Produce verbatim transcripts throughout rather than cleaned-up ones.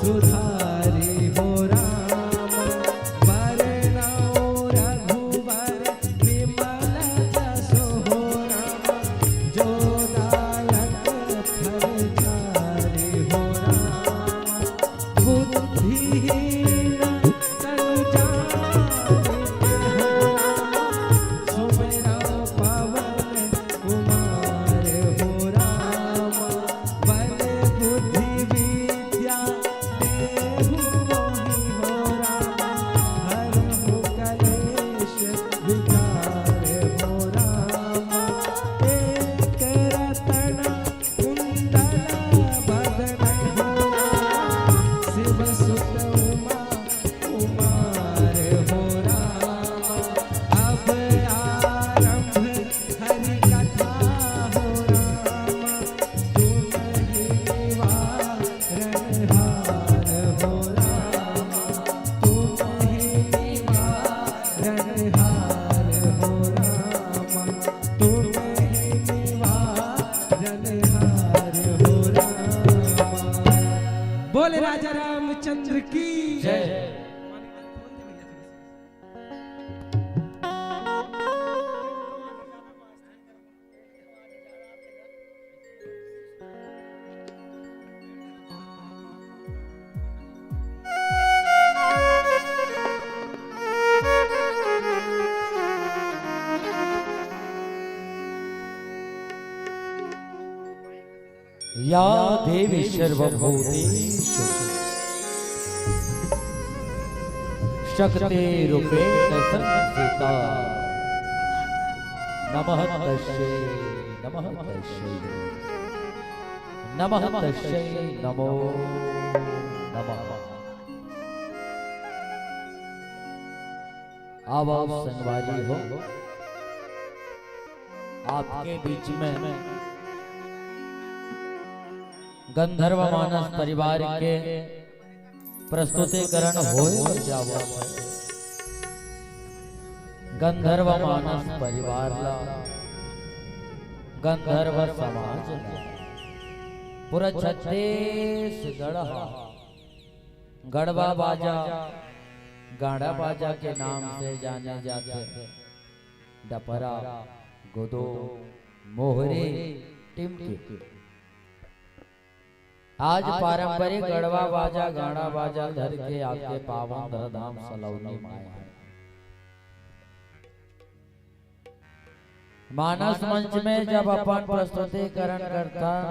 सुधारी हो राम, वरनौ रघुवर विमल जसो हो राम, जो दायक फल चारि हो राम। बुद्धिहीन तनु जानिके हो राम, सुमिरौ पवन कुमार हो राम। बल बुद्धि विद्या देहु मोहि हो राम, हरहु कलेश विकार हो राम। एक रतन कुंडल बदन हो राम, शिव सुत उमा कुमार हो राम। अब आरंभ हरि कथा हो राम, तुम ही निवारन हार हो राम, तुम ही निवारन हार हो राम, तुम ही निवारन हार हो राम। बोले राजा रामचंद्र की जय। या देवी सर्वभूतेषु शक्तिरूपेण संस्थिता। नमः तस्यै, नमः तस्यै, नमः तस्यै, नमो नमः। आओ, आओ संगवारी हो, आपके बीच में गंधर्व मानस परिवार के प्रस्तुतिकरण होए बर जावत हे। गंधर्व मानस परिवार ला, गंधर्व समाज ला, पूरा छत्तीसगढ़ हा गड़वा बाजा, गाड़ा बाजा के नाम से जाने जाथे। डपरा, गुदो, मोहरी, टिमकी। आज पारंपरिक गड़वा बाजा, गाड़ा बाजा धर के आपके पावन धरधाम सलौनी म आए हन। मानस मंच में जब अपन प्रस्तुतिकरण करथन,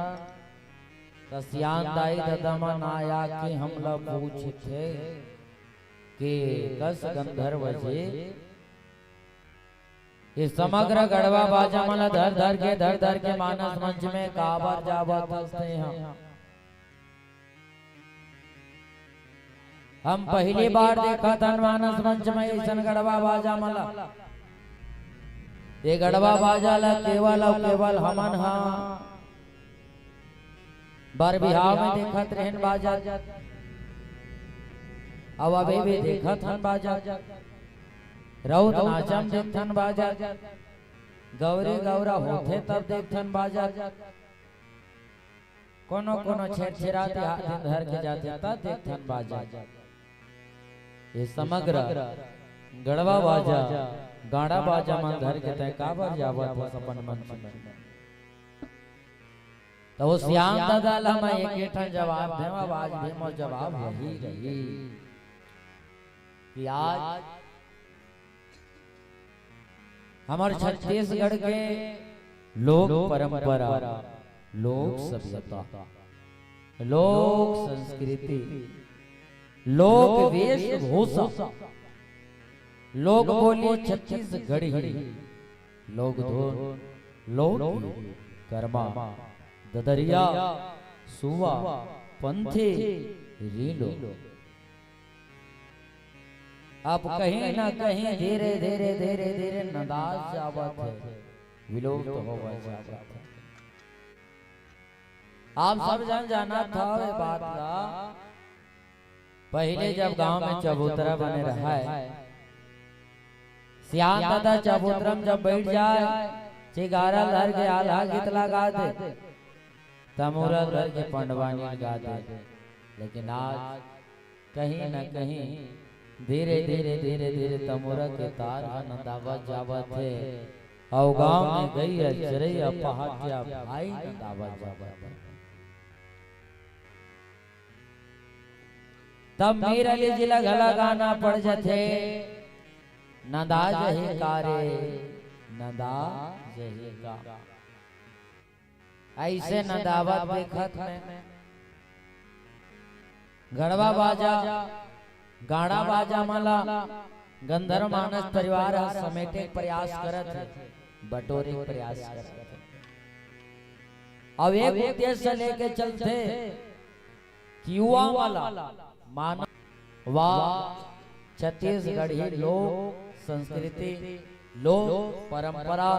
त सियान दाई ददा मन आया के हमला पूछथे के कस गंधर्व जी, ये समग्र गड़वा बाजा मन ला धर धर के, धर धर के मानस मंच में काबर जावत हस तेहा? हम पहली बार देखत हन मानस मंच में अइसन गड़वा बाजा मन ला। ये गड़वा बाजा ला केवल अउ केवल हमन हा बर बिहाव में देखत रहेन बाजा, अउ अभी भी देखत हन बाजा। रउत नाचा म देखथन बाजा, गौरी गौरा होथे तब देखथन बाजा, कोनो कोनो छेरछेरात हाथ धर के जाथे तब देखथन बाजा। ये समग्र गड़वा बाजा, गाड़ा बाजा मन धर के तैं काबर जावत हस अपन मंच में? त वो सियान ददा ला मैं एक एक ठन जवाब देवं, आज भी मोर जवाब वही रही कि आज हमर छत्तीसगढ़ के लोक परंपरा, लोक सभ्यता, लोक संस्कृति, लोक वेशभूषा, लोक बोली छत्तीसगढ़ी, लोक धुन, लोक गीत, करमा, ददरिया, सुआ, पंथी, रीलो। अब कहीं ना कहीं धीरे, धीरे, धीरे, धीरे नंदात जावत हे, विलुप्त होवत जावत हे। आप सब झन जानत हव ये बात ला। पहिले जब गांव में चबूतरा बने रहय, सियान ददा चबूतरा में जब बइठ जाय, चिगारा ल धर के आल्हा गीत ला गा दे। तमोरा धर के पंडवानी गा दे, लेकिन आज कहीं न कहीं धीरे धीरे धीरे धीरे तमोरा के तार ह नंदावत जावत हे। अउ गांव में गई अजरई अपहात्या भाई नंदावत जावत हे। तब मीर अली जी ला घला गाना पड़ जथे, नंदा जही का रे, नंदा जही का। ऐसे नंदावत देखत में गड़वा बाजा, गाड़ा बाजा मन ला गंधर्व मानस परिवार ह समेटे के प्रयास करत हे, बटोरे के प्रयास करत हे। अब एक उद्देश्य लेके चलथे कि युवा मन ला मानस वा छत्तीसगढ़ी लोक संस्कृति, लोक परंपरा,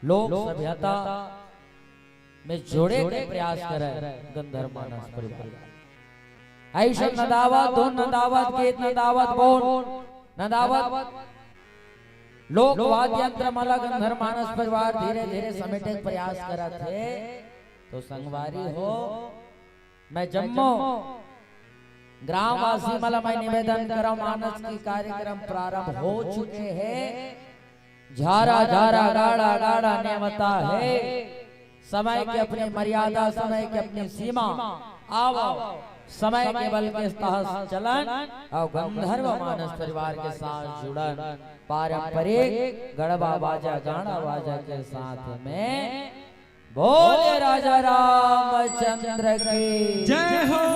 लोक सभ्यता में जोड़े के प्रयास करे गंधर्व मानस परिवार। ऐसन नंदावत, धुन नंदावत, गीत नंदावत, बोल नंदावत, लोक वाद्य यंत्र मन ला गंधर्व मानस परिवार धीरे धीरे समेटे के प्रयास करत हे। तो संगवारी हो, मैं जम्मो ग्रामवासी मन ला मैं निवेदन करंव, मानस की कार्यक्रम प्रारंभ हो चुके हे। झारा झारा गाड़ा गाड़ा नेवता हे। समय के अपनी मर्यादा, समय के अपनी सीमा, आवव समय के बल के तहत चलन अउ गंधर्व मानस परिवार के साथ जुड़न। पारंपरिक गड़वा बाजा, गाड़ा बाजा के साथ में बोले राजा रामचंद्र की जय हो।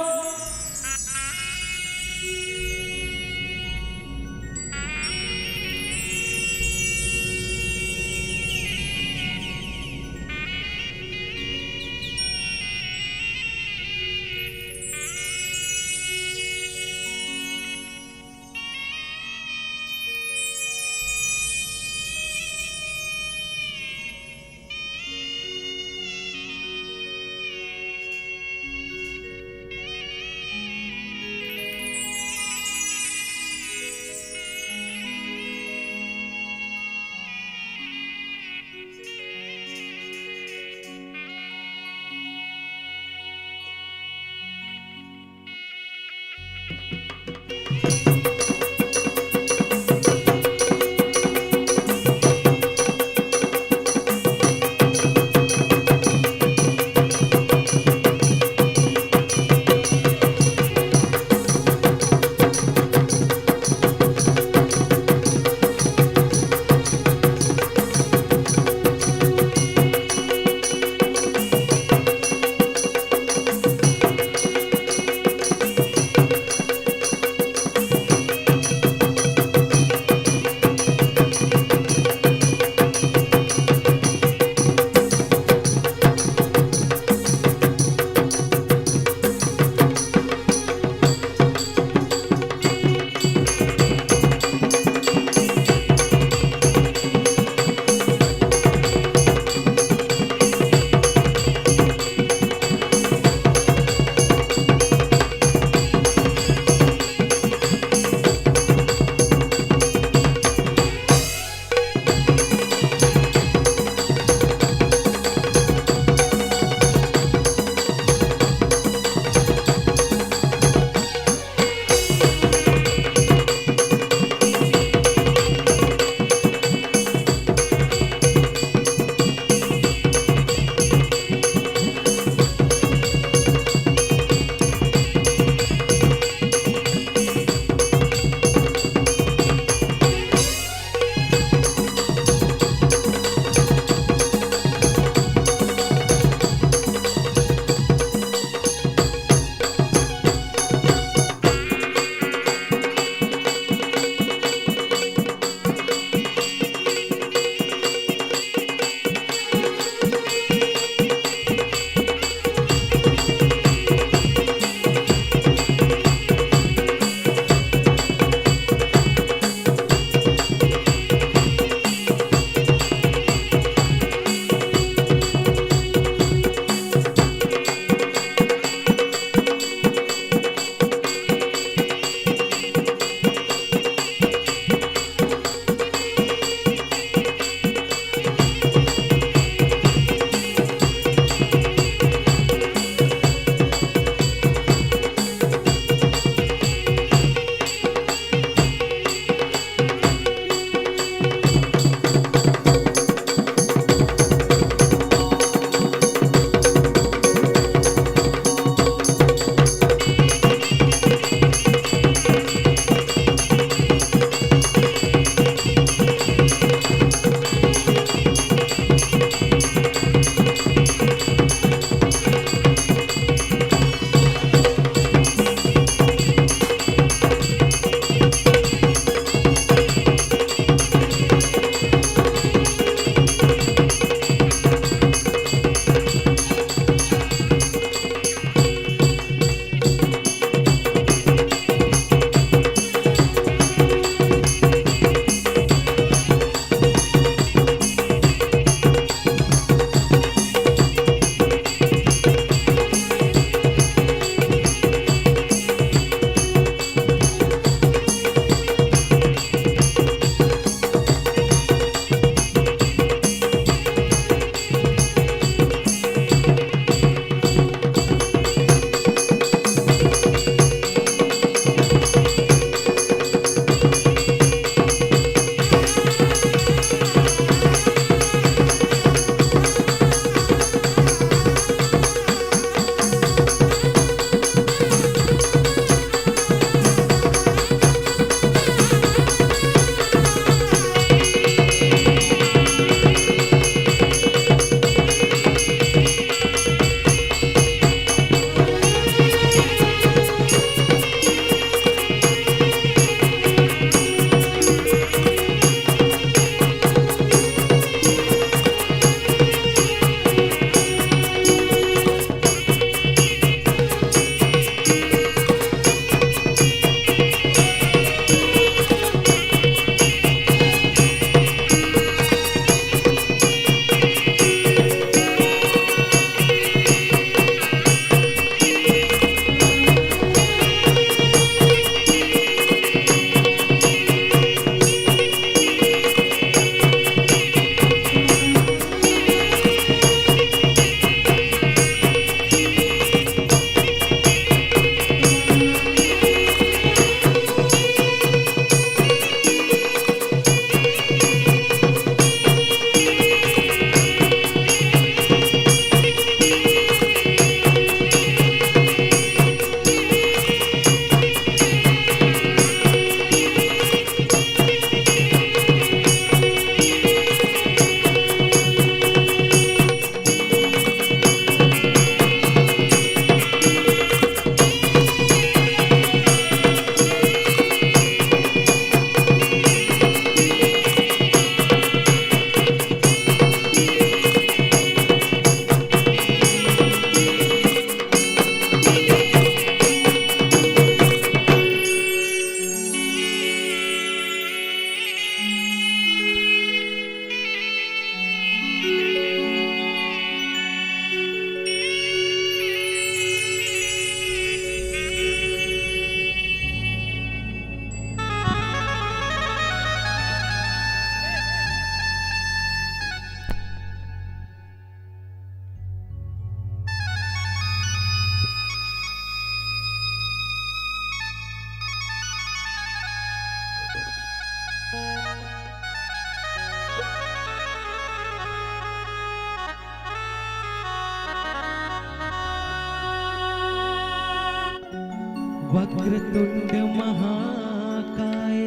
वक्रतुंड महाकाय,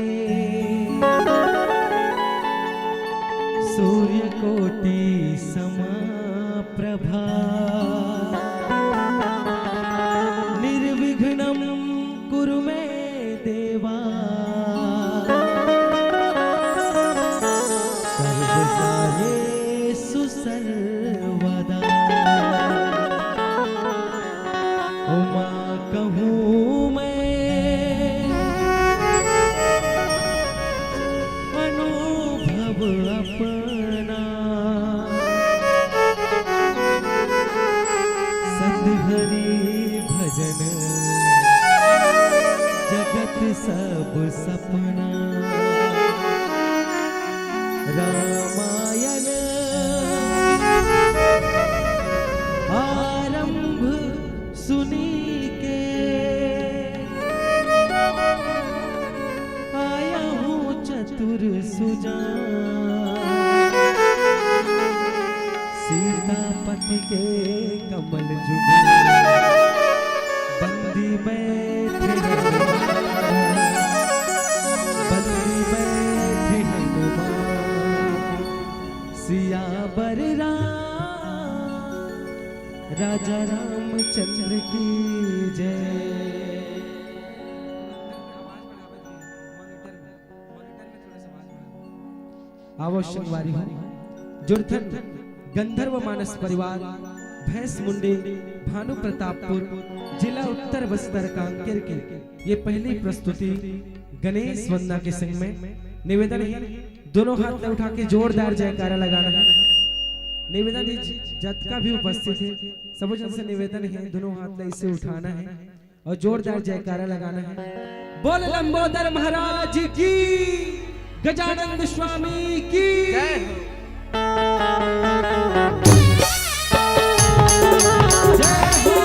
सूर्यकोटि समप्रभा, निर्विघ्नं कुरु मे देवा, सर्वकार्येषु सर्वदा। उमा कहूँ मैं अनुभव अपना, सत हरि भजन जगत सब सपना। रामायण आरंभ सुनी के, आया हूँ चतुर सुजान। सीतापति के कमल जुग, बंदी बैठे हनुमान, बंदी बैठे हनुमान। सियावर राम, राजा रामचंद्र की जय। आवो संगवारी हो, जुड़थन गंधर्व मानस परिवार, भैंस मुंडी, भानु प्रतापपुर, जिला उत्तर बस्तर कांकेर के ये पहली प्रस्तुति गणेश वंदना के संग में। निवेदन है, दोनों हाथ ला उठा के जोरदार जयकारा लगाना है। निवेदन है, जतका भी उपस्थित है, सबो झन से निवेदन है, दोनों हाथ ला ऐसे उठाना है और जोरदार जयकारा लगाना है। बोल लंबोदर महाराज की, गजानंद स्वामी की। जय हो।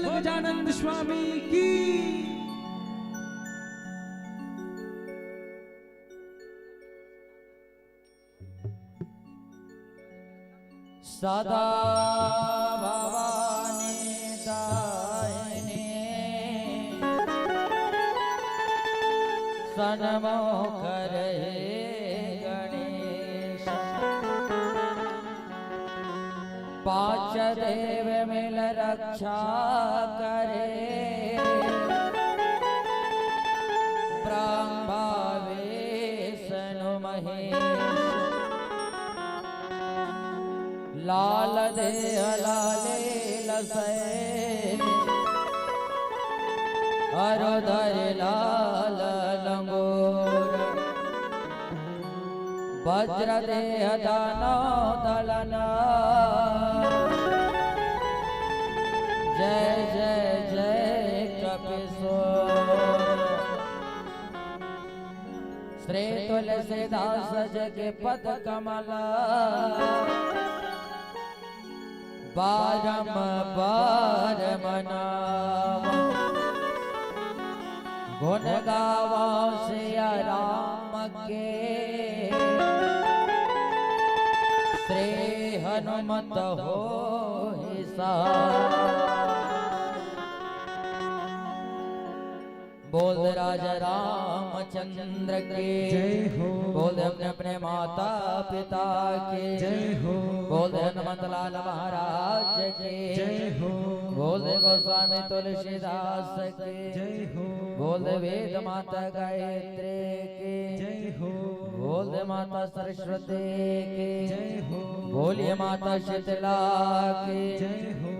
गजानंद स्वामी की। सदा भवानी दायिनी, सन्मुख रहे गणेश। पांच देव मिल रक्षा करे, ब्रह्मा विष्णु महेश। लाल देह लाले लसै, अरु धरि लाल लंगोर। वज्र देह दानव दलना। जय जय जय कपिसोर। श्री तुलसीदास जी के पद कमल, बारंबार मनावा। गुण गावा सिया राम के, श्री हनुमत होहि सहाय। बोल राजा रामचंद्र की जय हो। बोल अपने अपने माता पिता की जय हो। बोल हनुमंत लाल महाराज की जय हो। बोल गोस्वामी तुलसीदास की जय हो। बोल वेद माता गायत्री की जय हो। बोल माता सरस्वती की जय हो। बोलिए माता शीतला की जय हो।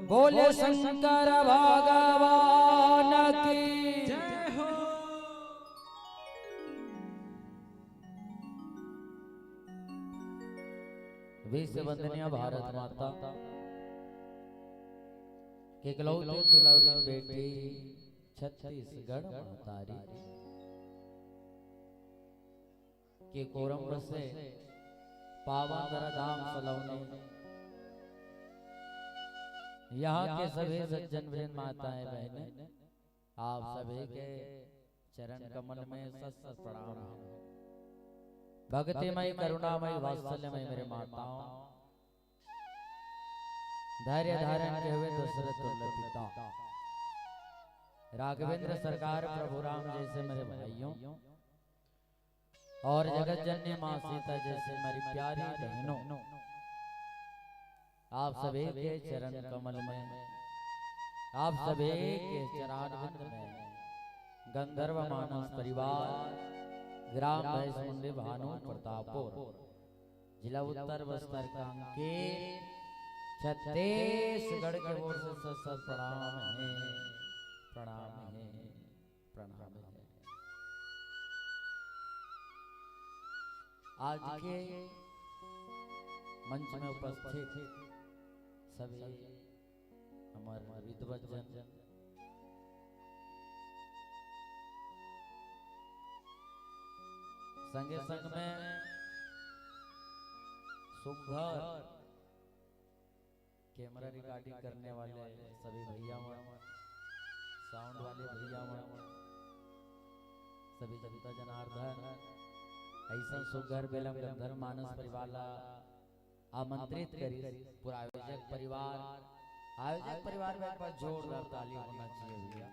बोले शंकर भगवान की जय हो। विश्व वंदनीय भारत माता के इकलौती दुलारी बेटी छत्तीसगढ़ महतारी के कोरम बसे पावन दरा धाम सलौनी। यहाँ के सभी सज्जन वृंद, माताएं बहनें, आप सभी के चरण कमल में सत सत प्रणाम है। भक्तिमय, करुणामय, वात्सल्यमय मेरे माताओं, धैर्य धारण के हुए दशरथ तुल्य पिता, राघवेंद्र सरकार, प्रभु राम जैसे मेरे भाइयों, और जगत जननी माँ सीता जैसे मेरी प्यारी बहनों, आप सभी के चरण कमल में, आप सभी के चरणारविंद में गंधर्व मानस परिवार, ग्राम भैंसमुंडी, भानु प्रतापपुर, जिला उत्तर बस्तर, कांकेर, छत्तीसगढ़ के ओर से सत सत प्रणाम है, प्रणाम है, प्रणाम है। आज के मंच में उपस्थित सभी हमर विद्वत जन, संगे संग में सुघर कैमरा रिकॉर्डिंग करने वाले सभी भैया मन, साउंड वाले भैया मन, सभी जनता जनार्दन, ऐसा सुघर बेलम गंधर्व मानस परिवार ला आमंत्रित करिस पूरा आयोजक परिवार। आयोजक परिवार में एक बार जोरदार ताली होना चाहिए भैया।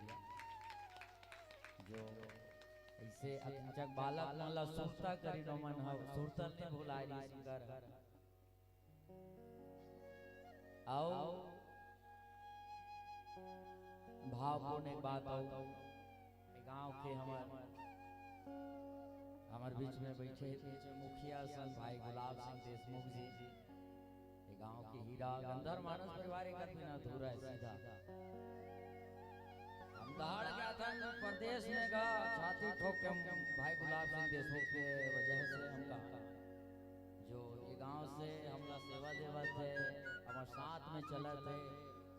जो ऐसे अकचक बालक मन ला सुरता करिन, ओमन ह सुरता नहीं भुलाए रहिस कर। आओ, भावपूर्ण एक बात आओ, गांव के हमर, हमर बीच में बैठे, बीच में मुखिया सन भाई गुलाब सिंह देशमुख जी, ये गांव के हीरा, गंधर्व मानस परिवार एक आदमी ना अधूरा है सीधा। हम दहाड़ गया था परदेश में गा, छाती ठोक के हम भाई गुलाब सिंह देशमुख के वजह से हम कहा जो ये गांव से हमला सेवा देवत है, हमर साथ में चलत है,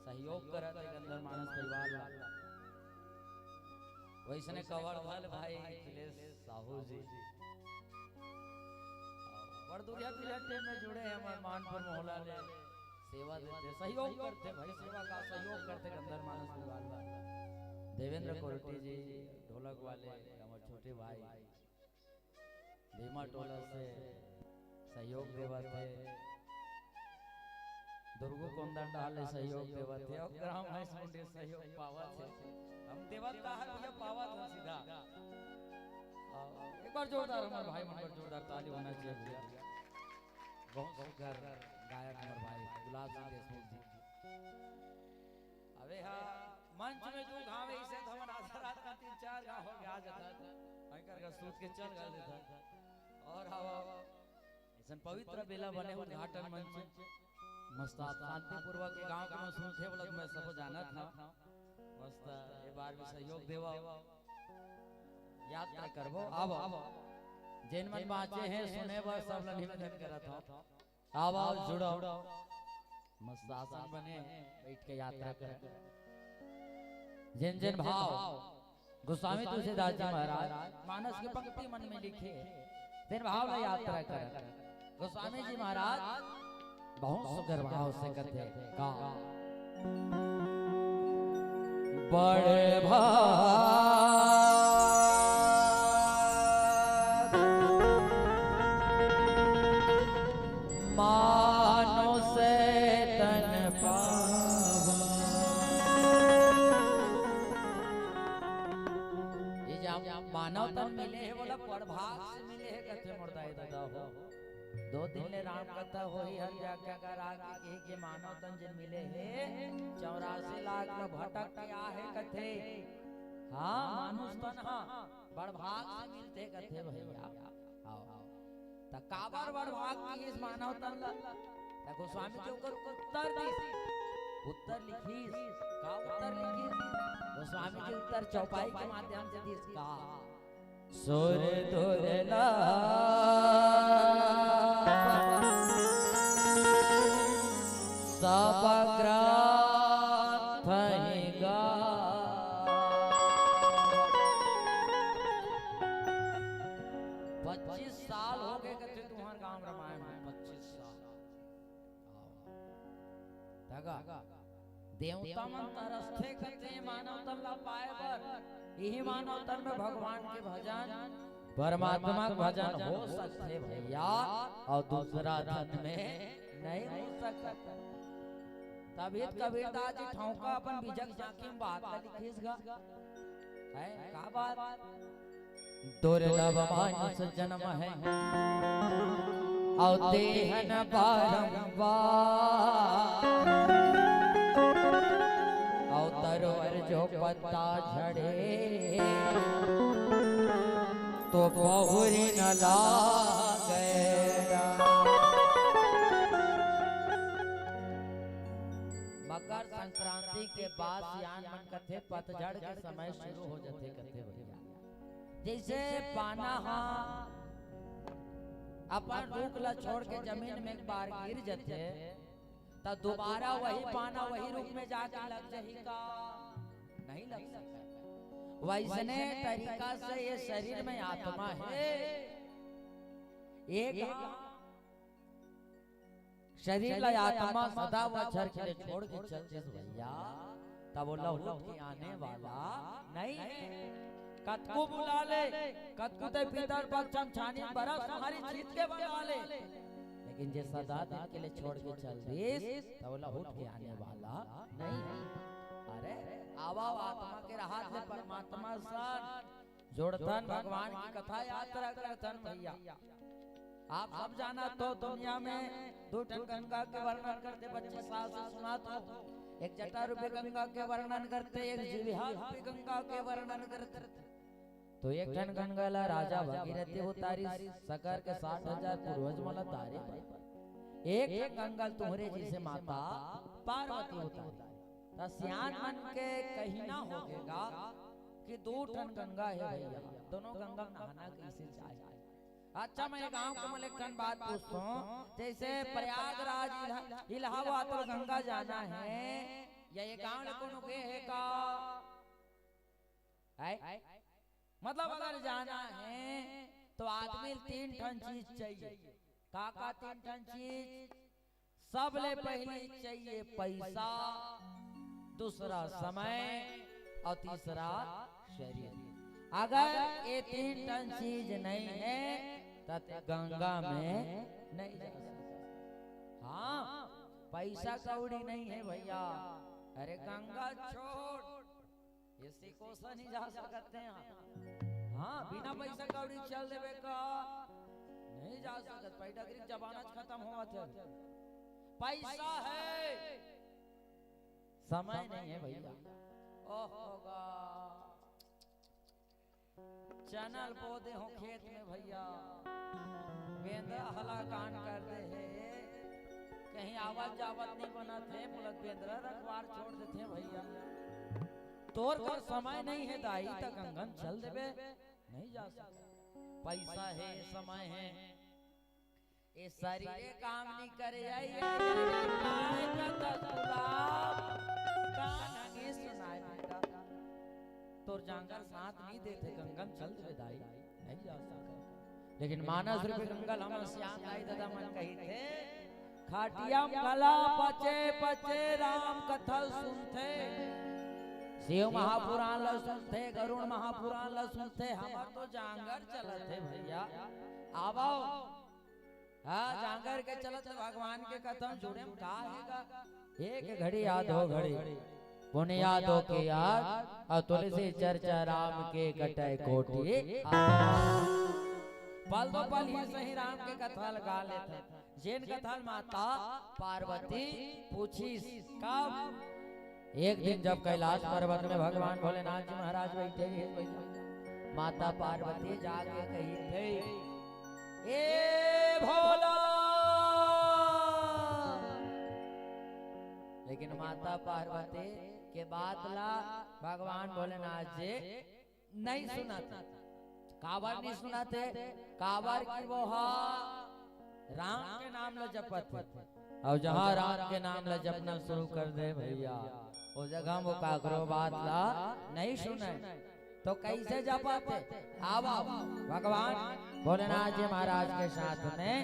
सहयोग करत है गंधर्व मानस परिवार ला। वैसने कवर्धन भाई अखिलेश साहू जी बड़ दुरिहा दुरिहा टेम में जुड़े हैं हमर मानपुर मोहला ले। सेवा देथे, सहयोग करथे भाई, सेवा का सहयोग करथे गंधर्व मानस विभाग ला। देवेंद्र कोरटी जी ढोलक वाले, हमर छोटे भाई भीमा टोला से सहयोग देवत हे, दुर्गू कोंदंडा ले सहयोग देवत हे, अउ ग्राम हाई स्कूल से सहयोग पावत हे। हम देवत का हर भैया पावत हन सीधा। अउ एक बार जोरदार हमर भाई मन बर जोरदार ताली होना चाहिए भैया। बहुत सुंदर गायक हमर भाई गुलाब सिंह देशमुख जी। अबे हाँ, मंच में दू घाव ऐसे तो हमन आधा रात का तीन चार घाव हो गया जाता। भयंकर का सूत के चल गए था। और हवा ऐसन पवित्र बेला बने उद्घाटन मंच। मस्त आप शांतिपूर्वक के गांव के में सुनथे बोला तो मैं सबो जानत हंव। मस्त ये बार भी सहयोग देवा। यात्रा करबो। अब जेन मन बांचे हे सुने बर सब ल निवेदन करत हंव। आव, आव, जुड़व। मस्त आसन बने, बइठ के यात्रा कर। जेन जेन भाव गोस्वामी तुलसीदास जी महाराज मानस के पंक्ति मन में लिखे, तेन भाव ला यात्रा कर। गोस्वामी जी महाराज बहुत सुघर भाव से कथे का। बड़े भाग मानुष तन पावा। ये जो मानव तन मिले हे, बोला बड़ भाग से मिले हे, कथे मोर दाई ददा हो। दो दिन ले राम कथा होही, हर जगह का राग के, के मानव तन जिन मिले हे, चौरासी लाख में भटक के आहे कथे। हाँ, मानुष तन हा बड़ भाग से मिलथे कथे भैया। आओ, आओ। त काबर बड़ भाग किहिस मानव तन ला? त गोस्वामी जी ओकर उत्तर दिस, उत्तर लिखिस। का उत्तर लिखिस? गोस्वामी जी उत्तर चौपाई के माध्यम से दिस का। सुर दुर्लभ सब ग्रंथ ही गा। पच्चीस साल हो गए कथे तुम्हार गांव रामायण में, पच्चीस साल। तगा देवता मन तरसथे कथे मानव तन ला पाए बर। इही मानव तन में भगवान के भजन, परमात्मा के भजन हो सकथे भैया, अउ दूसरा धन में नहीं हो सकत। तभी त कबीरदास जी ठौका अपन बिजक जाके बात ला लिखिस गा। है का बात? दुर्लभ मानुष जन्म है अउ देहन बारंबार, अउ तरवर जो पत्ता झड़े तो बहुरी न लागे। मकर संक्रांति के बाद सियान मन कथे पतझड़ के समय शुरू हो जथे कथे भैया। जैसे पाना हा अपन रुख ला छोड़ के जमीन में एक बार गिर जथे, त दोबारा वही पाना वही रुख में जाके लग जाही का? नहीं लग सकता। वैसने तरीका से ये शरीर में आत्मा है, एक शरीर ला आत्मा सदा बछर के लिए छोड़ के चल दिस भैया, तब वो लहुट के आने वाला नहीं है। कतको बुला ले, कतको ते पितर पक्षम छानी बरस हमारी जीत के बना ले, लेकिन जे सदा दिन के लिए छोड़ के चल दिस, तब वो लहुट के आने वाला नहीं है। अरे आवा आत्मा के राहत ले परमात्मा सन जोड़थन, भगवान की कथा यात्रा करथन भैया। आप सब जानत हो दुनिया में दू ठन गंगा के वर्णन करथे, पच्चीस साल से सुनत हो। एक जटा रूपी गंगा के वर्णन करथे, एक जीविहा रूपी गंगा के वर्णन करथे। तो एक ठन गंगा ला राजा भगीरथी उतारिस, सकर के साठ हजार पूर्वज मन ला तारे। एक ठन गंगा तुम्हरे जैसे माता पार्वती उतारिस। त सियान मन के कहिना होगे गा कि दू ठन गंगा हे भैया, दोनों गंगा नहाना कैसे चाहिए। अच्छा, मैं गांव के मन ले एक ठन बात पूछथों, जैसे प्रयागराज इला-, इलाहाबाद तो गंगा जाना है, या ये गांव ले कोनो गे हे का? है? मतलब अगर जाना है तो आदमी ल तीन ठन चीज चाहिए। का का तीन ठन चीज? सबले पहिली चाहिए पैसा, दूसरा समय अउ तीसरा शरीर। अगर ये तीन ठन चीज नहीं है, त गंगा में नहीं जा सकत। हाँ, पैसा कौड़ी नहीं है भैया, अरे गंगा छोड़, एसी कोसा नहीं जा सकत हे। हाँ, बिना पैसा कौड़ी चल देबे का, नहीं जा सकत। पैडागरी के जमाना खत्म होवत हे। पैसा है, समय नहीं है भैया। ओहो गा, चना ल बो दे हो खेत में भैया, बेंदरा हलाकान कर दे हे, कहीं आवत जावत नहीं बनत हे, बोलत बेंदरा रखवार छोड़ देथे भैया। तोर कर समय नहीं है दाई, त गंगा म चल देबे, नहीं जा सकत। पैसा है, समय है, ये शरीर काम नहीं करे, आई, आई, आई, आई, का दस गुलाब, का नंगे सुनाए बेटा। तोर जांगर साथ नहीं देथे, गंगा म चल देबे दाई, नहीं जा सकत। लेकिन मानस रूपी गंगा ल हमन सियान दाई ददा मन कहिथे, खटिया म घला पचे पचे राम कथा सुनथे, शिव महापुराण ल सुनथे, गरुड़ महापुराण ल सुनथे, हमर तो जांगर चलत हे भैया। आवव, हाँ, जांगर के चलत भगवान के कथा म जुड़े म का हे गा? एक घड़ी या दो घड़ी, पुनिया दो के याद, अउ तुलसी चर्चा राम के कटय कोटि। पल दो पल ही सही राम के कथा ल गा लेथन। जेन कथा ल माता पार्वती पूछिस, कब? एक दिन जब कैलाश पर्वत में भगवान भोलेनाथ जी महाराज बैठे रहे, माता पार्वती जाके कहिथे, "ए भोला।" लेकिन माता पार्वती के बात ला भगवान भोलेनाथ जी नहीं सुनत। काबर नहीं सुनत हे? काबर कि वो हा राम के नाम ल जपत हे। अउ जहाँ राम के नाम ल जपना शुरू कर दे भैया, वो जगह वो काकरो बात ला नहीं सुने। तो कैसे जपत हे? आव, आव, भगवान भोलेनाथ जी महाराज के साथ में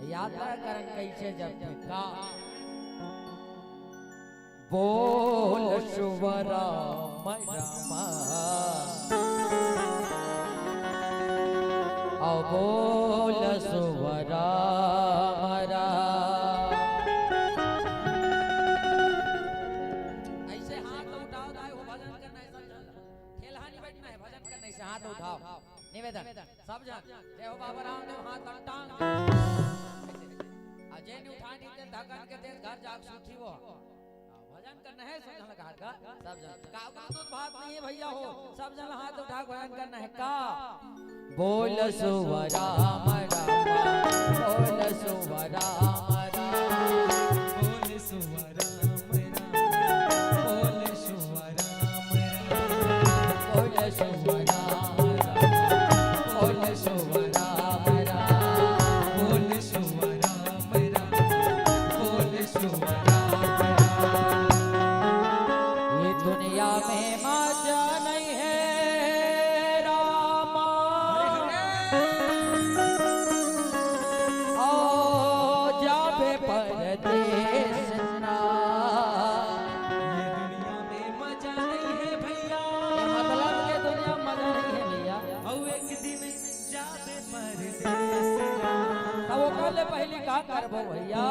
यात्रा करन कैसे जपथे का? बोल सुवरा मरमा, अउ बोल सुवरा मरा। ऐसे हाथ उठाओ, दाई हो, भजन करना है, सब झन ठेलहा नहीं बैठना है, भजन करना है, ऐसे हाथ उठाओ, निवेदन। सब झन, जय हो बाबा रामदेव, हाथ टांग। अउ जे नहीं उठा नहीं, ते धकन के तेज घर जाग सूती हो। भजन करना है, सब झन लगा हाथ का, सब झन। का, का तो बात नहीं है भैया हो, सब झन हाथ उठा के भजन करना है का? बोल सुवरा मरमा, बोल सुवरा मरमा, बोल सुवरा मरमा, बोल सुवरा ये दुनिया में मजा नहीं है रामा, आओ जाबे परदेस ना। ये दुनिया में मजा नहीं है भैया। ये मतलब के दुनिया में मजा नहीं है भैया। अउ एक दिन जाबे परदेस ना। तब ओकर ले पहिली का करबो भैया?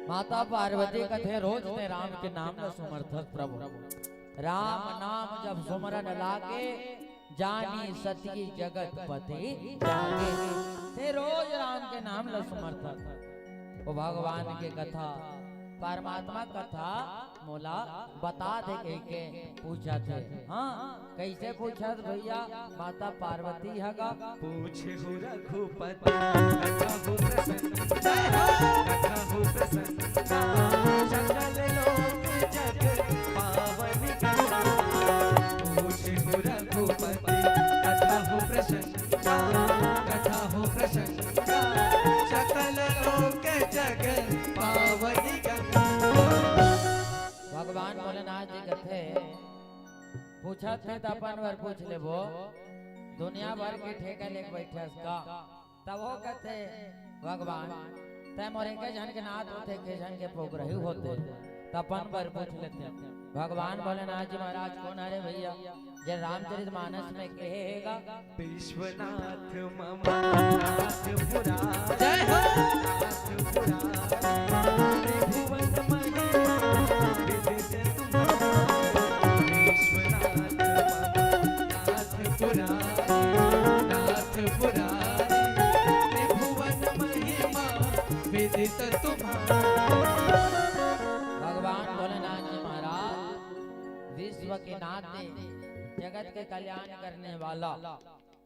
माता पार्वती कथे, "रोज ते राम के नाम ल सुमरथस प्रभु। राम नाम जब सुमरन लागे, जानी सती जगत पति जागे।" ते रोज राम के नाम ल सुमरथस। ओ भगवान के कथा परमात्मा कथा मोला बता दे कहिके पूछत हे। हाँ, कइसे पूछत भइया? माता पार्वती ह गा। पूछहु रघुपति कथा हो प्रसन्न, कथा हो प्रसन्न, सकल लोक जग पावनी कथा। पूछहु रघुपति कथा हो प्रसन्न, कथा हो प्रसन्न, सकल लोक जग पावनी कथा। भगवान भोलेनाथ जी कथे, पूछत हे त अपन बर पूछ लेबो, दुनिया भर के ठेका लेके बइठे हस का? तब वो कथे, भगवान, तैं मोर एके झन के नाथ होते, एके झन के पोगरही होते, त अपन बर पूछ लेते। भगवान भोलेनाथ जी महाराज कोन हरे भइया? जे रामचरित मानस में कहे हे गा, विश्वनाथ मम नाथ पुरारी, जय हो। नाथ पुरारी, त्रिभुवन महिमा विदित तुम्हारी। विश्वनाथ मम नाथ पुरारी, नाथ पुरारी, त्रिभुवन महिमा विदित तुम्हारी। भगवान भोलेनाथ जी महाराज विश्व के नाथ हे, जगत के कल्याण करने वाला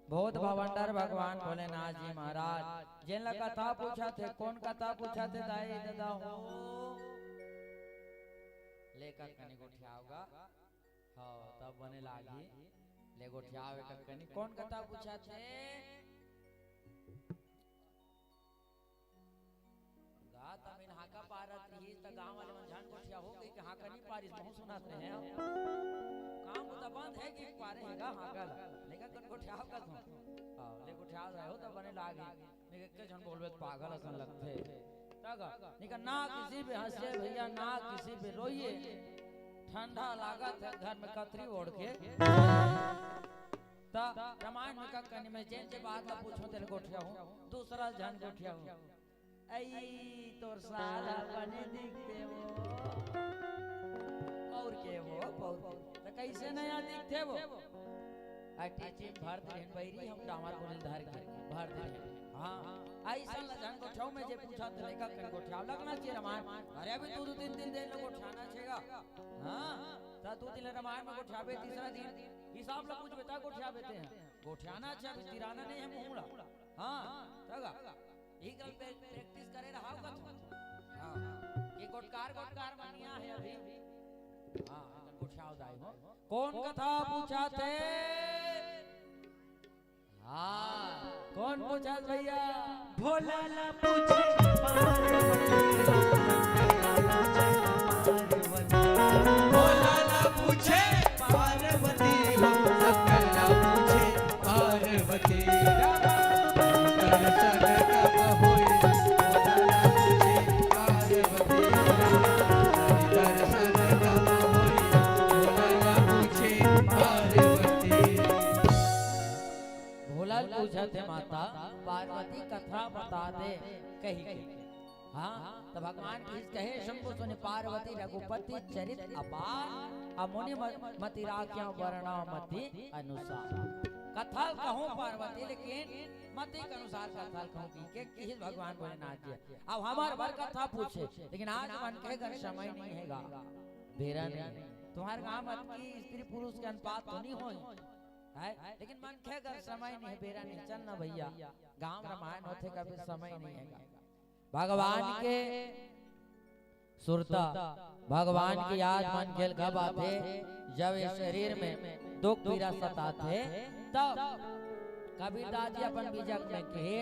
भूत भवंडर भगवान भोलेनाथ जी महाराज, जेन ला कथा पूछत हे, कोन कथा पूछत हे दाई ददा हो? ले ककनी गोठियाव गा। हाँ, तब बने लागही। ले गोठियाव ककनी। कोन कथा पूछत हे? गा तमिन हाका पारत रहिस, त गांव वाले मन झन गोठियाहू कहिके हाका नइ पारिस, महूं सुनत रहेंव। काम बुता बंद हे कि पारे हे गा हाका ला। नइ गा गोठियाव कथों। हाँ, ले गोठियाव रहे हो त बने लागही। नइ गा एके झन बोलबे त पागल असन लगथे। त गा, नइ गा ना किसी पे हंसिए भइया, ना किसी पे रोइए। ठंडा लागत हे घर में कथरी ओढ़ के। त रामायण में ककनी, मैं जेन जे बात ला पूछों तेला गोठियाहूं, दूसरा झन गोठियाहूं। अई तोर साला बने दिखथे वो। अउ के वो, अउ के। त कइसे नया दिखथे वो? अ टीची भर दे बइरी, हम डामर गोली धर के भर दे। हाँ, अइसन ला झन गोठियाहूं, मैं जे पूछत हे ककनी गोठियाव, लगना चाहिए रामायण। अरे अभी दू दू तीन तीन दिन ले गोठियाना चाहिए। हाँ, त दू दिन ले रामायण में गोठियाबे, तीसरा दिन हिसाब ला पूछबे त गोठियाबे तें। गोठियाना चाहिए, अभी तिराना नइ हे मुंह ला। हाँ, त गा। इही कल पे प्रैक्टिस करे रहा कथों। हाँ, ये गोटकार, गोटकार मानिया हे अभी। हाँ, गोठियाव दाई हो। कोन कथा पूछत हे? हाँ, कोन पूछत भइया? भोला ला पूछे पार्वती, भोला ला पूछे पार्वती हो, शंकर ला पूछे पार्वती। दर्शन कब होई, भोला ला पूछे पार्वती। दर्शन कब होई, भोला ला पूछे पार्वती। भोला ल पूछत हे, माता पार्वती कथा बता दे कहिके। हाँ, त भगवान कहिस, कहे शंभु सुनि पार्वती रघुपति चरित अपार, अ मुनि म-, मति राख्या वर्णा मति अनुसार। कथा ल कहूं पार्वती, लेकिन मति के अनुसार कथा ल कहूं कहिके कहिस भगवान भोलेनाथ जी। अब हमर बर कथा पूछे, लेकिन आज मनखे कर समय नइ हे गा, बेरा नइ हे। तुम्हर गांव म अतकी स्त्री पुरुष के अनुपात तो नइ होय, हे? लेकिन मनखे कर समय नइ हे, बेरा नइ हे। चल ना भइया, गांव रामायण होथे कभी समय नइ हे गा। भगवान के सुरता, भगवान के याद मनखे ल कब आथे? जब ये शरीर में दुख पीरा सताथे, तब कबीरदास जी अपन बीजक में कहे,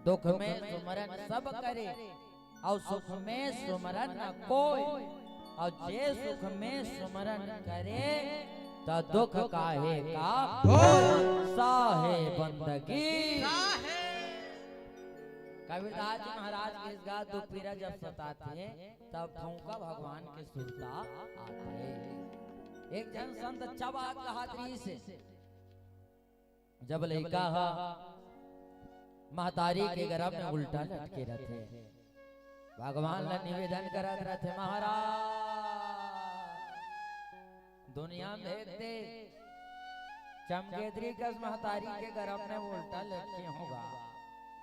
दुख में सुमरन सब करे, अउ सुख में सुमरन न कोय, अउ जे सुख में सुमरन करे, त दुख काहे का होय। साहे बंदगी। कबीरदास जी महाराज के इस गा दुख पीरा जब सताथे, तब फूंका भगवान के सुरता आथे। एक झन संत अच्छा बात कहत रहिस हे, जब लइका ह महतारी के गरभ में उल्टा लटके रथे, भगवान ला निवेदन करत रथे, महाराज, दुनिया में भेज दे, चमगेदरी कस महतारी के गरभ में उल्टा लटके हों गा,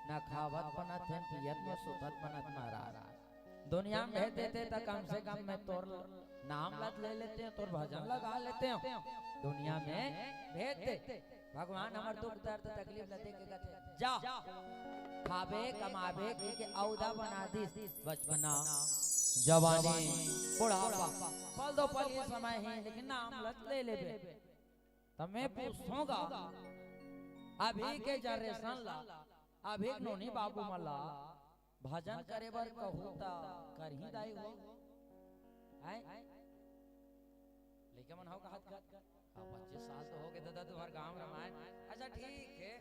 न खावत बनत हे, पियत न सुतत बनत महाराज। दुनिया में भेज देते त कम से कम मैं तोर नाम ला ले लेते हूँ, तोर भजन लगा लेते हूँ। दुनिया में भेज दे। भगवान हमर दुख दर्द तकलीफ ला देख के कहते, "जा, खाबे कमाबे," कह के औदा बना दिस। बचपना, जवानी, बुढ़ापा, पल दो पल ये समय है, लेकिन नाम ला ले लेबे। त मैं पूछूंगा, अभी के जनरेशन ला, अभी के नोनी बाबू मन ला भजन करे बर कहूँ त करही दाई हो? हैं? लइका मन हो कहत का? अब पच्चीस साल तो हो गए दादा, तुम्हार गांव रामायण। अच्छा ठीक है,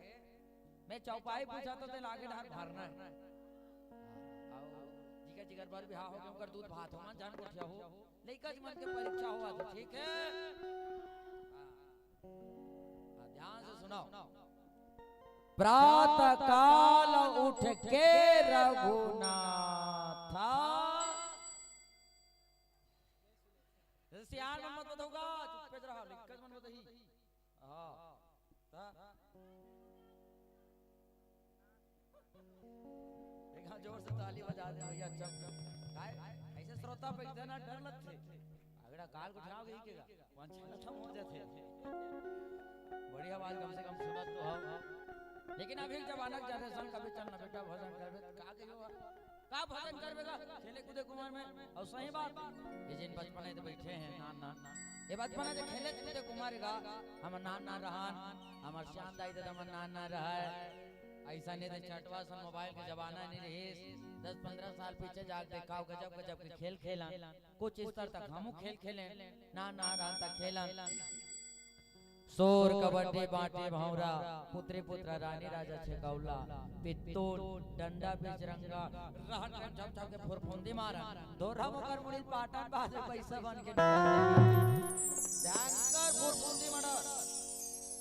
मैं चौपाई पूछा तो तेल आगे डार भरना है। हाँ, अउ जिकर जिकर बर बिहाव हो गए, ओकर दूध भात हो, मन जान गोठिया हो, लइका जी मन के परीक्षा होवत हे, ठीक है? हाँ। हाँ, ध्यान से सुनाओ। प्रातः काल उठ के रघुनाथा। जैसे सियान मन मत बताऊंगा, चुप्पे रहा, लिखत मन बताही। हाँ। ता? एक हाथ जोर से ताली बजा दे भैया, चम, चम। काय? ऐसे श्रोता पे इतना डर लगते। अगला काल को उठाओगे ही केगा? पाँच छह खत्म हो जाते। बढ़िया बात, कम से कम सुनत तो हो। लेकिन अभी जमाना के जनरेशन कभी चल ना बेटा, भजन करबे, का कहियो? का भजन करबे का? खेले कूदे कुमार में। अउ सही बात, ये जिन बचपन है तो बैठे हैं, नान, नान, नान। ये बचपन है तो खेले कूदे कुमार का, हम नान, नान रहन, हमर श्याम दाई दादा मन नान, नान रहे। ऐसा नहीं तो चटवा सन मोबाइल के जमाना नहीं रहिस। दस पन्द्रह साल पीछे जाके देखा हो, गजब गजब के खेल खेलन। कुछ स्तर तक हमू खेल खेलेन, ना ना रहन तक खेलन। सोर, कबड्डी, बांटे, भौंरा, पुतरी पुतरा, रानी राजा, छेकौला, पित्तूल, डंडा, बिजरंगा, रहट झप झप के फुरफुंदी मारन। दोरहा मोकर मुड़ी पाटन बाजे पैसा बन के निकल जाए। भयंकर फुरफुंदी मारन।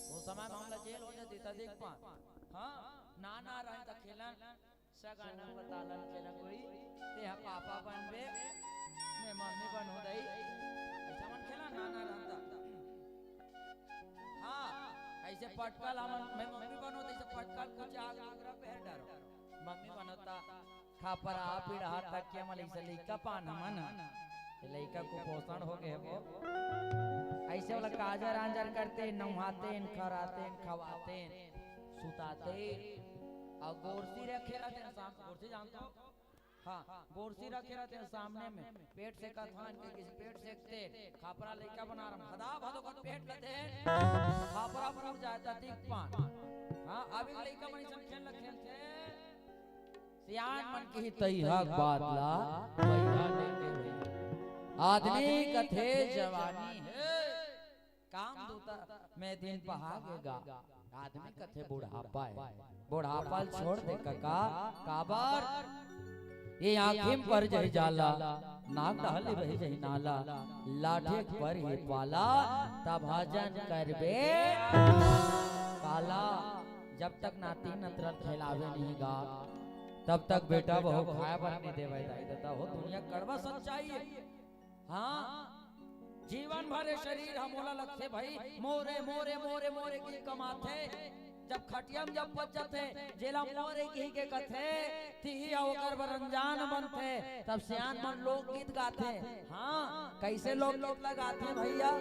वो समय में हमला जेल हो जाती त देख पा। हाँ, ना ना रहन त खेलन। सगा नाम बतालन के न कोई, तेहा पापा बनबे, मैं मम्मी बनहूं दई। ऐसा मन खेला ना ना रहता। हाँ, ऐसे पटकल हमन, मैं मम्मी बनो त ऐसे पटकल कुछ आग आगरा पहर डरो। मम्मी बनोता, खापरा, पीढ़ा, तकिया मन ऐसे लइका पान हमन। ये लइका कुपोषण हो गए वो। ऐसे वाला काजर आंजर करते, नहाते, खराते, खवाते। सुताते, अउ गोरसी रखे रहते हैं साम-, गोरसी जानते हो? हाँ, गोरसी रखे रहते हैं सामने में, पेट सेकत हन, कि किसी पेट सेकते, खापरा लइका बना रहा, भदा भदो कर पेट लेते हैं, खापरा फूट जाए, ततिक पान। हाँ, अभी लइका मन ऐसन खेल खेलते हैं। सियान मन की तैहा बात ला, पैहा लेके रही। आदमी कथे जवानी है। काम दूता में दिन पहा गे गा। आदमी कथे बुढ़ापा है, बुढ़ापा ल छोड़ दे कका। काबर? ये आँखी म पर जही जाला, नाक डहर ले बही जही नाला, लाठी के पर ही पाला, तब भजन करबे काला। जब तक नाती नतरन खेलावे नहीं गा, तब तक बेटा बहू खाए बर नहीं देवे दाई ददा हो। दुनिया कड़वा सच्चाई है। हाँ, जीवन भर ये शरीर ह मोला लगथे भाई, मोरे, मोरे, मोरे, मोरे के कमाथे। जब खटिया म जब पच जथे, जेला मोरे किही के कथे, तिही ह ओकर बर अनजान बनथे। तब सियान मन लोकगीत गाथे। हाँ, कैसे लोकगीत ला गाथे भैया?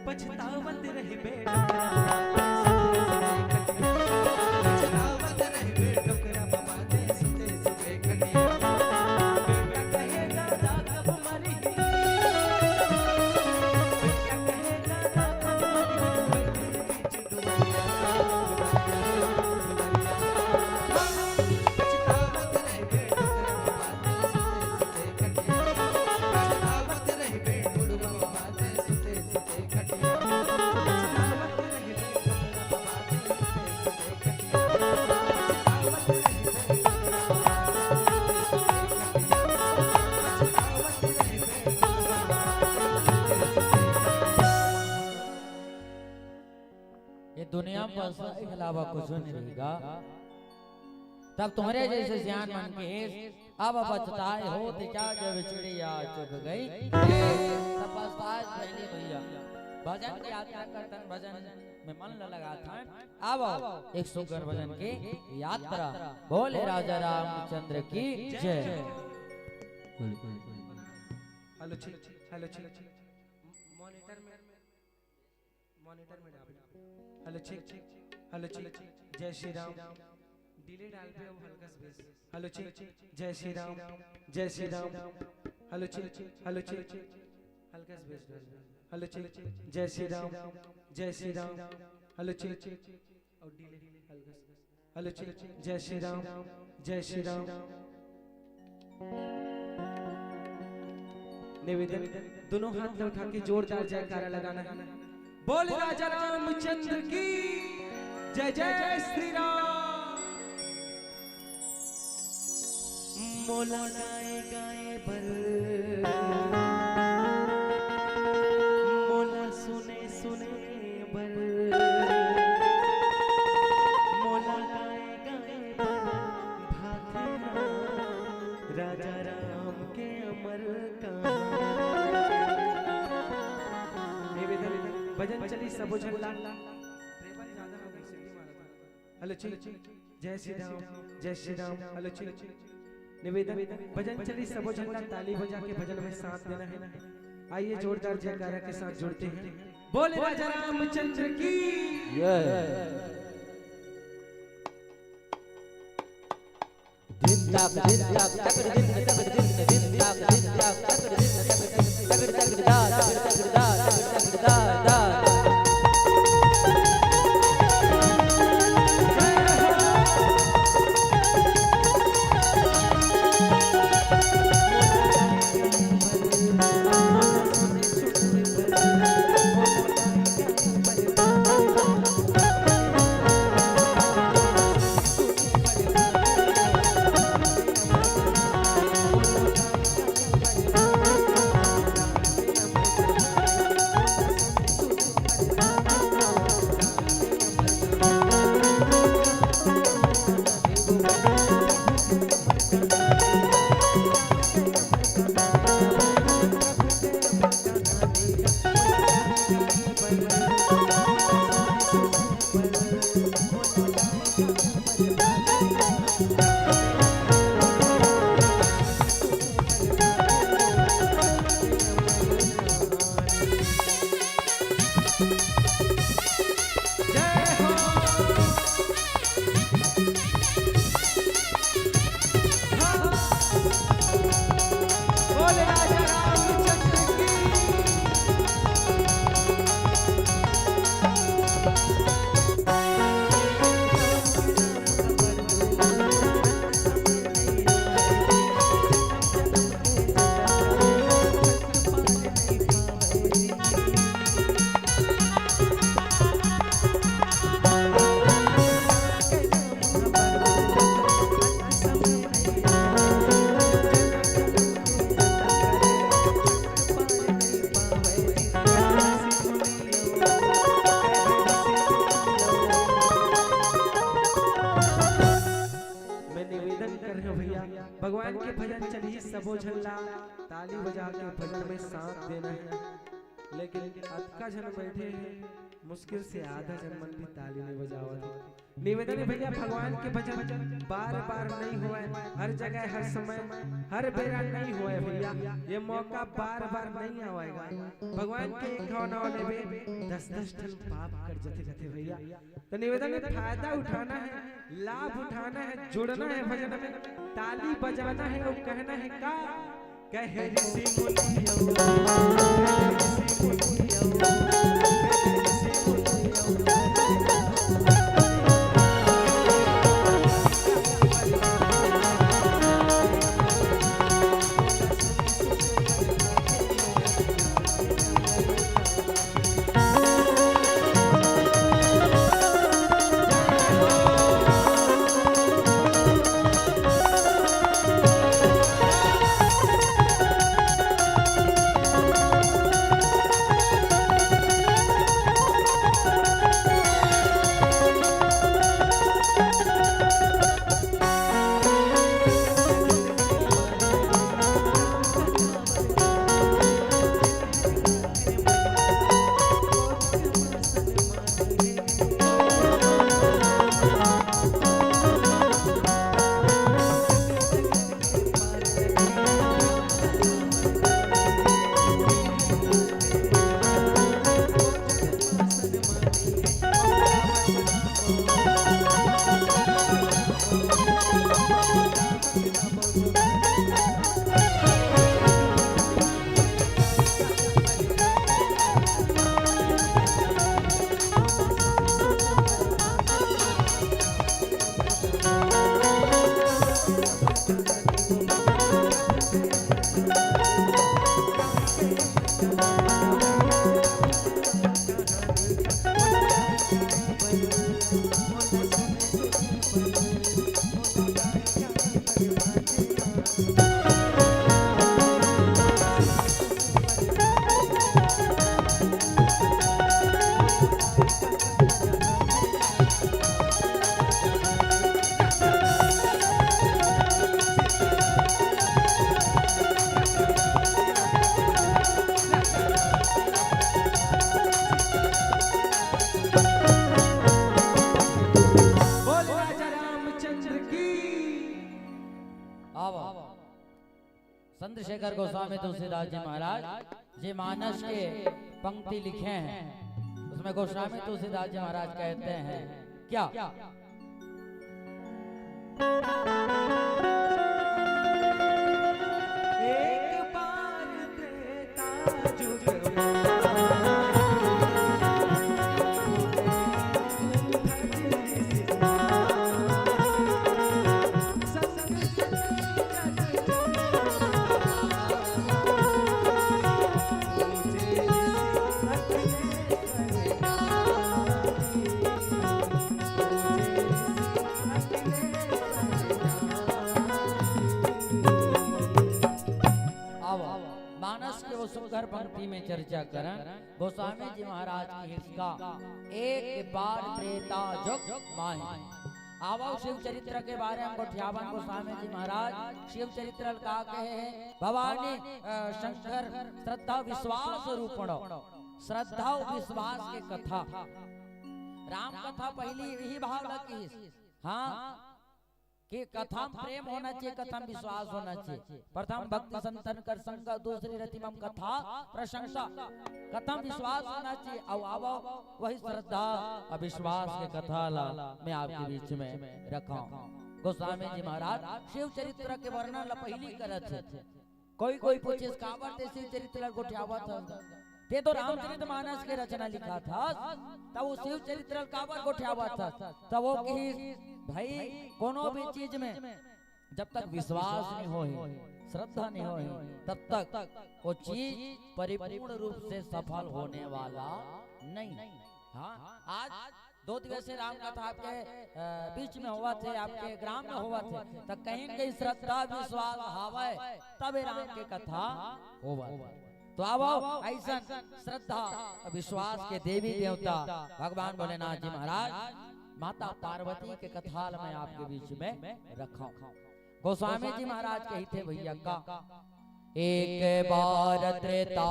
पछतावत रहिबे डोकरा, पछतावत रहिबे डोकरा, बाबा दे सुते सुते खटिया। बेटा कहे दादा कब मरी, बेटा कहे दादा कब मरी, ये दुनिया में पैसा के अलावा कुछ नहीं रहेगा। तब तुम्हारे जैसे सियान मन के अब पछताए हो, देखा जब चिड़िया चुग गई, तब पछताए पहले भैया। भजन की यात्रा करतन, भजन में मन ल लगा था। अब एक सुगर भजन की यात्रा। बोले राजा रामचंद्र की जय। Hello, check. Hello, check. Monitor में, मॉनिटर में डाल। Hello, check. Hello, check. जय श्री राम। डिले डाल पे, अब हल्का सा बेस। Hello, check. जय श्री राम। जय Shri Ram. Hello, check. Hello, check. हल्का सा बेस डाल। Hello, check. जय श्री राम। जय श्री राम। Hello, check. और डिले हल्का सा। Hello, check. जय श्री राम। जय श्री राम। निवेदन, दोनों हाथ उठा के जोरदार जयकारा लगाना है। बोल राजा रामचंद्र की जय, जय श्री राम। मोला गाए गाए बर, मोला सुने सुने बर, मोला गाए गाए बर भाथे ना राजा राम के अमर कहानी। ए बेदन, भजन चली सबो झन ला। ट्रेबल ज्यादा हो गई, सीटी मारा था। Hello, check. जय श्री राम, जय श्री राम। Hello, cheque. निवेदन, भजन चली, सबो झन ला ताली बजा के भजन में साथ देना है। आइए, जोरदार जयकारा के साथ जुड़ते हैं। बोले राजा रामचंद्र की। जय। धिन ताक, धिन ताक, तक धिन, तक धिन, धिन ताक, धिन ताक, तक धिन, तक धिन, तक धा, तक धा, तक धा, धा। मैं निवेदन कर रहे हूँ भैया, भगवान के भजन चलही, सबो झन ला ताली बजा के भजन में साथ देना है। लेकिन अतका झन बैठे हैं, मुश्किल से आधा झन मन भी ताली नहीं बजावत है। निवेदन है भैया, भगवान के भजन बार बार नहीं होए, हर जगह, हर समय, हर बेरा नहीं होए भैया, ये मौका बार बार नहीं आवेगा। भगवान के एक घाव नाव लेबे, दस दस ठन पाप कट जथे जथे भैया। तो निवेदन है, फायदा उठाना है, लाभ उठाना है, जुड़ना है भजन में, ताली बजाना है और कहना है का, कहे ऋषि मुनि। आवा। चंद्रशेखर गोस्वामी तुलसीदास जी महाराज जे मानस के पंक्ति लिखे हैं, उसमें गोस्वामी तुलसीदास जी महाराज कहते हैं क्या? एक बार त्रेता जुग आवा, मानस के वो सुंदर पंक्ति में चर्चा करन। गोस्वामी जी महाराज की इसका एक बार त्रेता जुग माही। आवा, शिव चरित्र के बारे में गोठियावन गोस्वामी जी महाराज। शिव चरित्र का कहे हैं? भवानी, अ, शंकर श्रद्धा विश्वास रूपणो, श्रद्धा और विश्वास के कथा। राम कथा पहली यही भाव लगी। हाँ, कि कथा में प्रेम होना चाहिए, कथा में विश्वास होना चाहिए। प्रथम भक्ति संतन कर संग, दूसरी रति मम कथा प्रशंसा। कथा में विश्वास होना चाहिए। अब, अब वही श्रद्धा और विश्वास के कथा ला मैं आपके बीच में रखा हूँ। गोस्वामी जी महाराज शिव चरित्र के वर्णन ला पहली करत है। कोई कोई पूछे, काबर ते शिव चरित्र ला गोठियावत हस? ते तो रामचरित मानस के रचना लिखा था, तब वो शिव चरित्र ला काबर गोठियावत हस? तब वो कही, भाई, कोनो भी चीज में जब तक विश्वास नहीं होही, श्रद्धा नहीं होही, तब तक वो चीज परिपूर्ण रूप से सफल होने वाला नहीं। हाँ, आज दो दिवसीय राम कथा आपके, अ, बीच में होवत हे, आपके ग्राम में होवत हे, त कहीं न कहीं श्रद्धा विश्वास हावय, तबे राम के कथा होवत हे। तो आवो, अइसन श्रद्धा विश्वास के देवी देवता भगवान भोलेनाथ जी महाराज, माता पार्वती के कथा ल मैं आपके बीच में रखा हूँ। गोस्वामी जी महाराज कहिथे भैया का, एक बार त्रेता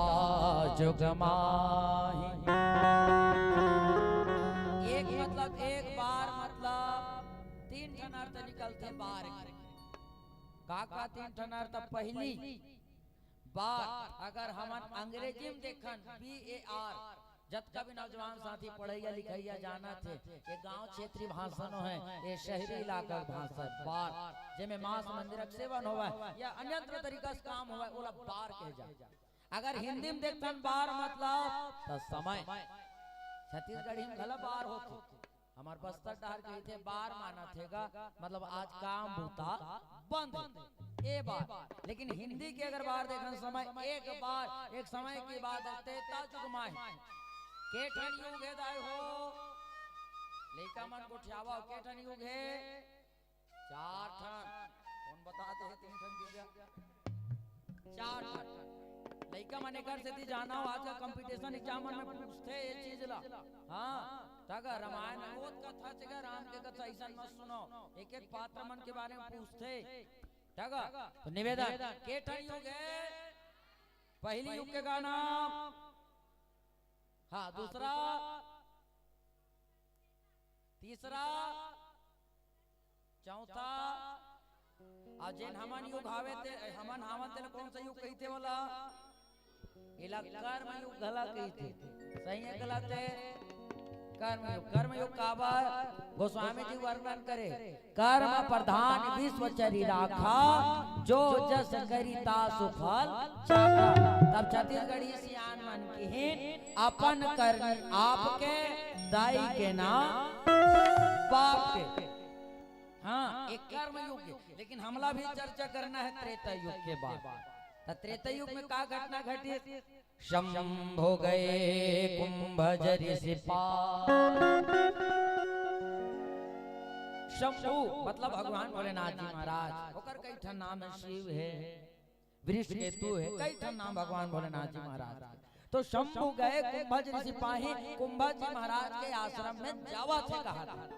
जुग माही। एक मतलब, एक बार मतलब तीन ठन अर्थ निकलथे बार के। का का तीन ठन अर्थ? पहली बार, अगर हमन अंग्रेजी में देखन, बी ए आर, जतका भी नौजवान साथी पढ़इया लिखइया जानत हे, ये गांव क्षेत्रीय भाषा नो हे, ये शहरी इलाका के भाषा हे, बार, जेमे मांस मंदिर के सेवन होवय या अन्यत्र तरीका से काम होवय, ओला बार कहे जाथे। अगर हिंदी में देखथन बार मतलब त समय, छत्तीसगढ़ी में घला बार होथे, हमर बस्तर डहर कहिथे बार मानत हे गा, मतलब आज काम बूता बंद हे, ए बार। लेकिन हिंदी के अगर बार देखन समय, एक बार, एक समय के बाद त्रेता जुग माही। के ठन युग हे दाई हो? लइका मन गोठियावा, के ठन युग हे? चार ठन। कोन बता दे हे तीन ठन के? चार ठन। लइका मन एकर सेती जाना हो, आज का competition exam मन में पूछथे ये चीज ला। हाँ, त गा रामायण में बहुत कथा हे गा, राम के कथा अइसन मत सुनो, एक एक पात्र मन के बारे में पूछथे। त गा, तो निवेदन, के ठन युग हे? पहली युग के का नाम? हाँ, दूसरा, तीसरा, चौथा, अउ जेन हमन युग हावे ते, हमन हावन तेला कौन सा युग कहिथे बोला? एला कर्म युग घला कहिथे। सही हे, गलत हे? कर्म युग। कर्म युग काबर? गोस्वामी जी वर्णन करे, कर्म प्रधान विश्व चरि राखा, जो जस करी तासु फल चाखा। तब छत्तीसगढ़ी सियान मन किहिन, अपन करनी आपके, दाई के ना बाप के। हाँ, एक कर्म युग हे, लेकिन हमला भी चर्चा करना हे त्रेता युग के बारे। त त्रेता युग में का घटना घटिस? शंभु गए कुंभज ऋषि पास। शंभु मतलब भगवान भोलेनाथ जी महाराज, ओकर कई ठन नाम हे, शिव हे, वृषकेतु हे, कई ठन नाम भगवान भोलेनाथ जी महाराज के। तो शंभु गए कुंभज ऋषि पाही, कुंभज जी महाराज के आश्रम में जावत हे कहा था।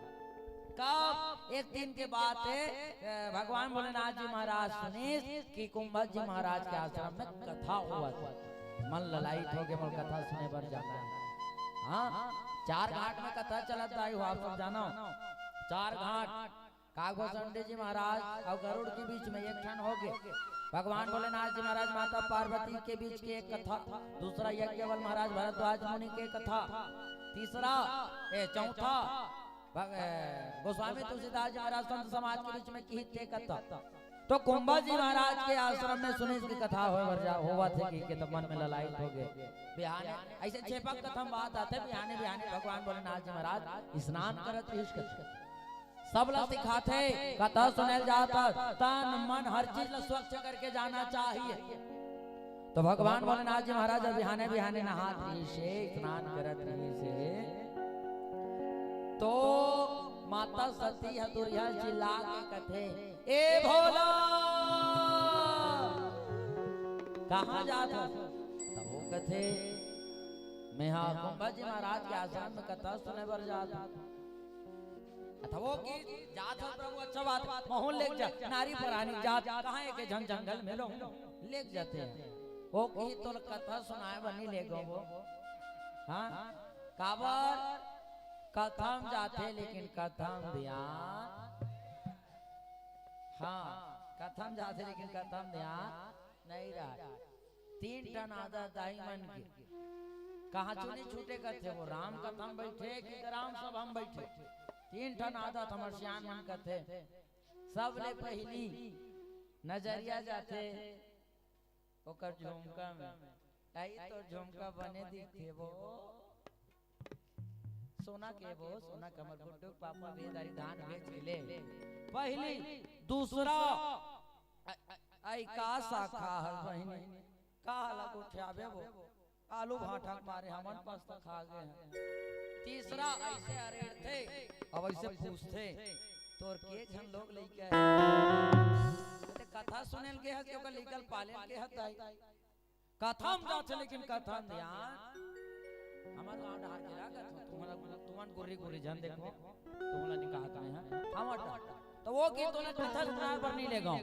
कब? एक दिन के बात हे, अ, भगवान भोलेनाथ जी महाराज सुनिस कि कुंभज जी महाराज के आश्रम में कथा होवत हे। मन ललायत हो गे, मोर कथा सुने बर जाना हे। हाँ, चार घाट में कथा चलत हे, आप सब जानो। चार घाट नागभूषण जी महाराज अउ गरुड़ के बीच में एक ठन हो गे। भगवान भोलेनाथ जी महाराज माता पार्वती के बीच के एक कथा, दूसरा यज्ञवल महाराज भरद्वाज मुनि के कथा, तीसरा, ए, चौथा, भग-, ए, गोस्वामी तुलसीदास जी महाराज संत समाज के बीच में किहित के कथा। तो कुंभा जी महाराज के आश्रम में सुने की कथा होए बर जा, होवत हे कि, कि तब मन में ललायत हो गे। बिहाने, ऐसे छेपक कथा में बात आथे, बिहाने, बिहाने भगवान भोलेनाथ जी महाराज स्नान करत रहिस कथे। सब ला सिखाथे, कथा सुने ल जात हस, तन मन हर चीज ला स्वच्छ करके जाना चाहिए। तो भगवान भोलेनाथ जी महाराज बिहाने बिहाने नहात रहिस हे, स्नान करत रहिस हे, तो माता सती ह दूरिहा चिल्ला के कथे, "ए भोला, कहाँ जात हस?" तब वो कथे, "मैं हा कुंभा जी महाराज के आश्रम में कथा सुने बर जात हूँ।" अथवा वो कि जात हस प्रभु, अच्छा बात, महूँ लेग जा, नारी परानी जात, कहाँ एक झन जंगल में लो, लेग जाते हैं। वो कि तोला कथा सुनाए बर नहीं लेगों वो। हाँ, काबर? कथा म जाथे लेकिन कथा म ध्यान, हाँ, कथा म जाथे लेकिन कथा म ध्यान नहीं रहय। तीन ठन आदत दाई मन के, कहाँ चुनी छूटे कथे, वो राम कथा म बइठे कि ग्राम सभा म बइठे। तीन ठन आदत हमर सियान मन कथे। सबले पहिली नजरिया जाथे ओकर झुमका में। ताई, तोर झुमका बने दिखथे वो। सोना के वो, सोना के हमर गुड्डू के पापा बेदारी धान बेच के ले। पहिली, दूसरा, अ-, अ-, अई का शाखा हर बहिनी? का हाला गोठियाबे वो? आलू भाटा के मारे हमन पस्ता खा गे हन। तीसरा, ऐसे अरेड़थे, अब ऐसे पूछथे, "तोर के झन लोग लइका हे?" ते कथा सुने ल गे हस, के ओकर लइका ल पाले ल गे हस दाई? कथा म जाथे, लेकिन कथा म ध्यान। हमर गांव डहार के लागत हो, तुमन, तुमन गुर्री गुर्री झन देखो, तुमन ला नहीं कहत मैं हा, हमर डहार। तो वो कि तोला कथा सुनाए बर नहीं लेगों।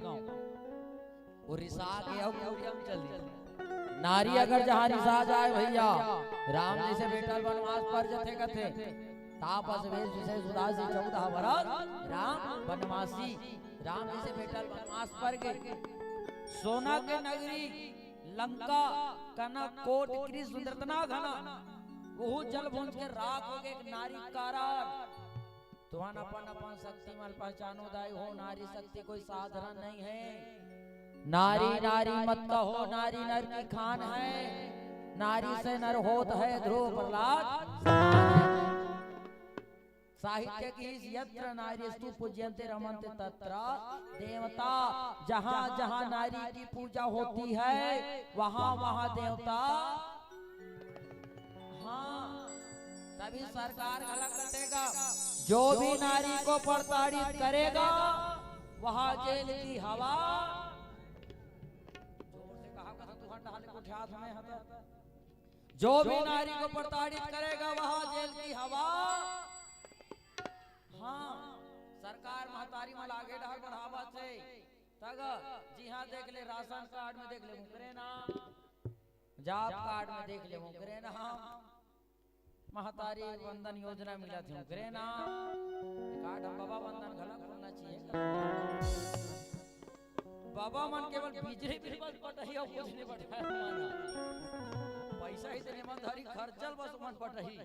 वो रिसा के अउ कुड़िया म चल दी। नारी अगर जहाँ रिसा जाए भैया, राम जैसे बेटा ल बनवास पर जथे कथे। तापस वेश विशेष उदासी चौदह बरस राम बनवासी। राम जैसे बेटा ल बनवास पर गे। सोना के नगरी लंका, कनक, कोट, कृष्ण, रत्ना घना, वहू जल भूंज के राख हो गे एक नारी के कारण। तुमन अपन अपन शक्ति मन पहचानो दाई हो, नारी शक्ति कोई साधारण नहीं है। नारी नारी मत कहो, नारी नर की खान है, नारी से नर होत है ध्रुव प्रहलाद समान है। साहित्य की यत्र नारीस्तु पूज्यंते रमंते तत्र देवता। जहाँ जहाँ नारी की पूजा होती है, वहाँ वहाँ देवता। हाँ, तभी सरकार गला कटेगा। जो भी नारी को प्रताड़ित करेगा, वहाँ जेल की हवा। जोर से कहा, कहा, तू हट, हाले को उठा, हमें हटा। जो भी नारी को प्रताड़ित करेगा, वहाँ जेल की हवा। हाँ, सरकार महतारी मन ला आगे डहर बढ़ावत हे। तग जिहाँ देख ले, राशन कार्ड में देख ले, उकरे नाम, जॉब कार्ड में देख ले, उकरे नाम, महतारी वंदन योजना मिलत हे, उकरे नाम। एक आध बाबा वंदन घला खोलना चाहिए। बाबा मन केवल बिजली बिल बस पटही अउ कुछ नहीं पटाए मन। पैसा ही तो ईमानदारी खर्चल बस मन पटही।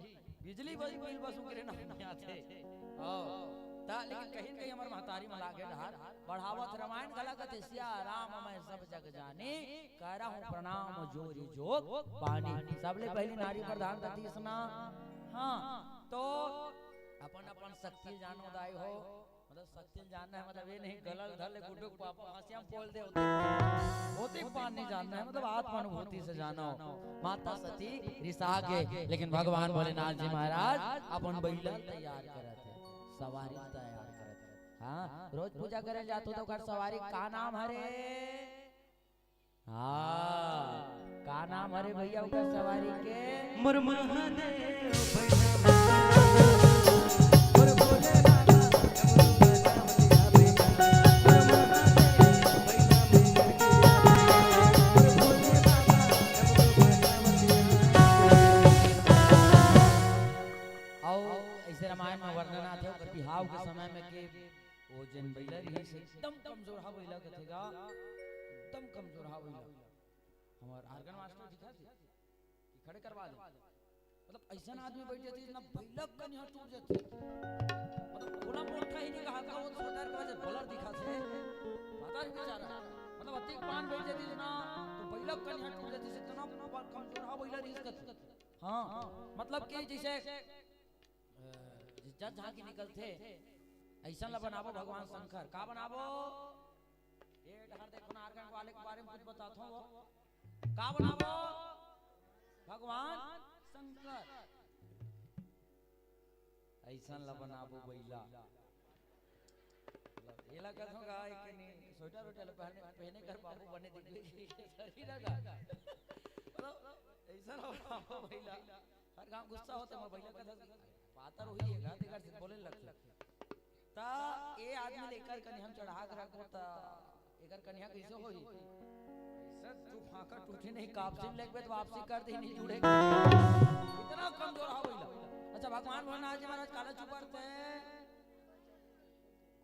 बिजली बिल, बिल बस उकरे नाम नहीं आथे। आओ। ता लेकिन कहीं न कहीं हमर महतारी मन ला आगे डहर बढ़ावत। रामायण घला कथे, सिया राम मैं सब जग जानी, करहूँ प्रणाम जोरी जोग पानी। सबले पहिली नारी प्रधान कथी सना। हाँ, तो अपन अपन शक्ति जानो दाई हो। मतलब शक्ति जानना है, मतलब ये नहीं गलल धर ले गुड्डू के पापा हंसिया में बोल दे होते। होते पान नहीं जानना है, मतलब आत्मानुभूति से जानो। माता सती रिसा गे, लेकिन भगवान भोलेनाथ जी महाराज अपन बैला तैयार करत हे, सवारी तैयार करत हे। हाँ, रोज पूजा करे जात हो तो ओकर सवारी का नाम हरे? हाँ, का नाम हरे भैया ओकर सवारी के? मोर महादेव भैया, मोर भोले बाबा, डमरू वाला भैया, मोर महादेव भैया, मोर भोले बाबा, डमरू वाला भैया। अउ ऐसे रामायण में वर्णन आथे, ओकर बिहाव के समय में के वो जेन बइला रहिस, एकदम कमजोरहा बइला कथे गा, एकदम कमजोरहा बइला। हमर organ master दिखा दे कि खड़े करवा दे। मतलब, अइसन आदमी बइठ जातिस ना, बइला कनिहा टूट जातिस। मतलब, ओला मोटहा ही नहीं कहा, वो स्वेटर के वजह से बलर दिखा थे। पता नहीं बेचारा। मतलब, अतिक पान बइठ जातिस ना, तो बइला कनिहा टूट जातिस, इतना कमजोरहा बइला रहिस कथे। हाँ, मतलब कि जइसे, अ, जब झांकी निकलथे, अइसन ला बनाबो भगवान शंकर। का बनाबो? ये डहर देखो ना, organ वाले के बारे में कुछ बताता हूँ वो। का बनाबो? भगवान शंकर। अइसन ला बनाबो बइला। एला कथों का, एक नहीं, स्वेटर वेटर पहने, पहने कर बाबू बने दिखबे, शरीर का। मतलब, अइसन ला बनाबो बइला। हर गांव गुस्सा होथे, मैं बइला कथा पातर होही है, गा, तेकर से बोले लगथे। ता ए आदमी ले एकर कनिहा म चढ़ा के रखबो, ता एकर कनिहा कइसे होही? अइसन तू फांका टूटे नहीं, कापसी में लगबे तो वापसी कर दे, नहीं जुड़े। इतना कमजोरहा बइला। अच्छा, भगवान भोलेनाथ जी महाराज काला चुपरथे?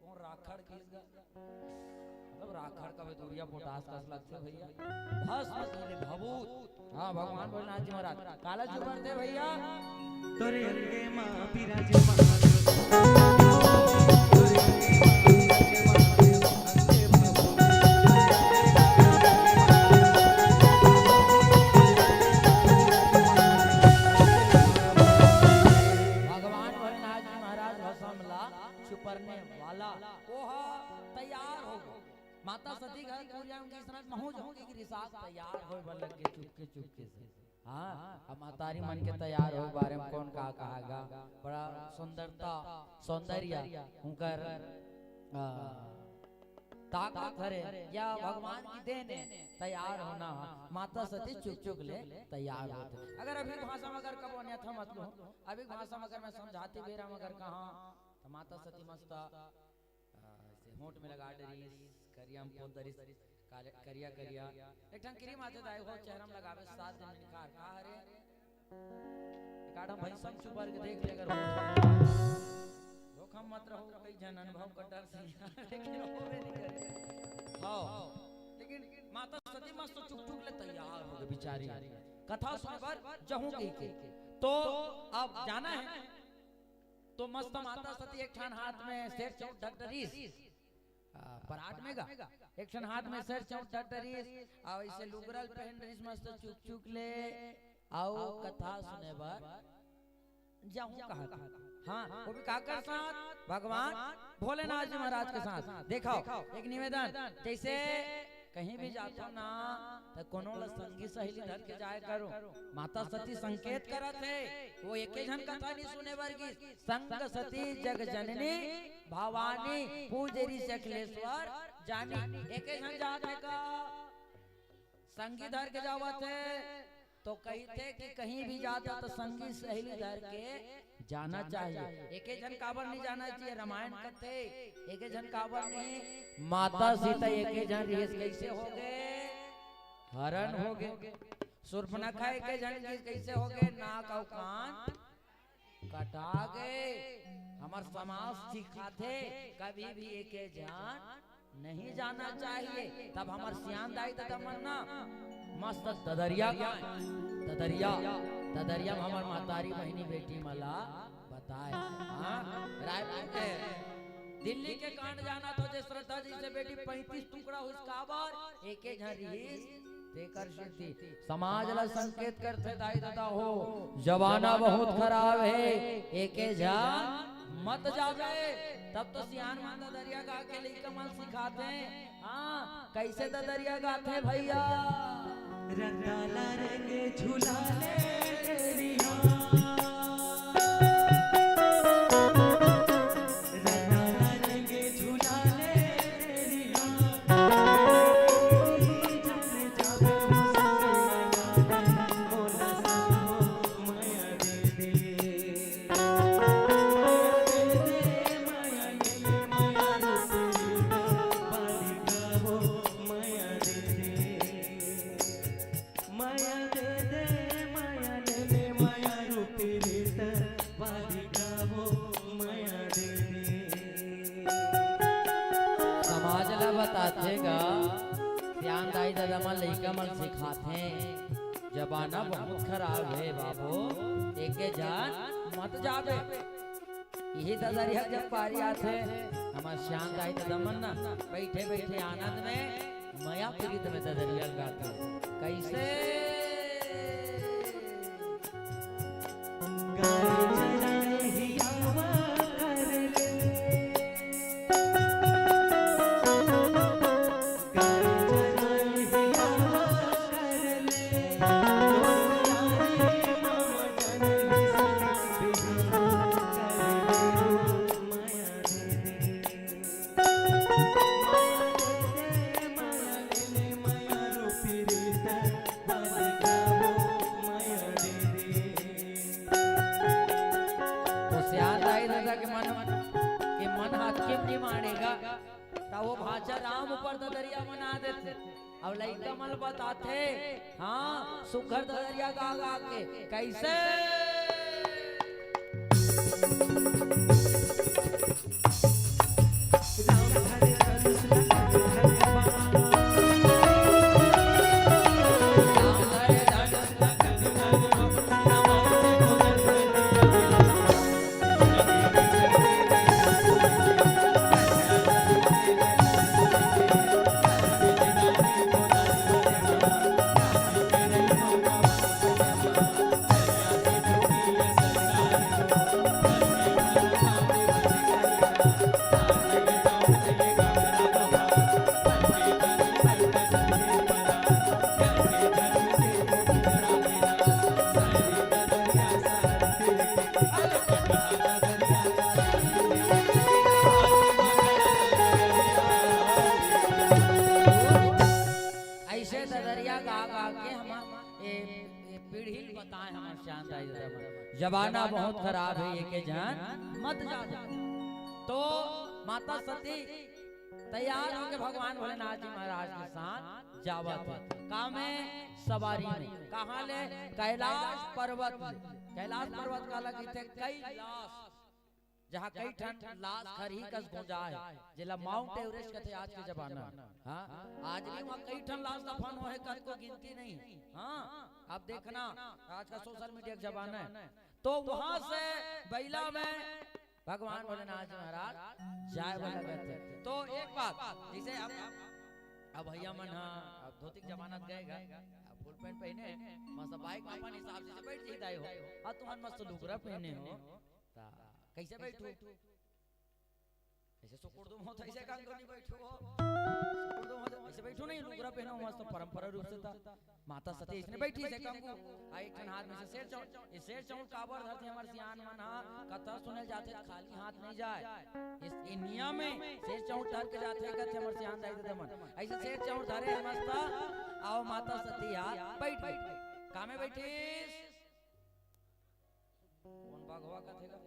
कौन राखड़ किस गा? मतलब, राखड़ का भी दूरिया पोटास कस लगथे भइया। भस्म कीले भभूत। हाँ, भगवान भोलेनाथ जी महाराज काला चुपरथे भइया। तोरे अंगे माँ विराजमान। तोरे अंगे माँ विराजमान। भगवान भोलेनाथ जी महाराज भस्म ला चुपरने वाला, ओह तैयार हो गे। माता सती घर कुरिया म गिस ना, महूँ जाहूँ कहिके रिसा के तैयार होय बर लग गे चुपके चुपके से। हाँ, अब महतारी मन के तैयार होय बारे म कोन का कहा गा, बड़ा सुंदरता, सौंदर्य उनकर, आ, ताकत हरे या भगवान की देन हे, तैयार होना। माता सती चुक चुक ले तैयार होथे। अगर अभी भाषा में अगर कबो अन्यथा मत लो, अभी भाषा में अगर मैं समझाती बेरा में अगर कहा, तो माता सती मस्त, आ, ऐसे होंठ में लगा डरिस, करिया में पोत डरिस, काले, करिया, करिया। एक ठन क्रीम आथे दाई, वो चेहरा में लगावे, सात दिन में निखार। का हरे? एक आधा भैंसा में चुपर के देख ले अगर होंठ में। धोखा मत रहो, कई झन अनुभव कर डरथे, लेकिन होबे नहीं करे। हाँ, लेकिन माता सती मस्त चुक चुक ले तैयार हो गे बिचारी। कथा सुने बर जाहूँ कहिके। तो अब जाना है, तो मस्त माता सती एक ठन हाथ में सेर चौंठ धर डरिस, आ, परात में गा, एक ठन हाथ में सेर चौंठ धर डरिस, अउ ऐसे लुगरा ल पहन डरिस मस्त चुक चुक ले, अउ कथा सुने बर जाहूँ कहा। हाँ, वो भी काकर साथ? भगवान भोलेनाथ जी महाराज के साथ। देखो, एक निवेदन, जैसे कहीं भी जाथो ना, त कोनो ल संगी सहेली धर के जाय करो। माता सती संकेत करत हे, वो एके झन कथा नहीं सुने बर गिस। संग सती जग जननी भवानी, पूजे रिस अखिलेश्वर जानी। एके झन जात हे का? संगी धर के जावत हे, तो कहिथे कि कहीं भी जाता तो संगी सहेली धर के जाना चाहिए। एके झन काबर नहीं जाना चाहिए? रामायण कथे, एके झन काबर नहीं? माता सीता एके झन रिहिस, कैसे हो गे? हरण हो गे। सुर्पनखा एके झन रिहिस, कैसे हो गे? नाक अउ कान कटा गे। हमर समाज सिखाथे, कभी भी एके झन नहीं जाना चाहिए। तब हमर सियान दाई ददा मन ना मस्त ददरिया गाय, ददरिया, ददरिया में हमर महतारी बहिनी बेटी मन ला बताए। हाँ, रायपुर के दिल्ली के कांड जाना तो जे श्रद्धा जी से बेटी पैंतीस टुकड़ा हुई, काबर? एके झन रिहिस, तेकर सेती समाज ला संकेत करथे दाई ददा हो, जमाना बहुत खराब हे, एके झन मत जाबे। तब तो सियान मन ददरिया गा के लइका मन सिखाथे। हाँ, कैसे ददरिया गाथे भैया? रंडाला रेंगे झूला ले रिहा। रंडाला रेंगे झूला ले रिहा। आज ला बताथे गा, सियान दाई ददा मन लइका मन सिखाथे, जमाना बहुत खराब हे बाबू, एके जान मत जाबे। इही ददरिया जब पारी आथे, हमर सियान दाई ददा मन ना बइठे बइठे आनंद में मया प्रीत में ददरिया गाथे। कइसे? तो सियान दाई ददा के मन, के मन हाथ के नहीं मानेगा, त वो भांचा राम ऊपर ददरिया बना देथे। अब लइका मन बताथे, हाँ, सुघर ददरिया गा गा के, कइसे? अइसे ददरिया गा गा के हम ए, ए पीढ़ी ल बताए हमर सियान दाई ददा मन। जमाना बहुत खराब हे, एके जान मत जा। तो माता सती तैयार होके भगवान भोलेनाथ जी महाराज के साथ जावत हे। का में? सवारी में। कहाँ ले? कैलाश पर्वत ले। कैलाश पर्वत काला कहिथे? कैलाश, जहाँ कई ठन लाश खरही कस गोंजाय, जेला माउंट एवरेस्ट कथे आज के जमाना। हाँ, आज भी वहाँ कई ठन लाश दफन होहे, कतको गिनती नहीं। हाँ, अब देखना, आज का सोशल मीडिया के जमाना हे, तो वहाँ से बइला में भगवान भोलेनाथ जी महाराज जाए वाला रहते। तो एक बात, जइसे अब, अब भइया मन हा, अब धोती के जमाना गए गा, अब फुल पैंट पहिने, मस्त बाइक में अपन हिसाब से बइठ जाई दाई हो, अउ तुमन मस्त लुगरा पहिने हो, त कइसे बइठू? अइसे सुकुड़दुम होत अइसे कंगो नहीं बइठू हो। सुकुड़दुम होत अइसे बइठू नहीं, लुगरा पहिनो मस्त परंपरा रूप से त। माता सती अइसने बइठी से कंगू। आ एक ठन हाथ में से सेर चाउर, ये सेर चाउर काबर धरथे हमर सियान मन हा, कथा सुने जाथे त खाली हाथ नहीं जाए। इस, ये नियम हे, सेर चाउर धर के जाथे कथे हमर सियान दाई ददा मन। अइसे सेर चाउर धरे हे मस्त, अउ माता सती हा बइठ गई। का में बइठिस? कोन बघवा कथे गा?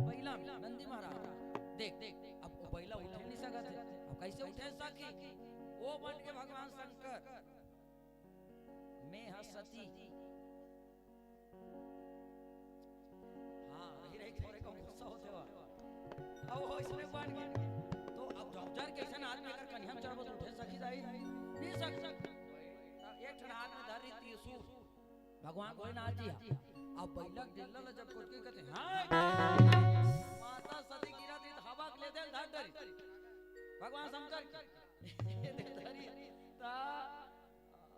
बइला में, नंदी महाराज। देख, देख, अब वो बइला उठे नहीं सकत हे। अब कइसे उठे सकी? वो बन के भगवान शंकर, मैं हा सती। हाँ, रही, रही, थोरे कम गुस्सा होथे वा। अब वो अइसने बन के, तो अब जौजर के अइसन आदमी अगर कनिहा में चढ़बो तो उठे सकी दाई? नहीं सक। त एक ठन हाथ में धर रही त्रिशूल। भगवान भोलेनाथ जी हा। अब बइला के डिल्ला ल जब कोचके कथे, "हाँ।" माता सती गिरत रही त हवा के ले दे ल धर डरी। भगवान शंकर के। ये दे धरी। त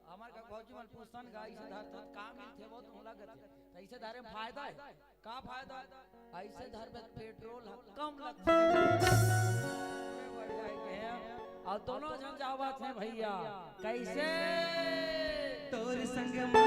हमर का भौजी मन पूछन गा, "अइसे धर त का मिलथे वो तुमला कथे?" त अइसे धरे में फायदा हे। का फायदा? अइसे धरबे त पेट्रोल ह कम लगथे। अउ दोनों झन जावत हे भइया, कइसे? तोर संग मा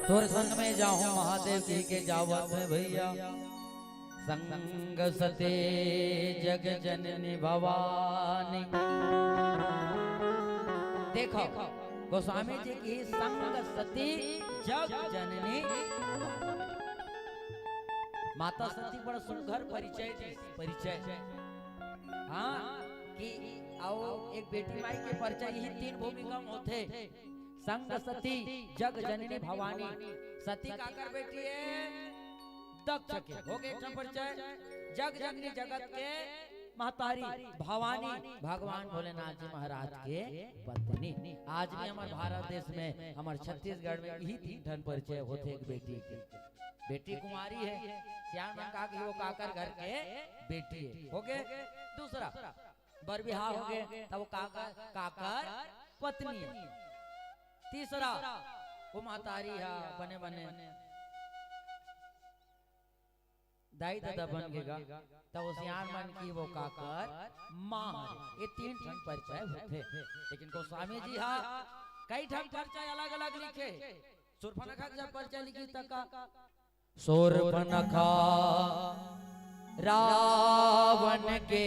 तोर संग में जाहूं महादेव जी के जावत में भइया। संग सती जग जननी भवानी। देखो, गोस्वामी जी की संग सती जग जननी। माता सती बड़ा सुंदर परिचय दी, परिचय। हाँ, कि आओ, एक बेटी माई के परिचय यही तीन भूमिका में होथे। संग सती जग जननी भवानी। सती काकर बेटी है? दक्ष के। हो गए एक ठन परिचय। जग जननी, जगत के महतारी, भवानी, भगवान भोलेनाथ जी महाराज के पत्नी। आज भी हमारे भारत देश में, हमारे छत्तीसगढ़ में यही तीन ठन परिचय होथे एक बेटी के। बेटी कुंवारी है, सियान मन का कि वो काकर घर के बेटी है। हो गए। दूसरा, बर बिहाव हो गए, तब वो काकर, काकर पत्नी है। तीसरा, वो महतारी है, बने बने दाई ददा बन गे गा, तब वो सियान मन की वो काकर माँ हरे। ये तीन ठन परिचय होथे। लेकिन गोस्वामी जी हा कई ठन परिचय अलग-अलग लिखे। शूर्पणखा के जब परिचय लिखिस त का, शूर्पणखा रावण के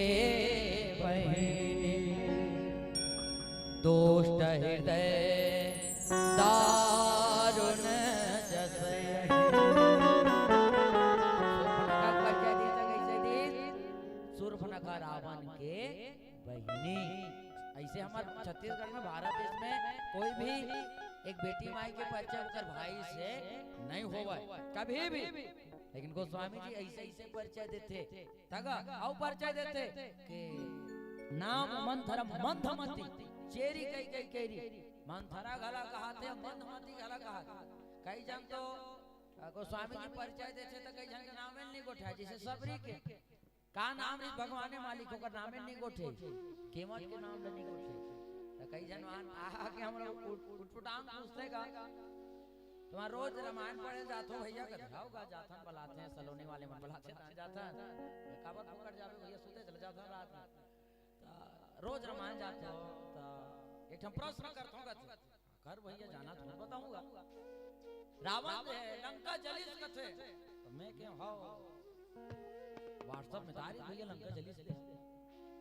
बहिनी, दुष्ट हृदय दारुण जस। शूर्पणखा के परिचय दीस त कइसे दीस? शूर्पणखा रावण के बहिनी। ऐसे हमर छत्तीसगढ़ में, भारत देश में कोई भी एक बेटी माई के परिचय ओकर भाई से नहीं होवय, कभी भी। लेकिन गोस्वामी जी ऐसे, ऐसे परिचय देथे, तगा अउ परिचय देथे कि नाम मंथरा मंथमती, चेरी कई कई केरी, मंथरा घला कहाथे, मंथमती घला कहाथे। कई झन तो, अ, गोस्वामी जी परिचय देथे त कई झन के नामे नहीं गोठा, जैसे सबरी के। का नाम रिहिस भगवाने मालिक, ओकर नामे नहीं गोठे, केवट के नाम ल नहीं गोठे। त कई झन मान आ के हमला उट-, उटपुटांग पूछथे का, तुम्हार रोज रामायण पढ़े जाथो भैया? कथे, "हव गा, जाथन, बलाथे, सलोनी वाले मन बलाथे, त जाथन।" "काबर फोकट जाबे भैया, सुते चले जाथन रात में।" त रोज रामायण जाथो, त एक ठन प्रश्न करथों कथे। कर भैया, जाना थोड़ा बताऊंगा। रावण जे हे, लंका जलिस कथे। त मैं कहेंव, "हव।" WhatsApp में डारिस भैया, लंका जलिस कथे।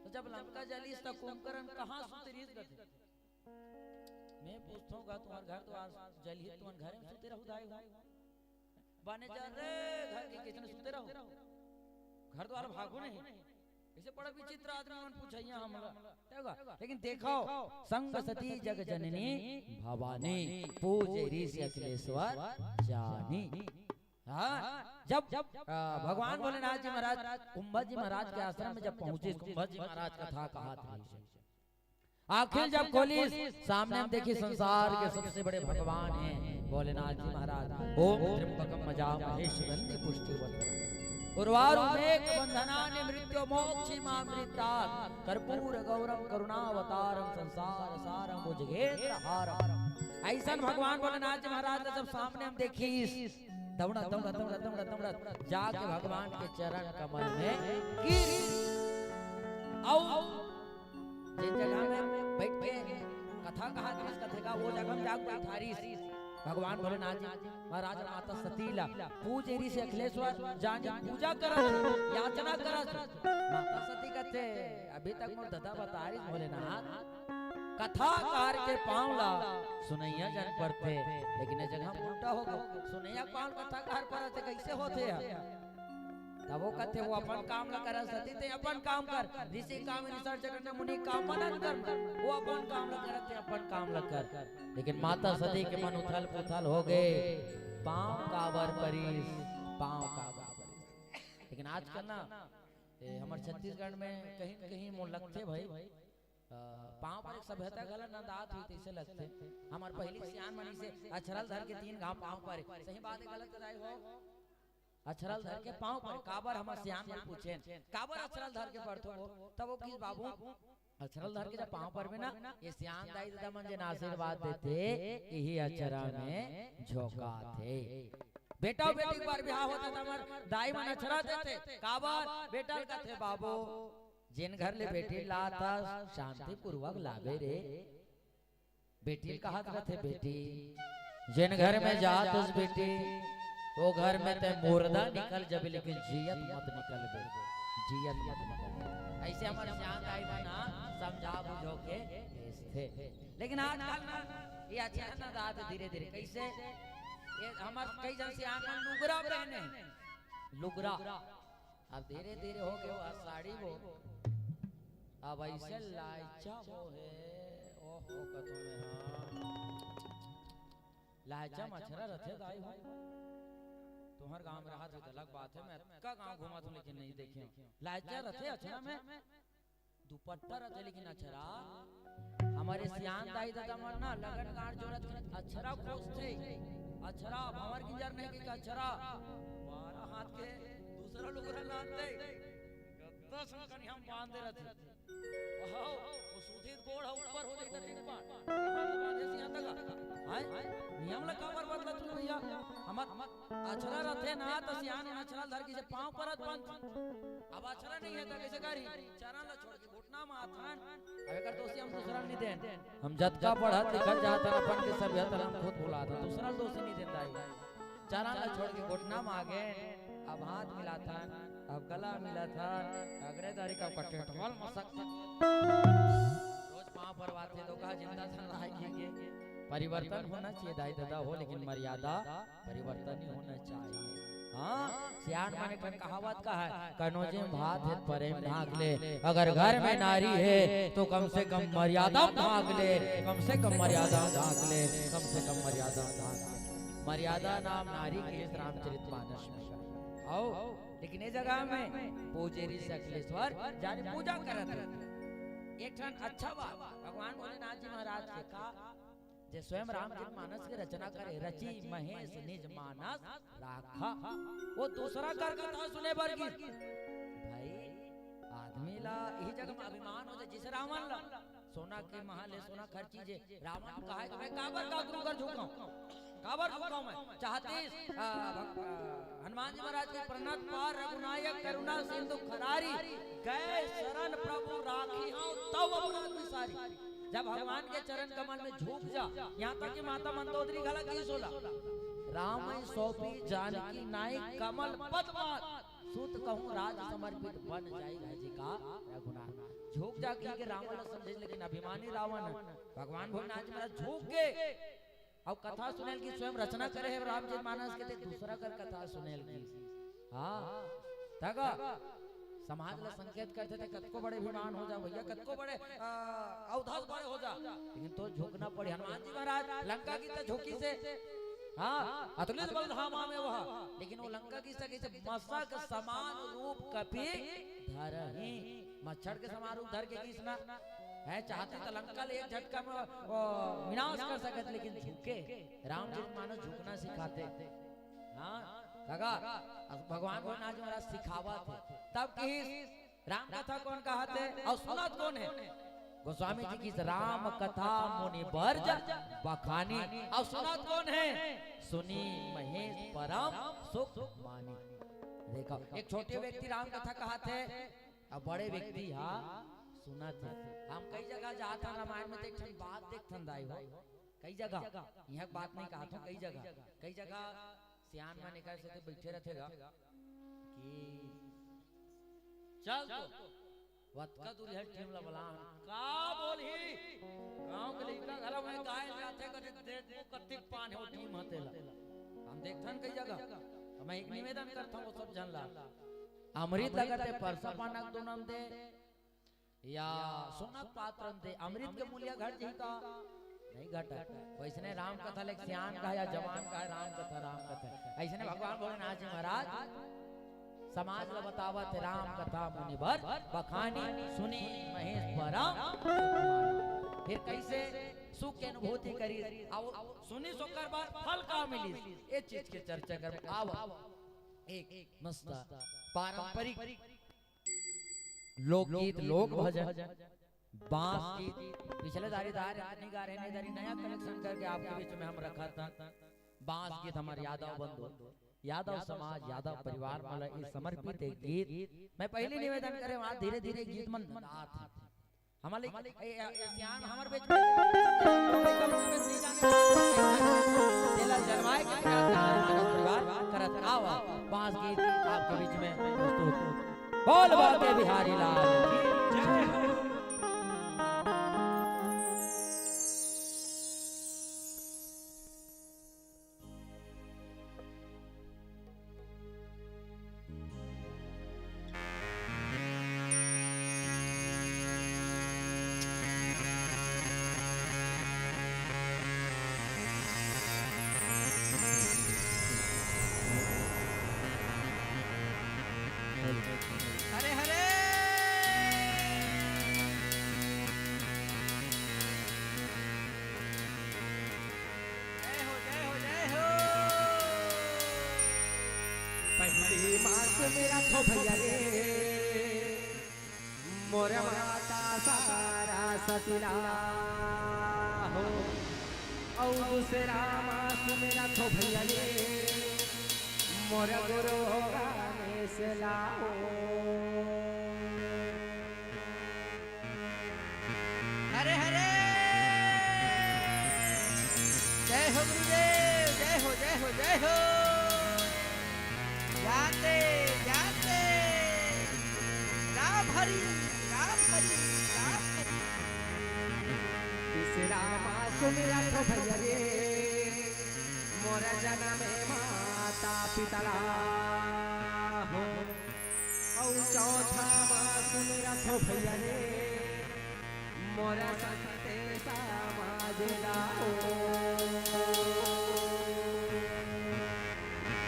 त जब लंका जलिस त कुंभकर्ण कहाँ सुते रिहिस कथे। मैं पूछथों का, तुम्हार घर दुवार जलही, तुम्हार घर में सुते रहू दाई हो। बने जा रे, घर के किचन सुते रहू। घर दुवार भागू नहीं। इसे बड़ा विचित्र आदमी मन पूछइया हमला। देखो, लेकिन देखो, संग सती जग जननी भवानी, पूजे ऋषि अखिलेश्वर जानी। हाँ, जब, आ, भगवान भोलेनाथ जी महाराज कुंभा जी महाराज के आश्रम में जब पहुंचे, कुंभा जी महाराज कथा कहत रहिस। आँखी ल जब खोलिस, सामने म देखिस संसार के सबसे बड़े भगवान हे भोलेनाथ जी महाराज। ओम त्र्यंबकम यजामहे सुगंधि पुष्टिवर्धनम। उर्वारुकमेव बंधनानि मृत्योर्मुक्षीयमामृतात्। कर्पूर गौरम करुणावतारम संसार सारम भुजगेंद्र हारम। अइसन भगवान भोलेनाथ जी महाराज ला जब सामने म देखिस, दौड़त, दौड़त, दौड़त, दौड़त, दौड़त जाके भगवान के चरण कमल में गिर। अउ जेन जगह में बइठ के कथा कहत रिहिस, कथे का वो जगह में जाके बइठारिस भगवान भोलेनाथ जी महाराज, माता सती ला पूजे ऋषि अखिलेश्वर जानी, पूजा करत, याचना करत। माता सती कथे, "अभी तक मोर ददा बतारिस भोलेनाथ, कथाकार के पाँव ला सुनइया झन परथे, लेकिन ए जगह म उल्टा हो गे, सुनइया पाँव कथाकार परथे, कइसे होथे?" तब वो कथे, "वो अपन काम ला करत, सती तें अपन काम कर, ऋषि काम रिसर्च करना, मुनि काम मनन कर, वो अपन काम ला करत, तें अपन काम ला कर।" लेकिन माता सती के मन उथल पुथल हो गे, पाँव काबर परिस, पाँव काबर परिस। लेकिन आजकल ना, ए, हमर छत्तीसगढ़ में कहीं न कहीं मोर लगथे भाई, अ, पाँव पर एक सभ्यता घला नंदात होही तइसे लगथे। हमर पहिली सियान मन अइसे अछरल धर के तीन घांव पाँव परे। सही बात हे, गलत बताए हो? अछरल धर के पाँव परे। काबर, हमर सियान मन पूछेन, "काबर अछरल धर के परथो वो?" तब वो किहिस, "बाबू, अछरल धर के जब पाँव परबे ना, ये सियान दाई ददा मन जेन आशीर्वाद देथे, इही अचरा में झोंकाथे।" बेटा अउ बेटी के बर बिहाव होथे त हमर दाई मन अछरल देथे। काबर? बेटा ल कथे, "बाबू, जेन घर ले बेटी लात हस, शांतिपूर्वक लाबे रे।" बेटी ल कहत रथे, "बेटी, जेन घर में जात हस बेटी, वो घर में ते मुर्दा निकल जबे, लेकिन जियत मत निकलबे, जियत मत निकलबे। अइसे हमर सियान दाई मन ह समझा बुझो के भेजथे। लेकिन आजकल ना ये अच्छा ना दात धीरे धीरे। कइसे ये हमर कई झन सियान मन लुगरा पहने, लुगरा। अब धीरे धीरे हो गए वो साड़ी वो। अब अइसे लाइचा हो हे, ओहो कथो में हाँ। लाइचा मछरा रथे दाई हो। तुम्हर गांव में रहत हो त अलग बात हे, मैं अतका गांव घूमत हूं लेकिन नहीं देखे हूं। लाइचा रथे अछरा में, दुपट्टा रथे लेकिन अछरा। हमर सियान दाई ददा मन ना लगन गांठ जोरत के अछरा खोजथे। अछरा, भंवर गिंजर नहीं कि अछरा। बारह हाथ के दूसरा लुगरा लानथे। गद्दा संग कनिहा म बांधे रथे। वाह, वो सुधी गोड़ ह ऊपर हो जाई त ठीक बा। हाथ बांधे से यहां तक। हाय, नियम ला काबर बदलत हो भैया? हमर अछरा रथे ना त सियान मन अछरा ल धर के से पांव परत बंद। अब अछरा नहीं हे त कइसे करही? चरण ला छोड़ के घुटना म आथन। अब एकर दोषी हम दूसरा ल नहीं देन। हम जतका पढ़त लिखत जात हन अपन के सभ्यता ला हम खुद भुलात हन। दूसरा ल दोषी नहीं देन दाई। चरण ला छोड़ के घुटना म आगे। अब हाथ मिलाथन, अब गला मिलाथन, अगरे दारी का पटेटवाल मसक। रोज पांव परवाथे तो कहा जिंदा धन रहा के। परिवर्तन होना चाहिए दाई ददा हो, लेकिन मर्यादा परिवर्तन ही होना चाहिए। हाँ, सियान मन एक ठन कहावत कहा हे, कनोजे म भात हे परे म ढांक ले। अगर घर में नारी हे तो कम से कम मर्यादा म ढांक ले, कम से कम मर्यादा म ढांक ले, कम से कम मर्यादा म ढांक ले। मर्यादा नाम नारी के इस रामचरित मानस में। आओ, लेकिन ये जगह में पूजे ऋषि अखिलेश्वर जाने पूजा करत रहे। एक ठन अच्छा बात भगवान भोलेनाथ जी महाराज के का, जे स्वयं रामचरित मानस के रचना करे, रचि महेश निज मानस राखा। वो दूसरा कर कथा सुने बर गिस। भाई, आदमी ला यही जगह में अभिमान हो जाए, जिसे रावण ला सोना के महल हे, सोना के हर चीज हे। रावण कहा कि मैं काबर का गुरु कर झुकाऊं, काबर झुकाऊं मैं? चाहतीस, आ, भग-, आ, हनुमान जी महाराज के प्रणत पार रघुनायक करुणा सिंधु खरारी, गए शरण प्रभु राखी हूं तब अपराध विसारी। जब भगवान के चरण कमल में झुक जा, यहां तक कि माता मंदोदरी घला की सोला, राम सौंपी जानकी नाई कमल पद पाद, सुत कहूं राज समर्पित बन जाई भजिका रघुनाथ। झुक जा कहि के रावण ला समझे, लेकिन अभिमानी रावण हे। भगवान भोलेनाथ जी महाराज झुक के अउ कथा सुनेल कि स्वयं रचना करे हे रामचरित मानस के, ते दूसरा कर कथा सुनेल कि। हाँ, तगा समाज ला संकेत करथे ते कतको बड़े अभिमान हो जा भैया, कतको बड़े, आ, अवधस बड़े हो जा, लेकिन तो झुकना पड़े। हनुमान जी महाराज लंका की तो झुकी से, हाँ, अतुलित बल धामा में वह, लेकिन वो लंका की से कैसे मसक समान रूप कपि धरही, मच्छर के समान रूप धर के किस ना है, चाहते तो लंका ले एक झटका में, वो, विनाश कर सकत, लेकिन झुके। रामचरित मानस झुकना सिखाते। हाँ, काका, भगवान भोलेनाथ जी महाराज सिखावत हे। तब किस राम कथा कोन कहत हे अउ सुनत कोन हे? गोस्वामी जी किस राम कथा मुनि बरज बखानी। अउ सुनत कोन हे? सुनी महेश परम सुख मानी। देखो, एक छोटे व्यक्ति राम कथा कहत हे, अउ बड़े व्यक्ति हा सुनत हे। हम कई जगह जात हन रामायण में, तो एक ठन बात देखथन दाई हो, कई जगह, इहां के बात नहीं कहत हूं, कई जगह, कई जगह सियान मन एकर सेती बइठे रथे गा कि चल तो, वतका दूरिहा टीम ला बलान। का बोलही? गांव के लइका घला में गाय जाथे, कथे, "देखो कतिक पान हे ओ टीम ह तेला।" हम देखथन कई जगह। तो मैं एक निवेदन करथन वो सब झन ला, अमृत लगत हे परसा पाना के दोनों दे, या सोना के पात्र म दे, अमृत के मूल्य घट जही का? नहीं घटा। वैसने राम कथा ले सियान कहा या जवान कहा, राम कथा, राम कथा। ऐसने भगवान भोलेनाथ जी महाराज समाज ला बतावत हे, राम कथा मुनि बरज बखानी, सुनी महेश परम। फिर कैसे सुख के अनुभूति करी, अउ सुनी सोकर बर फल का मिली, ये चीज के चर्चा कर। आव एक मस्त पारंपरिक लोकगीत, लोक भजन, बांस गीत। पिछले दारी दार इतनी गा रहे, नहीं दारी नया कलेक्शन करके आपके बीच में हम रखा था। बांस गीत हमारे यादव बंधु, यादव समाज, यादव परिवार वाला ये समर्पित एक गीत। मैं पहले निवेदन करे, वहां धीरे धीरे गीत मन नाथ हमर ले-, ए, ए, ए, सियान हमर बीच में, तेला जनवाए के प्रयास हमारे मानव परिवार करत आवा। बांस गीत आपके बीच में प्रस्तुत। बोल बांके बिहारी लाल की जय हो। हरे हरे। जय हो, जय हो, जय हो। पहली माँ सुमिरथो भैया रे, मोर माता सरस्वती ला हो। अउ दूसरा माँ सुमिरथो भैया रे, मोर गुरु गणेश ला हो। हरे हरे। जय हो गुरुदेव, जय हो, जय हो, जय हो। जाते जाते राम हरि, राम हरि, राम हरि। तीसरा माँ सुमिरथो भैया रे, मोर जनमे माता पिता ला हो। अउ चौथा माँ सुमिरथो भैया रे, मोर संते समाज ला हो।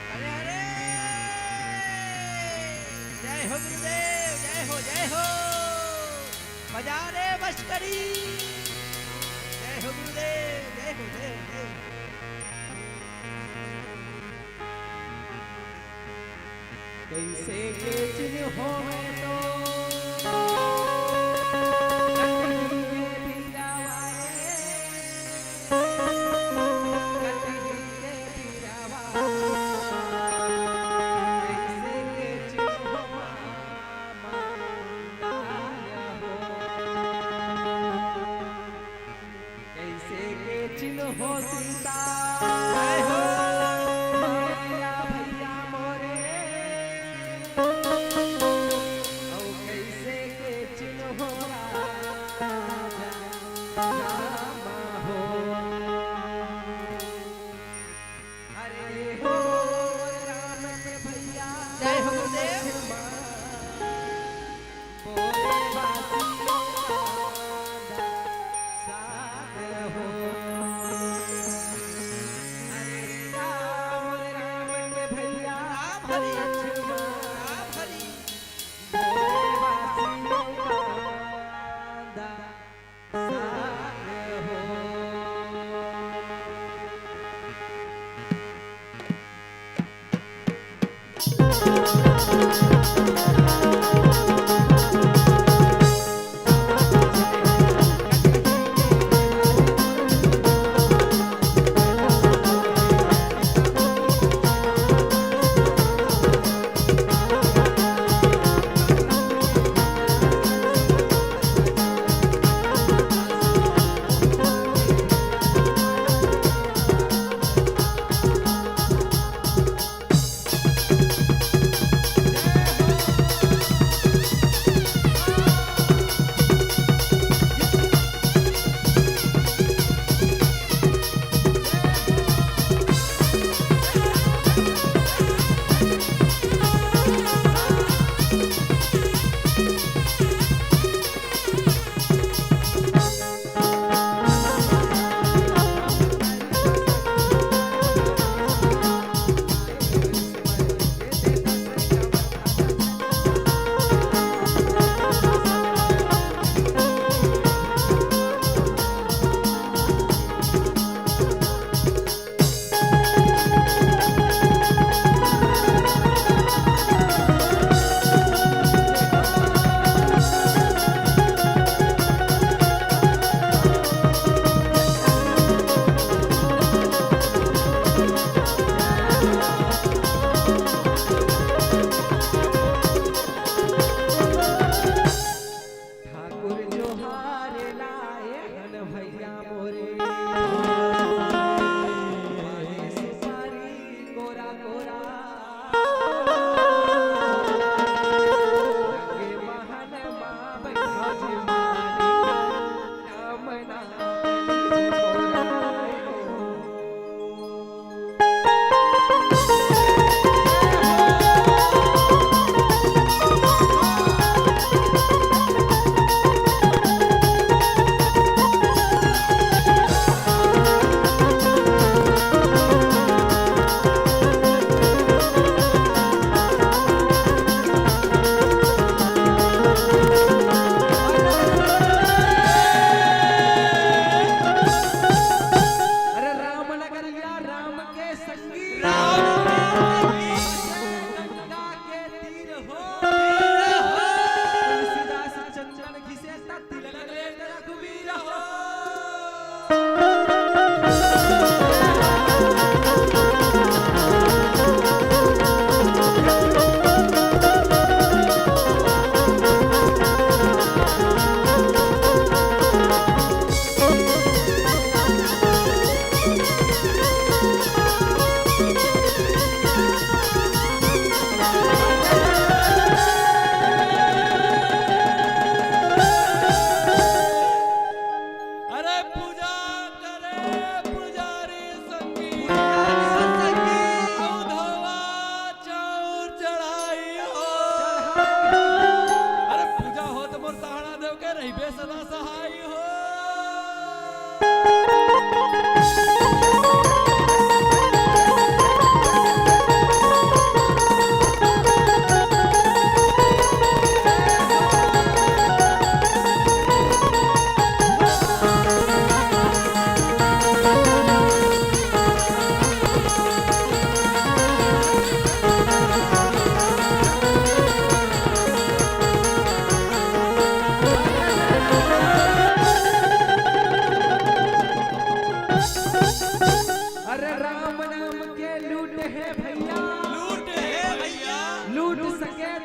हरे हरे। जय हो गुरुदेव, जय हो, जय हो। बजा रे मस्करी। जय हो गुरुदेव, जय हो, जय हो, जय हो। कइसे के चिन्ह होवे तो कटही के पीरावा ए, कटही के पीरावा। कइसे के चिन्ह होवे माया हो। कइसे के चिन्हो सीता। जय हो। भैया, भैया मोरे।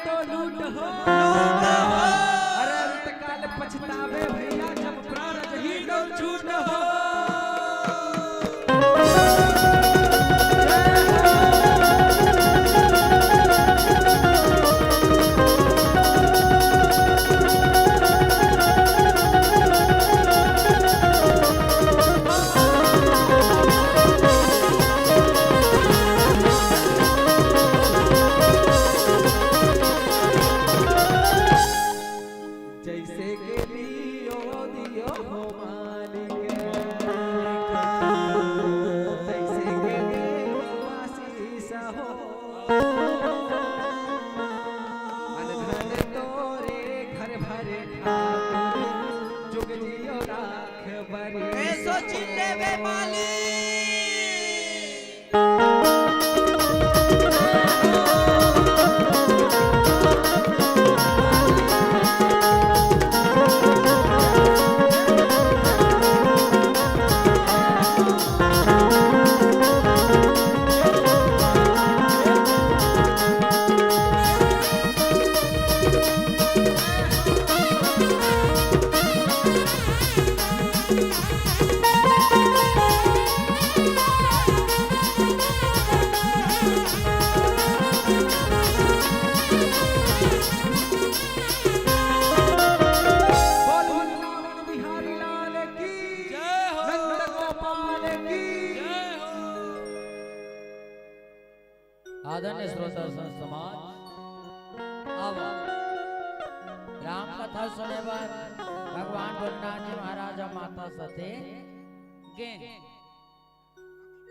तो लूट हो। अरे अंतकाल पछतावे भैया, जब प्राण जही लो छूट हो। जैसे के दियो दियो हो मालिक, तैसे के दियो आशीष हो। अन धन तोरे घर भरे ठाकुर, जुग जियो राख बरी। ऐसो चिल्ले बे मालिक। बोल वृंदावन बिहारी लाल की, जय हो। नंद गोपाल की। जय हो। आदरणीय श्रोता संत समाज, अब राम कथा सुने बर भगवान भोलेनाथ जी महाराज अउ माता सती गे।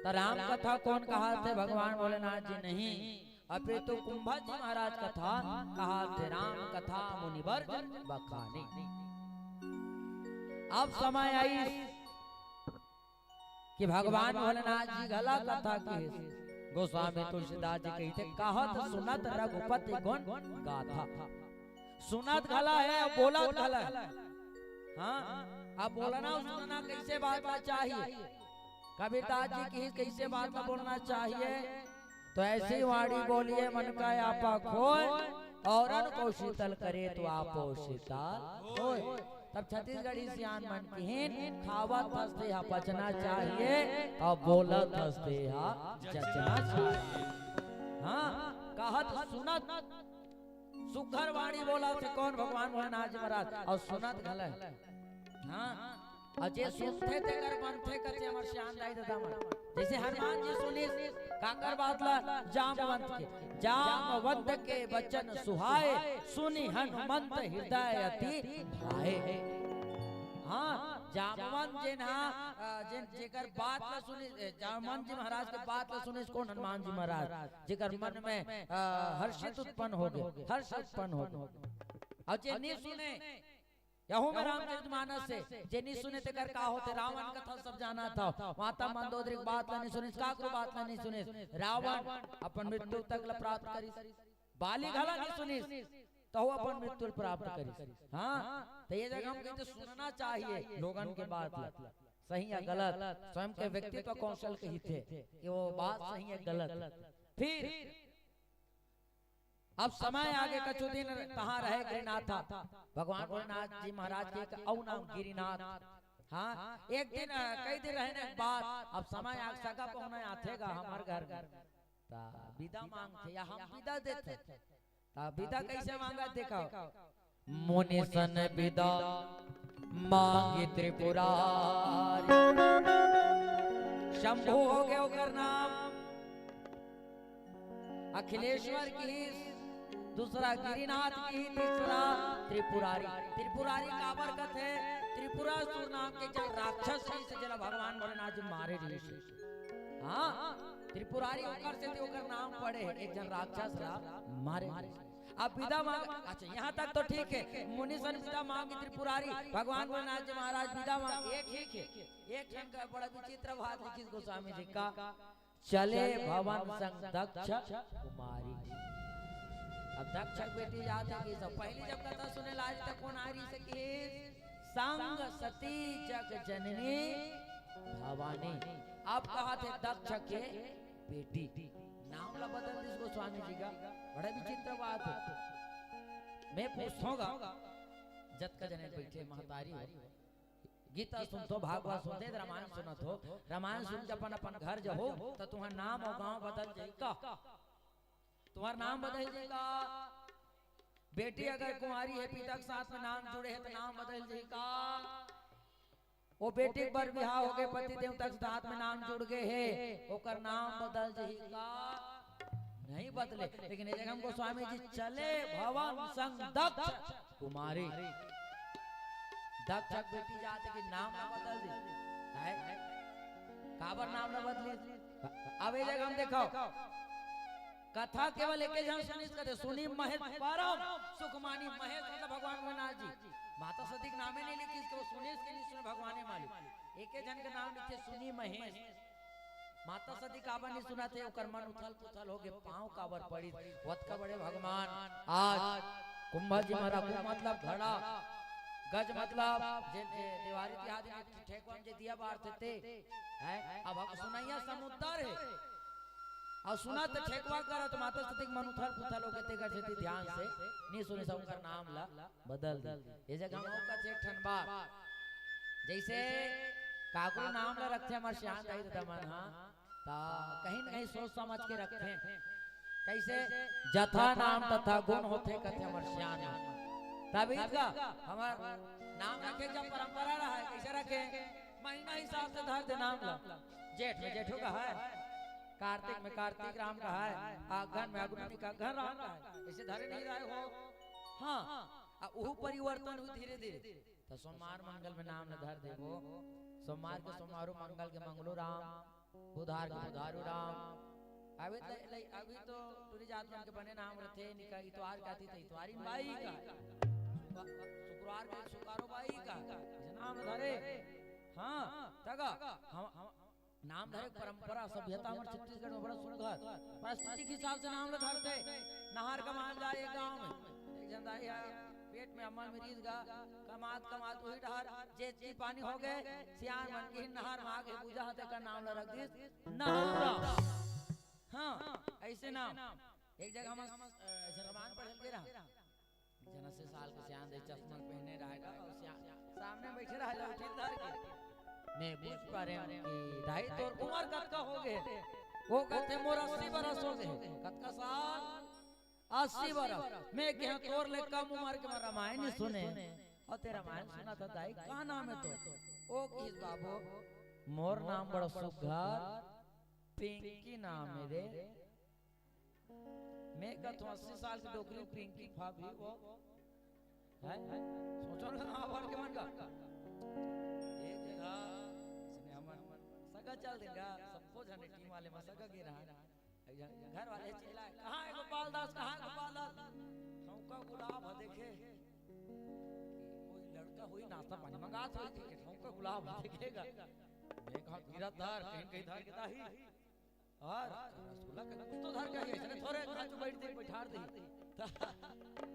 त राम कथा कोन कहाथे? भगवान भोलेनाथ जी नहीं, अपितु कुंभा जी महाराज कथा कहाथे। राम कथा मुनिवर बखानी। अब समय आइस कि भगवान भोलेनाथ जी घला कथा किहिस। गोस्वामी तुलसीदास जी कहिथे, "कहत सुनत रघुपति गुण गाथा।" सुनत घला हे अउ बोलत घला हे। हाँ, अब बोलना अउ सुनना कइसे बात ला चाहिए? कबीरदास जी किहिस कइसे बात ला बोलना चाहिए? तो ऐसी वाणी बोलिए मन का आपा खोय, औरन को शीतल करे तो आपो शीतल होय। तब छत्तीसगढ़ी सियान मन किहिन, खावत हस तेहा पचना चाहिए, अउ बोलत हस तेहा जचना चाहिए। हाँ, कहत सुनत सुघर वाणी बोलथे कोन? भगवान भोलेनाथ जी महाराज। अउ सुनत घला हे। हाँ, अउ जे सुनथे तेकर बनथे कथे हमर सियान दाई ददा मन। जइसे हनुमान जी सुनिस काकर बात ला? जामवंत के। जामवंत के बचन सुहाए, सुनि हनुमंत हृदय अति भाए। हाँ, जामवंत जेन हा, अ, जेन जेकर बात ला सुनिस, ए, जामवंत जी महाराज के बात ला सुनिस कोन? हनुमान जी महाराज। जेकर मन में, अ, हर्षित उत्पन्न होगे, हर्ष उत्पन्न होगे। अउ जे नी सुने, यहू में रामचरितमानस हे, जे नी सुने तेकर का होथे? रावण कथा सब जानत हव। माता मंदोदरी के बात ला नी सुनिस, काकरो बात ला नी सुनिस। रावण अपन मृत्यु तक ला प्राप्त करिस। बाली घला नी सुनिस, तहू अपन मृत्यु ला प्राप्त करिस। हाँ, त ये जगह हम कहिथे सुनना चाहिए लोगन के बात ला, सही या गलत, स्वयं के व्यक्तित्व कौशल कहिथे कि वो बात सही है गलत। फिर अब समय आगे, कछु दिन तहाँ रहे गिरिनाथा। भगवान भोलेनाथ जी महाराज के एक अउ नाम गिरिनाथ। हाँ, एक दिन, अ, कई दिन रहने के बाद अब समय आगे, सगा पहुना आथे गा हमर घर में, त बिदा मांगथे या हम बिदा देथे, त बिदा कइसे मांगत देखव। मुनि सन बिदा मांगी त्रिपुरारी। शंभु होगे ओकर नाम, अखिलेश्वर किहिस, दूसरा गिरिनाथ किहिस, तीसरा त्रिपुरारी। त्रिपुरारी काबर कथे? त्रिपुरासुर नाम के एक झन राक्षस रिहिस, जेला भगवान भोलेनाथ जी मारे रिहिस। हाँ, त्रिपुरारी ओकर सेती ओकर नाम पड़े हे, एक झन राक्षस ला मारे रिहिस। अब बिदा मांग, अच्छा, यहाँ तक तो ठीक है, मुनि सन बिदा मांगी त्रिपुरारी, भगवान भोलेनाथ जी महाराज बिदा मांग, ये ठीक है। एक ठन का बड़ा विचित्र बात लिखिस गोस्वामी जी का, चले भवन संग दक्ष कुमारी। अब दक्ष के बेटी जात हे कि सब पहली जब कथा सुने ला आज तक कोन आ रही से कि संग सती जग जननी भवानी। अब कहाथे दक्ष के बेटी। नाम ला बदल दिस गोस्वामी जी का, बड़ा विचित्र बात है। मैं पूछथों गा, जतका जने बइठे महतारी हो, गीता सुनथो, भागवत सुनथे, रामायण सुनत हो, रामायण सुन के अपन अपन घर जहो, त तुंहर नाम अउ गांव बदल जाही का? तुंहर नाम बदल जाही का? बेटी अगर कुंवारी हे, पिता के साथ में नाम जुड़े हे, त नाम बदल जाही का? ओ बेटी के बर बिहाव होगे, पति देवता के साथ में नाम जुड़ गे हे, ओकर नाम बदल जाही का? नहीं बदले। लेकिन ये जगह हमको स्वामी जी चले भवन संग दक्ष कुमारी। दक्ष के बेटी जात हे कि नाम ना बदल दे। है? काबर नाम ना बदली? अब ये जगह हम देखो, कथा केवल एके झन सुनिस कथे, सुनी महेश परम सुख मानी। महेश मतलब भगवान भोलेनाथ जी। माता सती के नामे नहीं लिखिस कि वो सुनिस कि नहीं सुने, भगवाने मालिक। एके झन के नाम लिखे, सुनी महेश। माता सती काबर नहीं सुनत हे, ओकर मन उथल पुथल होगे, पांव काबर पड़िस। वतका बड़े भगवान आज कुंभा जी महाराज, कुंभ मतलब घड़ा, गज मतलब जे, जे देवारी तिहार में ठेकुआ में जे दिया बारथे ते, हैं? अब हम सुनइया समुद्र हे, अउ सुनत ठेकुआ करत माता सती के मन उथल पुथल होगे, तेकर सेती ध्यान से नहीं सुने, सब ओकर नाम ला बदल दे। ये जगह हम ओकर एक ठन बात, जैसे काकरो नाम ला रखथे हमर सियान दाई ददा मन हा, त कहीं न कहीं सोच समझ के रखथे। कैसे? जथा नाम तथा गुण होथे, कथे हमर सियान मन। तभी का हमर नाम रखे के जब परंपरा रहा है, कैसे रखे? महीना हिसाब से धर दे नाम ला। जेठ में जेठू कहाय, कार्तिक में कार्तिक राम कहाय, अगहन में अगहन राम कहाय, ऐसे धरे नहीं रहे हो। हाँ, आ उहू परिवर्तन हुई धीरे धीरे। त सोमवार मंगल में नाम ला धर देबो, सोमवार के सोमवारू, मंगल के मंगलू राम, बुधार के बुधारू राम। अभी त, लई, अभी तो टूरी जात मन के बने नाम रथे, निका इतवार काती त इतवारी बाई का, शुक्रवार के शुक्रारो बाई का, ऐसे नाम धरे। हाँ, तगा हम, हम नाम धरे के परंपरा, सभ्यता हमर छत्तीसगढ़ में बड़ा सुघर, परिस्थिति के हिसाब से नाम ला धरथे। नहर कमाए ला जाए एक गांव में, एक झन दाई हा, पेट में अम्मल मरीज गा, कमात कमात उही डहर जेती पानी होगे, सियान मन के नहर में आके पूजा होथे, का नाम ला रख दिस नहूरा। हाँ, ऐसे नाम। एक जगह हम, अ, ऐसे रामायण पढ़े गे रहा, एक झन अस्सी साल के सियान दाई, चश्मा पहने रहा गा, अउ सियान सामने बइठे रहा, लौठी धर के। मैं पूछ पा रहे हूँ कि दाई तोर उमर कतका होगे? वो कथे मोर अस्सी बरस होगे। कतका साल? अस्सी बरस। मैं कहेंव तोर ले कम उमर के मैं रामायण नहीं सुने, अउ तें रामायण सुनत हस दाई, का नाम हे तोर? वो कहिस बाबू, मोर नाम बड़ा सुघर पिंकी नाम हे रे। मैं कथों अस्सी साल के डोकरी पिंकी भाभी वो, हैं? सोचो ना, आवार के मन का। एक जगह इसने हमन सगा चल देंगा, सबो झने टीम वाले में सगा गे रहा। एक झन घर वाले चिल्लाए, "कहाँ हे गोपाल दास, कहाँ हे गोपाल दास?" "ठौंका गुलाब ह देखे।" कोई लड़का होई, नाश्ता पानी मंगात होई, कि "ठौंका गुलाब ह देखेगा।" मैं कहा, "गिरा धर, कहीं, कहीं धर के दाही।" अउ रसगुल्ला के कुछ तो धर के आही, अइसने थोरे खाचू बइठ दे, बइठार दे। त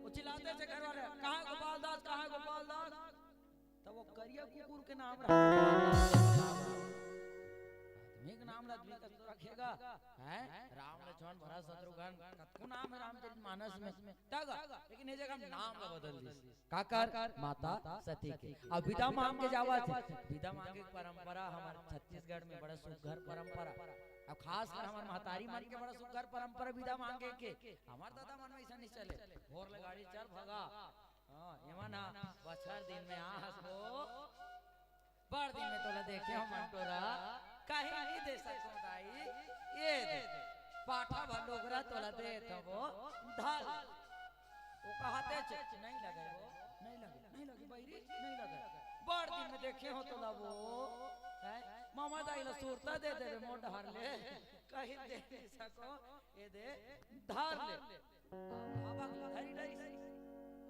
वो चिल्लाथे घर वाले, "कहाँ हे गोपाल दास, कहाँ हे गोपाल दास?" त वो करिया कुकुर के नाम रहा। आदमी के नाम ला आदमी कस तो रखेगा, हैं? राम, लक्ष्मण, भरत, शत्रुघ्न, कतको नाम हे रामचरित मानस में। तगा, लेकिन ये जगह नाम ला बदल दिस। काकर? माता सती के। अब बिदा मांग के जावत हे, बिदा मांगे के परंपरा हमर छत्तीसगढ़ में बड़ा सुघर परंपरा। अब खासकर हमर महतारी मन के बड़ा सुघर परंपरा बिदा मांगे के। हमर ददा मन में अइसन नहीं चले। भोर ले गाड़ी चल भगा। हाँ, एमन हा बछर दिन में आस हो। बड़ दिन में तोला देखे हों मंटोरा, कहीं नहीं दे सकों दाई, ये दे। पाठा भर लुगरा तोला देत हों वो, धर। वो कहत हे, "नहीं लगे वो, नहीं लगे, नहीं लगे बइरी, नहीं लगे। बड़ दिन में देखे हों तोला वो, हैं? मामा दाई ला सुरता दे देबे मोर डहर ले, कहीं दे नहीं सकों, ये दे, धर ले।" बाबा के धरी डरिस।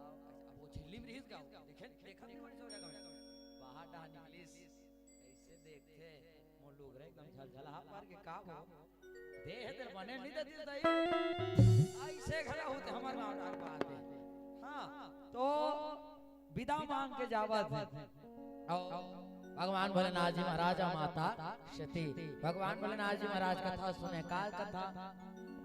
अब, अब वो झिल्ली में रिहिस गा, देखे, देखा नहीं बड़ी जोर जगह में। बाहर डहर निकलिस, ऐसे देखथे, मोर लुगरा एकदम झलझलाहा पर के का हो? देह दे बने नहीं देती दाई। ऐसे घला होथे हमर गाँव डार बात हे। हाँ, तो बिदा मांग के जावत हे। अउ भगवान भोलेनाथ जी महाराज अउ माता सती। भगवान भोलेनाथ जी महाराज कथा सुने, का कथा?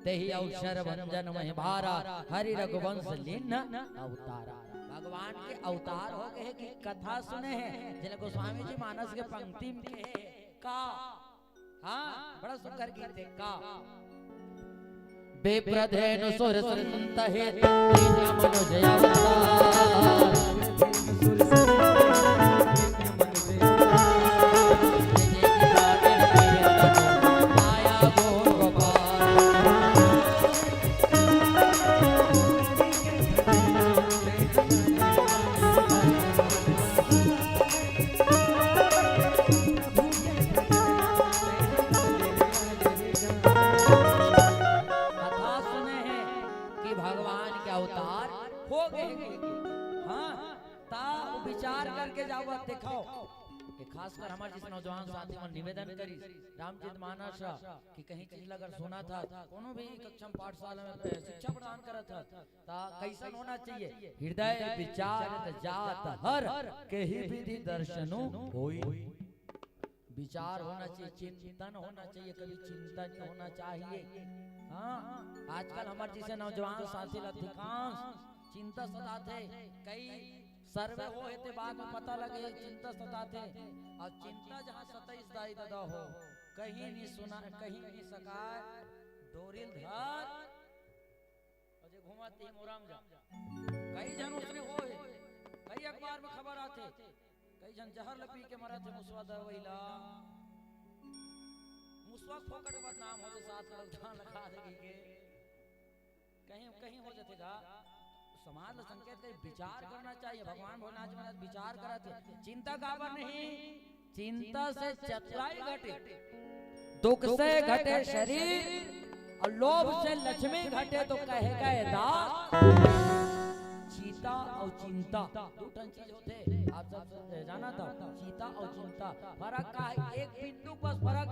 तेहि अवसर भंजन महि भारा, हरि रघुवंश लीन्ह अवतारा। भगवान के अवतार हो गए हे कि कथा सुने हे, जेला गोस्वामी जी मानस के पंक्ति में कहे हे का। हाँ, बड़ा सुंदर गीत हे का। विप्रधेनु सुर संत हित, दीन मनुज अवतार। कथा सुने हे कि भगवान के अवतार हो गए हे। हाँ, ता विचार करके जावा, देखाव। ये खासकर हमारे जैसे नौजवान साथी मन निवेदन करिस, रामचरित मानस कि कहीं चीज ला अगर सुनत हस, कोनो भी कक्षा में, पाठशाला में पे-, शिक्षा प्रदान करत हस, ता कैसन होना चाहिए? हृदय विचारत जात हर, केहि विधि दर्शनु होई। विचार होना चाहिए, चिंतन होना चाहिए, कभी चिंतन होना चाहिए। हाँ, आजकल हमारे जैसे नौजवान साथी ला अधिकांश चिंता सताथे, कई सर्वे हो हे ते बाद में पता लगे, चिंता सताथे। अउ चिंता जहाँ सताइस दाई ददा हो, कहीं नहीं सुना, कहीं नहीं सकाय, डोरिल धर, अउ जे घुमाते ही मोराम जा। कई झन उसने हो हे, कई अखबार में खबर आथे, कई झन जहर ल पी के मरत हे, मुसवा दवाई ला। मुसवा फोकट बदनाम हो जे, साथ में जान लगा देगी के। कहीं, कहीं हो जाथे गा। समाज ला संकेत करे, विचार करना चाहिए। भगवान भोलेनाथ जी महाराज विचार करत हे। चिंता काबर नहीं? चिंता से चतुराई घटे, दुख से घटे शरीर, अउ लोभ से लक्ष्मी घटे, तो कहे गए दास। चीता अउ चिंता दू ठन चीज होथे, आप सब जानत हव। चीता अउ चिंता फरक का हे? एक बिंदु बस फरक,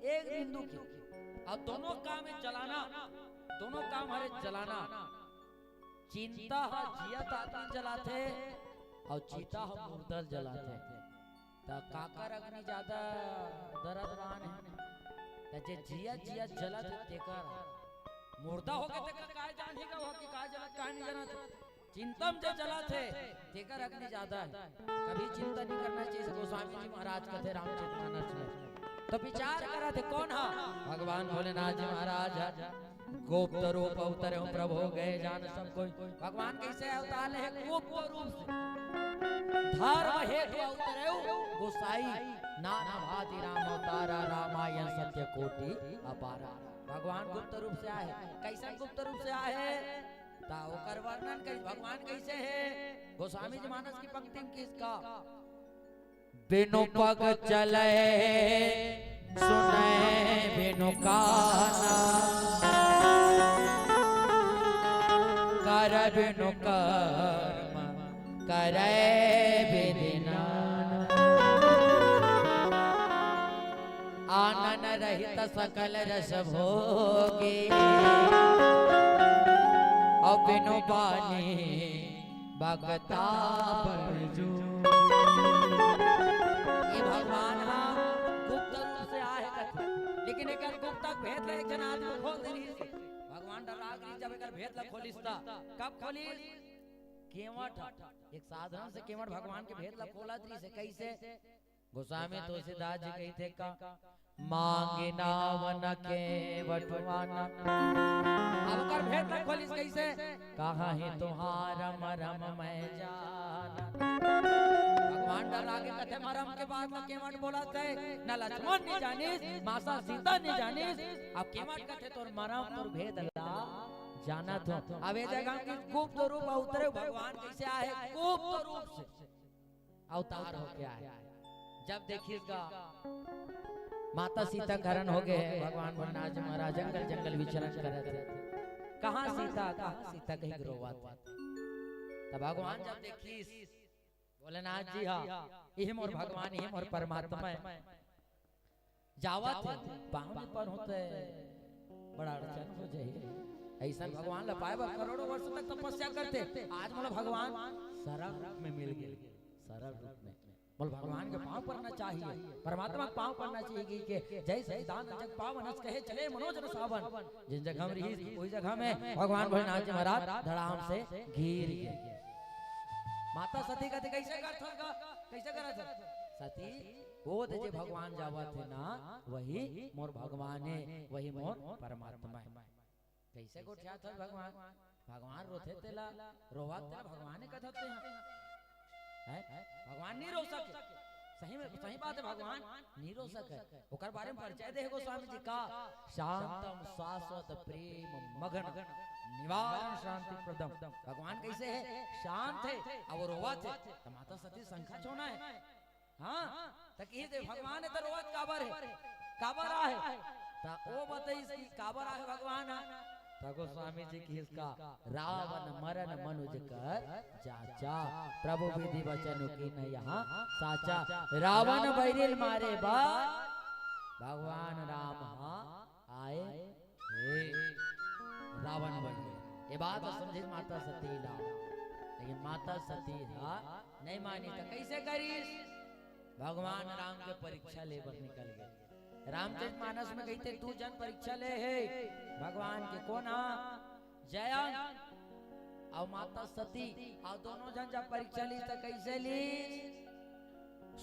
एक बिंदु के। अउ दोनों काम हे जलाना, दोनों काम हरे जलाना। चिंता ह जियत आदमी जलाथे अउ चीता ह मुर्दा ल जलाथे। त काकर अग्नि जादा दरदमान हे? त जे जियत जियत जलत हे तेकर। मुर्दा होके तेकर काय जानही गा, वो कि काय जलत, काय नहीं जानत। चिंता म जे जलत हे तेकर अग्नि जादा हे। कभी चिंता नहीं करना चाहिए, गोस्वामी जी महाराज कथे रामचरित मानस में। तो विचार करत हे कोन हा? भगवान भोलेनाथ जी महाराज ह। गुप्त रूप अवतरे हूँ प्रभु गए जान सब कोई। भगवान कैसे अवतार ले हे? गुप्त रूप से। धर्म हेतु अवतरे हूँ गोसाई, नाना भांति राम अवतारा, रामायण सत्य कोटि अपारा। भगवान गुप्त रूप से आए हे। कैसन गुप्त रूप से आए हे? ता ओकर वर्णन करी, भगवान कैसे हे? गोस्वामी जी मानस की पंक्ति में किसका? बिनु पग चले सुने बिनु काना, कर बिनु कर्म करे विधि नाना। आनन रहित सकल रस भोगी, अउ बिनु बानी बगता बरजू। ये भगवान हा गुप्त रूप से आहे कथे, लेकिन एकर गुप्त भेद ला एक झन आदमी खोल दे रहिस। भगवान डर्रागे रहिस जब एकर भेद ला खोलिस ता। कब खोलिस? केवट। एक साधारण से केवट भगवान के भेद ला खोलत रहिस। कैसे? गोस्वामी तुलसीदास जी कहिथे का, मांगि नाम न केवट आना। अब ओकर भेद ला खोलिस कैसे? कहा ही तुम्हारा मरम मैं जाना। भगवान डर्रागे कथे मरम के बात ला केवट बोलत हे, न लक्ष्मण नहीं जानिस, माता सीता नहीं जानिस। अब केवट कथे तोर मरम तोर भेद ला जानत हूँ। अब ये जगह की गुप्त रूप अवतरे भगवान कैसे आहे? गुप्त रूप से अवतार होके आए। जब देखिस गा माता सीता के हरण हो गए हे, भगवान भोलेनाथ जी महाराज जंगल जंगल विचरण करत हे। कहाँ सीता, कहाँ सीता कहि के रोवत हे। तब भगवान जब देखिस भोलेनाथ जी हा, इही मोर भगवान, इही मोर परमात्मा हे। जावत हे, पाँव नहीं परहूँ त बड़ा अड़चन हो जाही। अइसन भगवान ला पाए बर करोड़ों वर्ष तक तपस्या करथे। आज मोला भगवान सरग रूप में मिल गए, सरग रूप में। अउ भगवान के पाँव परना चाहिए, परमात्मा के पाँव परना चाहिए कि के जय सच्चिदानंद जग पावन, अस कहे चले मनोजन सावन। जिन जगह में रहिस, ओही जगह में भगवान भोलेनाथ जी महाराज धड़ाम से गिर गे। माता सती कथे, "कइसे करथस गा? कइसे करथस?" सती, "वो दे जे भगवान जावत हे ना, वही मोर भगवान हे, वही मोर परमात्मा हे।" कइसे गोठियाथस भगवान? भगवान रोथे तेला, रोवत तेला भगवान कथत हे। हैं? भगवान नइ रो सके। सही में, सही बात हे, भगवान नइ रो सके। ओकर बारे में परिचय दे हे गोस्वामी जी का, "शांतम शाश्वत प्रेम मगन निवारण शांति प्रदम।" भगवान कइसे हे? शांत हे, अउ वो रोवत हे। त माता सती शंका छोड़ना हे। हाँ, त किहिस भगवान हे त रोवत काबर हे? काबर आहे? त ओ बतइस कि काबर आहे भगवान ह। त गोस्वामी जी किहिस का, "रावण मरन मनुज कर जाचा, प्रभु विधि वचन कीन्ह यहाँ साचा।" रावण बैरी ल मारे बर भगवान राम ह आए हे। रावण बैरी ल। ये बात समझिस माता सती ला, लेकिन माता सती ह नइ मानिस त कइसे करिस? भगवान राम के परीक्षा ले बर निकल गे। रामचरित मानस में कहिथे, "दू झन परीक्षा ले हे भगवान के।" कोन ह? जयंत अउ माता सती, अउ दोनों झन जब परीक्षा लिस त कइसे लिस?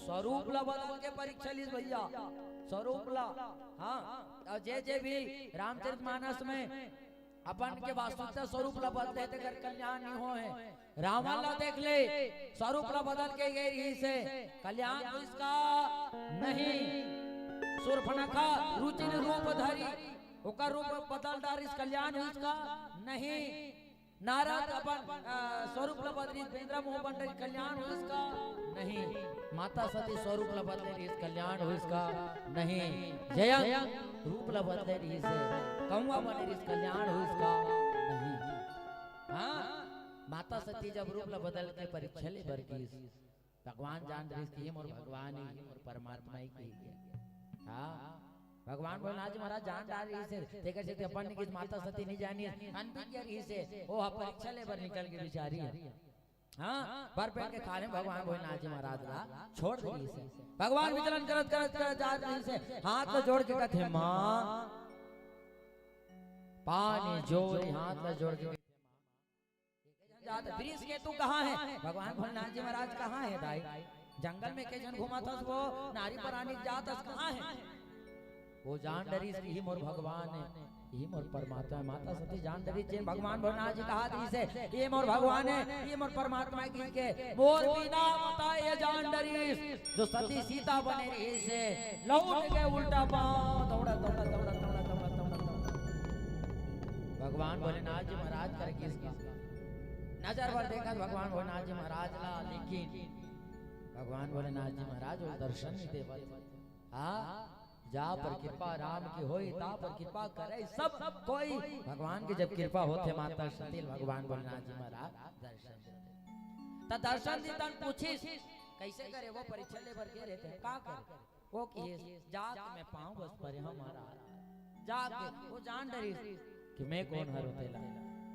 स्वरूप ला बदल के परीक्षा लिस भइया, स्वरूप ला। हाँ, अउ जे जे भी रामचरित मानस में अपन के वास्तविकता स्वरूप ला बदले तेकर कल्याण नइ होय हे। रावण ला देख ले, स्वरूप ला बदल के गे रिहिस हे, कल्याण होइस का? नहीं। शूर्पणखा रुचिर रूप धरी, ओकर रूप बदल डारिस, कल्याण होइस का? नहीं। नारद अपन, अ, स्वरूप ला बदलिस, बेंदरा मुंह बन डारिस, कल्याण होइस का? नहीं। माता सती स्वरूप ला बदले रिहिस, कल्याण होइस का? नहीं। जयंत रूप ला बदले रिहिस हे, कौआ बने रिहिस, कल्याण होइस का? नहीं। हाँ, माता सती जब रूप ला बदल के परीक्षा ले बर गिस, भगवान जान रिहिस कि ये मोर भगवान हे, ये मोर परमात्मा हे कहिके। हाँ, भगवान भोलेनाथ जी महाराज जान डारे रिहिस हे, तेकर सेती अपन नइ गिस, माता सती नइ जानिस, अनभिज्ञ रिहिस हे, ओ ह परीक्षा ले बर निकल गे बिचारी। हाँ, बर पेट के खाने भगवान भोलेनाथ जी महाराज ला छोड़ दे रिहिस हे। भगवान विचलन करत, करत, करत जात रिहिस हे, हाथ ला जोड़ के कथे, "माँ, पानी जोरी हाथ ला जोड़ के।" जात, "वृषकेतु कहाँ हे?" भगवान भोलेनाथ जी महाराज, "कहाँ हे दाई? जंगल में के झन घूमत हस, वो नारी परानी जात हस, कहाँ हे?" वो जान डरिस कि ये मोर भगवान हे, ये मोर परमात्मा हे। माता सती जान डरिस, जेन भगवान भोलेनाथ जी कहा दिस हे, "ये मोर भगवान हे, ये मोर परमात्मा हे," कहिके, "मोर बिना मता ये जान डरिस।" जो सती सीता बने रिहिस हे, लहुट के उल्टा पाँव दौड़ा, दौड़ा, दौड़ा। भगवान भोलेनाथ जी महाराज कर गिस का। नजर भर देखत भगवान भोलेनाथ जी महाराज ला, लेकिन भगवान भोलेनाथ जी महाराज वो दर्शन नइ देवत। हाँ, जा पर कृपा राम की होई, ता पर कृपा करे सब कोई। भगवान की जब कृपा होथे माता सती ल, भगवान भोलेनाथ जी महाराज दर्शन देथे। त दर्शन दिस त पूछिस, "कइसे करे वो परीक्षा ले बर गे रहे तें, का करे?" वो किहिस, "जाके मैं पाँव बस परे हँव महाराज।" जाके वो जान डरिस कि मैं कोन हरँव तेला।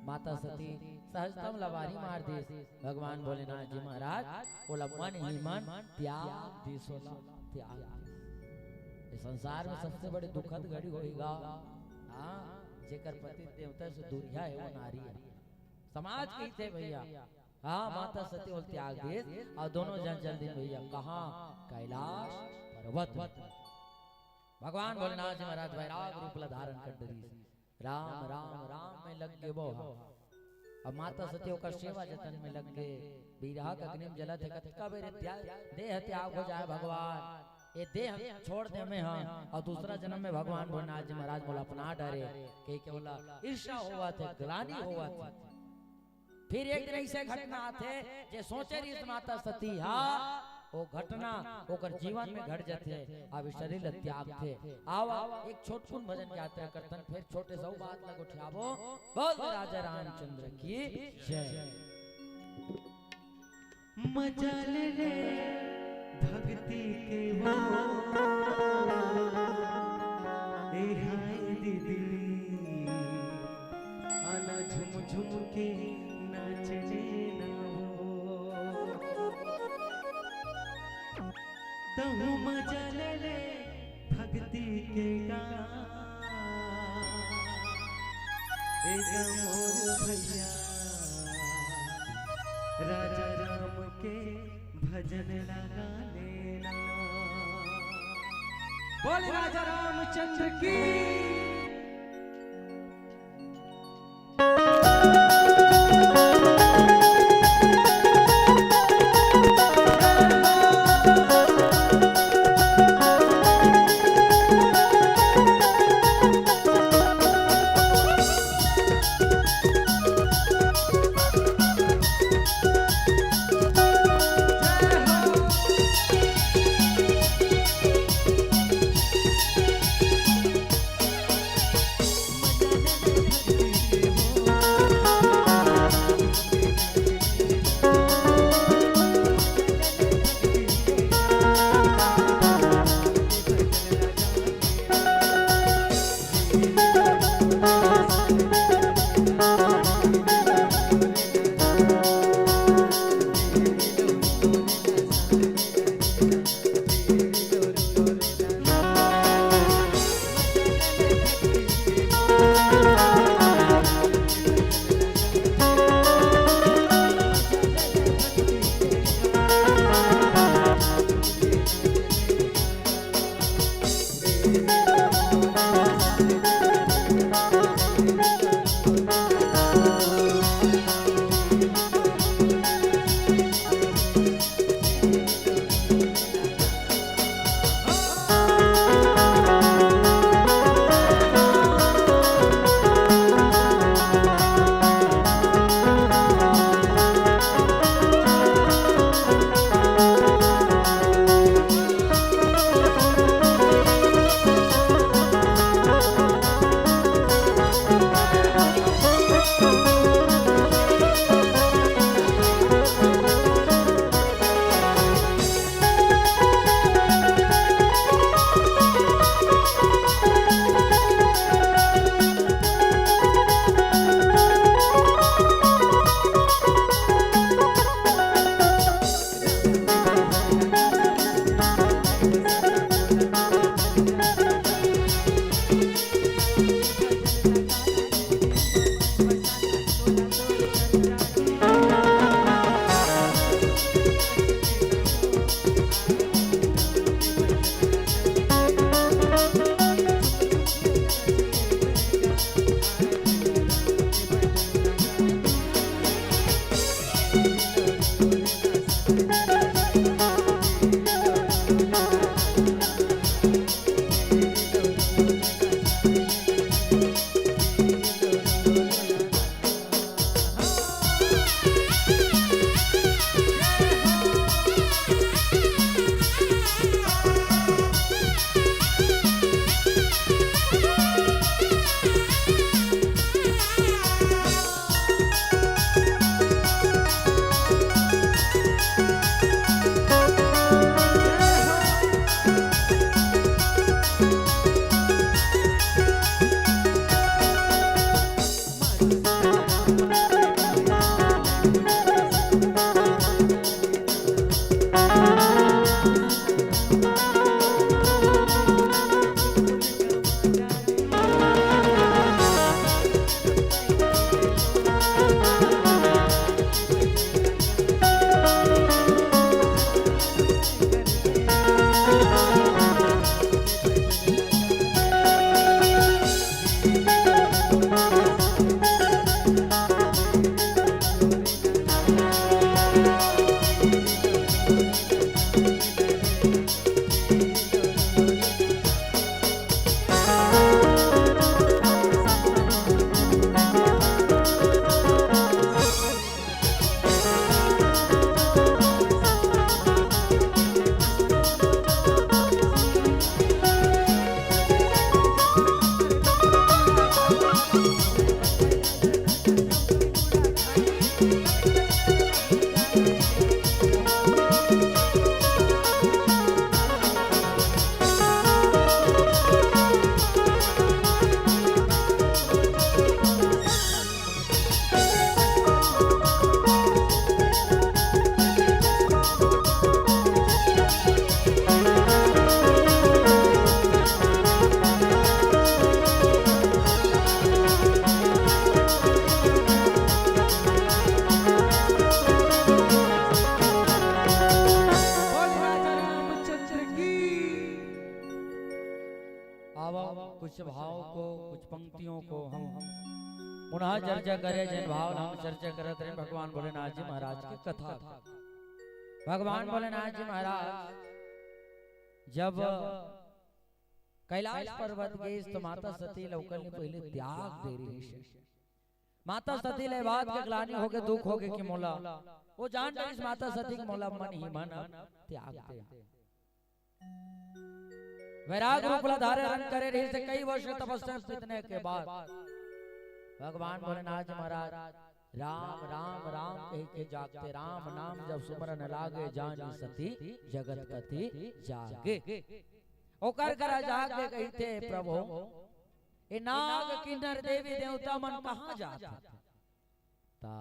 माता सती सहजतम लबारी मार दिस। भगवान भोलेनाथ जी महाराज ओला मन ही मन त्याग दिस, ओला त्याग दिस। ये संसार में सबसे बड़े दुखद घड़ी होही गा, हाँ, जेकर पति देवता से दूरिहा हे, वो नारी हे। समाज कहिथे भइया, हाँ, माता सती ओला त्याग दिस, अउ दोनों झन चल दिन भइया, कहाँ? कैलाश पर्वत में। भगवान भोलेनाथ जी महाराज वैराग रूप ला धारण कर डरिस। राम, राम, राम में लग गे वो ह। अब माता सती ओकर सेवा जतन में लग गे। बिरहा के अग्नि में जलत हे, कतका बेर त्याग, देह त्याग हो जाए भगवान, ये देह छोड़ देंव मैं ह, अउ दूसरा जनम में भगवान भोलेनाथ जी महाराज मोला अपना डरे, कहिके ओला ईर्ष्या होवत हे, ग्लानि होवत हे। फिर एक दिन अइसे घटना आथे, जे सोचे रिहिस माता सती हा, वो घटना ओकर जीवन में घट जथे, अब शरीर ल त्यागथे। आवा, एक छोटकुन भजन के यात्रा करथन, फिर छोटे से बात ल गोठियाबो। बोल राजा रामचंद्र की जय। मजा ले ले भक्ति के वो, ए हाय दीदी, आना झुम झुम के नाचने ना वो। तहूँ मजा ले ले भक्ति के गान। ए गा मोर भैया, राजा राम के भजन लगा लेना। बोल राजा रामचंद्र की। कुछ भाव को, कुछ पंक्तियों को हम पुनः चर्चा करें, जिन भाव ला हम चर्चा करत रहेन भगवान भोलेनाथ जी महाराज के कथा। भगवान भोलेनाथ जी महाराज जब कैलाश पर्वत गे रिहिस, तो माता सती ला ओकर ले पहिले त्याग दे रिहिस। माता सती ला ए बात के ग्लानि होगे, दुख होगे कि मोला, वो जान डरिस माता सती कि मोला मन ही मन अब त्याग दे। वैराग रूप ला धारण करे रिहिस, कई वर्ष तपस्या बीतने के बाद भगवान भोलेनाथ जी महाराज राम राम राम कहि के जागथे, राम नाम जब सुमरन लागे, जानी सती जगत पति जागे। ओकर करा जाके कहिथे, प्रभु, ए नाग किन्नर देवी देवता मन कहाँ जात हे? ता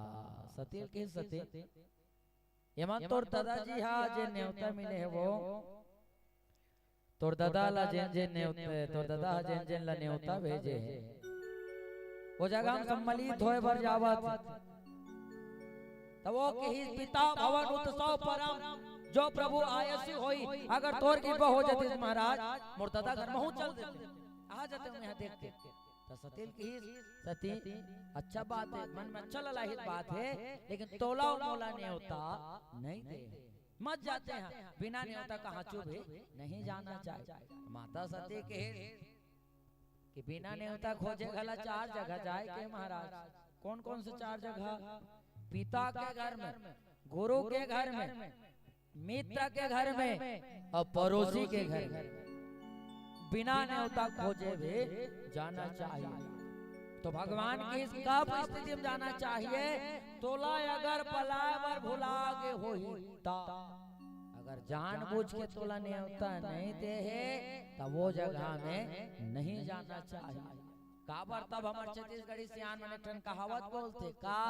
सती ल कहिस, सती, एमा तोर ददा जी हा जेन नेवता मिले हे वो, तोर ददा ला जेन जेन नेवता, तोर ददा हा जेन जेन ला नेवता भेजे हे, वो जगह हम सम्मिलित होय बर जावत। तब वो कहिस, पिता भवन उत्सव परम, जो प्रभु आयसि होई। अगर तोर कृपा हो जातिस महाराज, मोर ददा घर महूँ चल देते, आ जाते मैं यहाँ देखते। त सती ल कहिस, सती, अच्छा बात हे, मन में अच्छा ललाहित बात हे, लेकिन तोला अउ मोला नेवता नहीं दे। मत जाते हैं, बिना नेवता कहांचू भी नहीं जाना चाहिए। माता सती कहिस कि बिना नेवता खोजे घला चार जगह जाए के महाराज। कौन कौन से चार जगह? पिता के घर में, गुरु के घर में, मित्र के घर में अउ पड़ोसी के घर में बिना नेवता खोजे भी जाना चाहिए। तो भगवान कहिस कब स्थिति में जाना चाहिए? तोला अगर बलाय बर भुला गे होही ता, अगर जानबूझ के तोला नेवता नहीं दे हे, त वो जगह में नहीं जाना चाहिए। काबर तब हमर छत्तीसगढ़ी सियान मन एक ठन कहावत बोलथे का,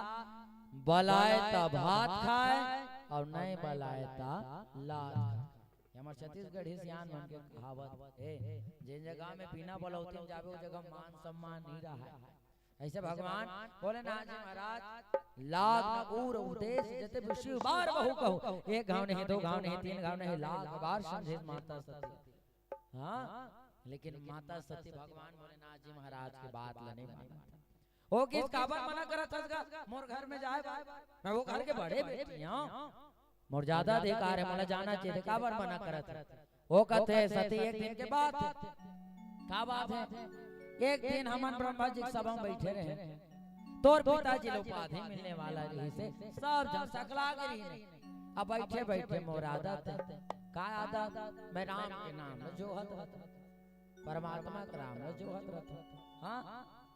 बलाय त भात खाय अउ नहीं बलाय त लात खाय। ये हमर छत्तीसगढ़ी सियान मन के कहावत हे। जेन जगह में बिना बलौती में जाबे, वो जगह मान सम्मान नहीं रहा है। ऐसे भगवान भोलेनाथ जी महाराज लाख न उर उपदेश जते भी शिव बार बहु कहूँ, एक घाव नहीं, दो घाव नहीं, तीन घाव नहीं, लाख बार समझे माता सती। हाँ, लेकिन माता सती भगवान भोलेनाथ जी महाराज के बात ल नहीं मानत। वो कहिस काबर मना करत हस गा? मोर घर में जाए बर, मैं वो घर के बड़े बेटी हूँ, मोर ज्यादा अधिकार है, मोला जाना चाहिए, काबर मना करत हस? वो कथे सती एक दिन के बात हे। का बात हे? एक दिन हमन ब्रह्मा जी के सभा में बैठे रहे, तोर पिताजी ल उपाधि मिलने वाला रहिस हे, सब झन सकला गे रहिन। अब बैठे बैठे मोर आदत हे। का आदत? मैं राम के नाम ल जोहत रहत हूँ, परमात्मा के नाम ल जोहत रहत हूँ। हाँ,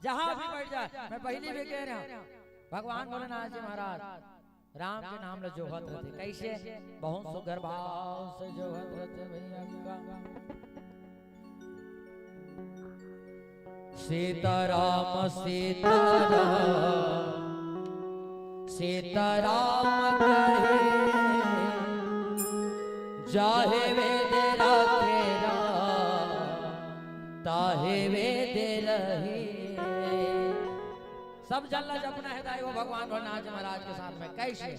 जहाँ भी बैठ जाए, मैं पहली भी कह रहा हूँ, भगवान भोलेनाथ जी महाराज राम के नाम ल जोहत रहथे। कैसे? बहुत सुघर भाव से जोहत रहथे भैया का। सीताराम सीताराम सीताराम कहे, जाहे वेद रखे राम, ताहे वेद रहे। सब झन ला जपना हे दाई, वो भगवान भोलेनाथ जी महाराज के साथ में। कैसे?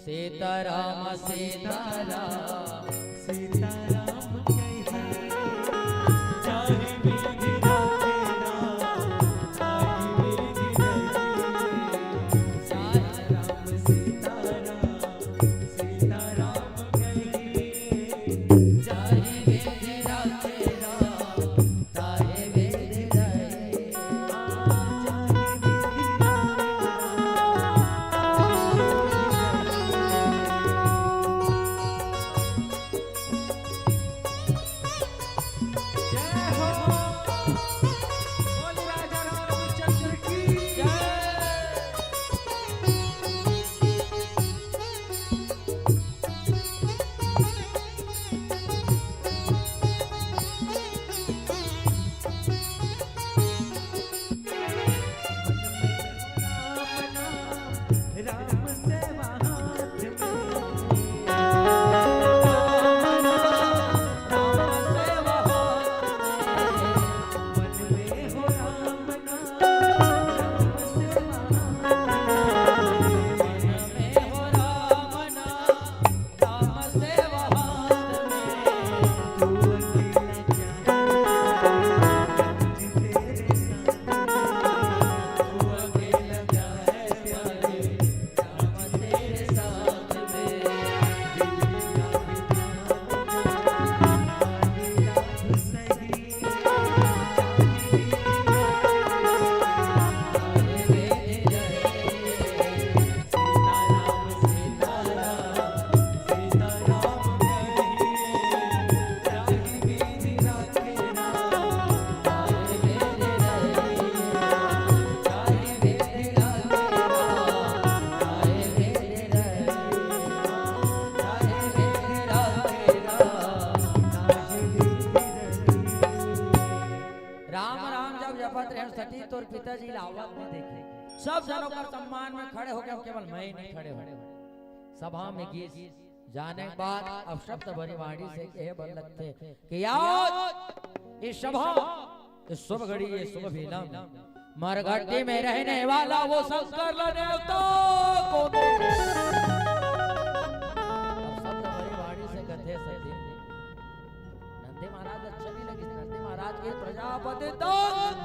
सीताराम सीताराम सीताराम कहे, जाहि विधि राखे राम, ताहि विधि रहे। सीताराम सीताराम सीताराम कहे, जाहि विधि राखे राम, ताहि विधि रहे। सती तोर पिताजी ला आवत नइ देखे। सब झन ओकर सम्मान में खड़े हो गे, केवल मैं ही नइ खड़े हों। सभा में गिस, जाने के बाद अब शब्द भरी वाणी से कहे बर लगथे कि आज ये सभा, ये शुभ घड़ी, ये शुभ बेला में मरघट्टी में रहने वाला वो शंकर ला नेवता को दे। अब शब्द भरी वाणी से कथे सती, नंदी महाराज अच्छा नइ लगिस। नंदी महाराज के प्रजापति तंग,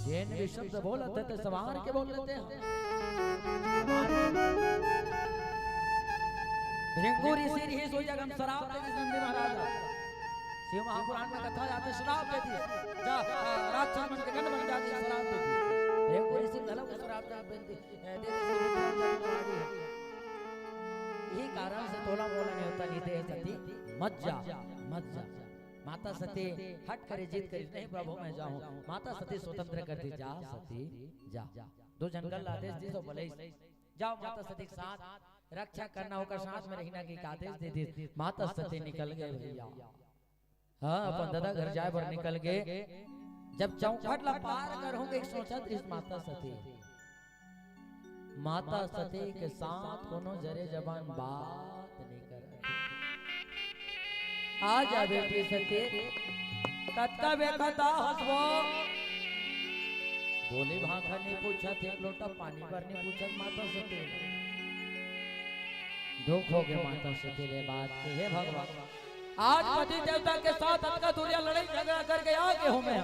जेन भी शब्द बोलत हे, ते संभार के बोल लेते हैं। भृंगु ऋषि रिहिस, ओही जगह में श्राप दे दिस नंदी महाराज। शिव महापुराण में कथा जाथे, श्राप दे दिस, जा, आ, राक्षस मन के गण बन जा, श्राप दे दिस। भृंगु ऋषि घलो श्राप दे दिस। ए, दे दिस, यही कारण से तोला मोला नेवता नइ दे सती, मत जा, मत जा। माता सती हट करे, जिद करे, "नहीं प्रभु, मैं जाऊं।" माता सती स्वतंत्र कर दिस, "जा सती, जा।" दू झन ला आदेश दिस, तो बोले, "जाओ माता सती के साथ रक्षा करना, ओकर साथ में रहना," के आदेश दे दिस। माता सती निकल गे भैया। हाँ, अपन ददा घर जाए बर निकल गे। जब चौखट ला पार करहूं, एक सोचत रिहिस माता सती, माता सती के साथ कोनो जरे जबान बात नइ करत। आ जा बेटी सती, कतका बेखता हसबो। बोली भाखा नइ पूछत, एक लोटा पानी बर नइ पूछत माता सती। दुख हो गे माता सती ले बात के, हे भगवान, आज पति देवता के साथ अतका दूरिया लड़ाई झगड़ा करके आ गे हों मैं,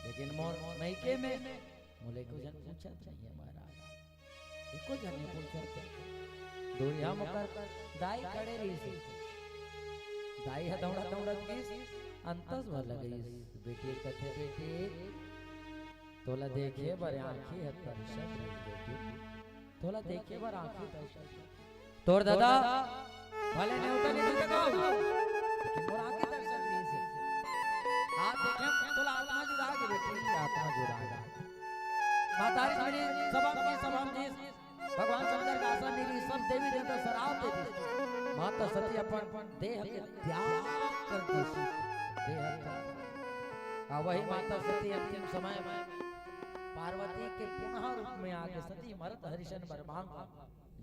लेकिन मोर मइके में मोला एको झन पूछत नइ हे महाराज, एको झन नइ पूछत हे। दूरिहा म ओकर दाई खड़े रिहिस हे। दाई ह दौड़त दौड़त गिस, अंतस भर लगइस। बेटी कथे, "बेटी, तोला देखे बर आँखी ह तरसत रिहिस बेटी, तोला देखे बर आँखी तरसत रिहिस।" तोर ददा भले नेवता नइ दे सकव, लेकिन मोर आँखी तरसत रिहिस हे। आज देखेंव तोला, आत्मा जुड़ा गे बेटी, आत्मा जुड़ा गे। महतारी मेरी सभा में, सभा में जिस भगवान शंकर का आसन मिली, सब देवी देवता श्राप दे दिस। माता सती अपन देह के त्याग कर दिस। देह त्याग। आ वही माता सती अंतिम समय में पार्वती के पुनः रूप में आके सती मरत हरिशन बर मांग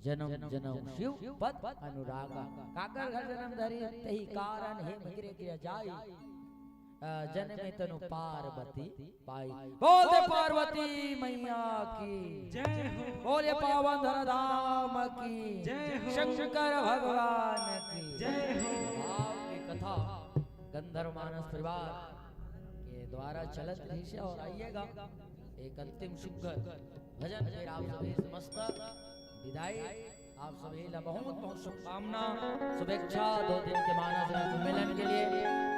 जनम जनम शिव पद अनुरागा। काकर घर जनम धरी तही कारण हे मिगरे के जाई। अ, जनमे तनु पार्वती पाई। बोल दे पार्वती मैया की। जय हो। बोले पावन धरा धाम की। जय हो। शंकर भगवान की। जय हो। आपके कथा गंधर्व मानस परिवार के द्वारा चलत रहिस हे और आइएगा एक अंतिम सुघर भजन, फिर आप सभी समस्त विदाई। आप सभी ला बहुत बहुत शुभकामना, शुभेच्छा। दो दिन के मानस रंग सम्मेलन के लिए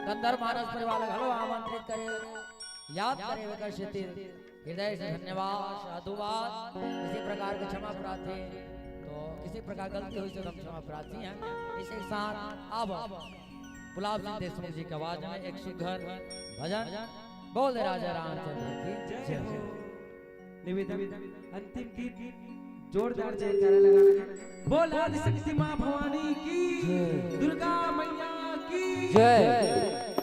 गंधर्व मानस परिवार ला घलो आमंत्रित करे, याद करे, विकसित हृदय से धन्यवाद, साधुवाद। किसी प्रकार की क्षमा प्रार्थी, तो किसी प्रकार गलती हुई तो हम क्षमा प्रार्थी हैं। इसी के साथ अब गुलाब सिंह देशमुख जी की आवाज में एक सुघर भजन। बोल राजा रामचंद्र की जय हो। निवेदन, अंतिम गीत जोरदार जयकारा लगाना है। बोल आदिशक्ति माँ भवानी की, जय। दुर्गा मैया की जय।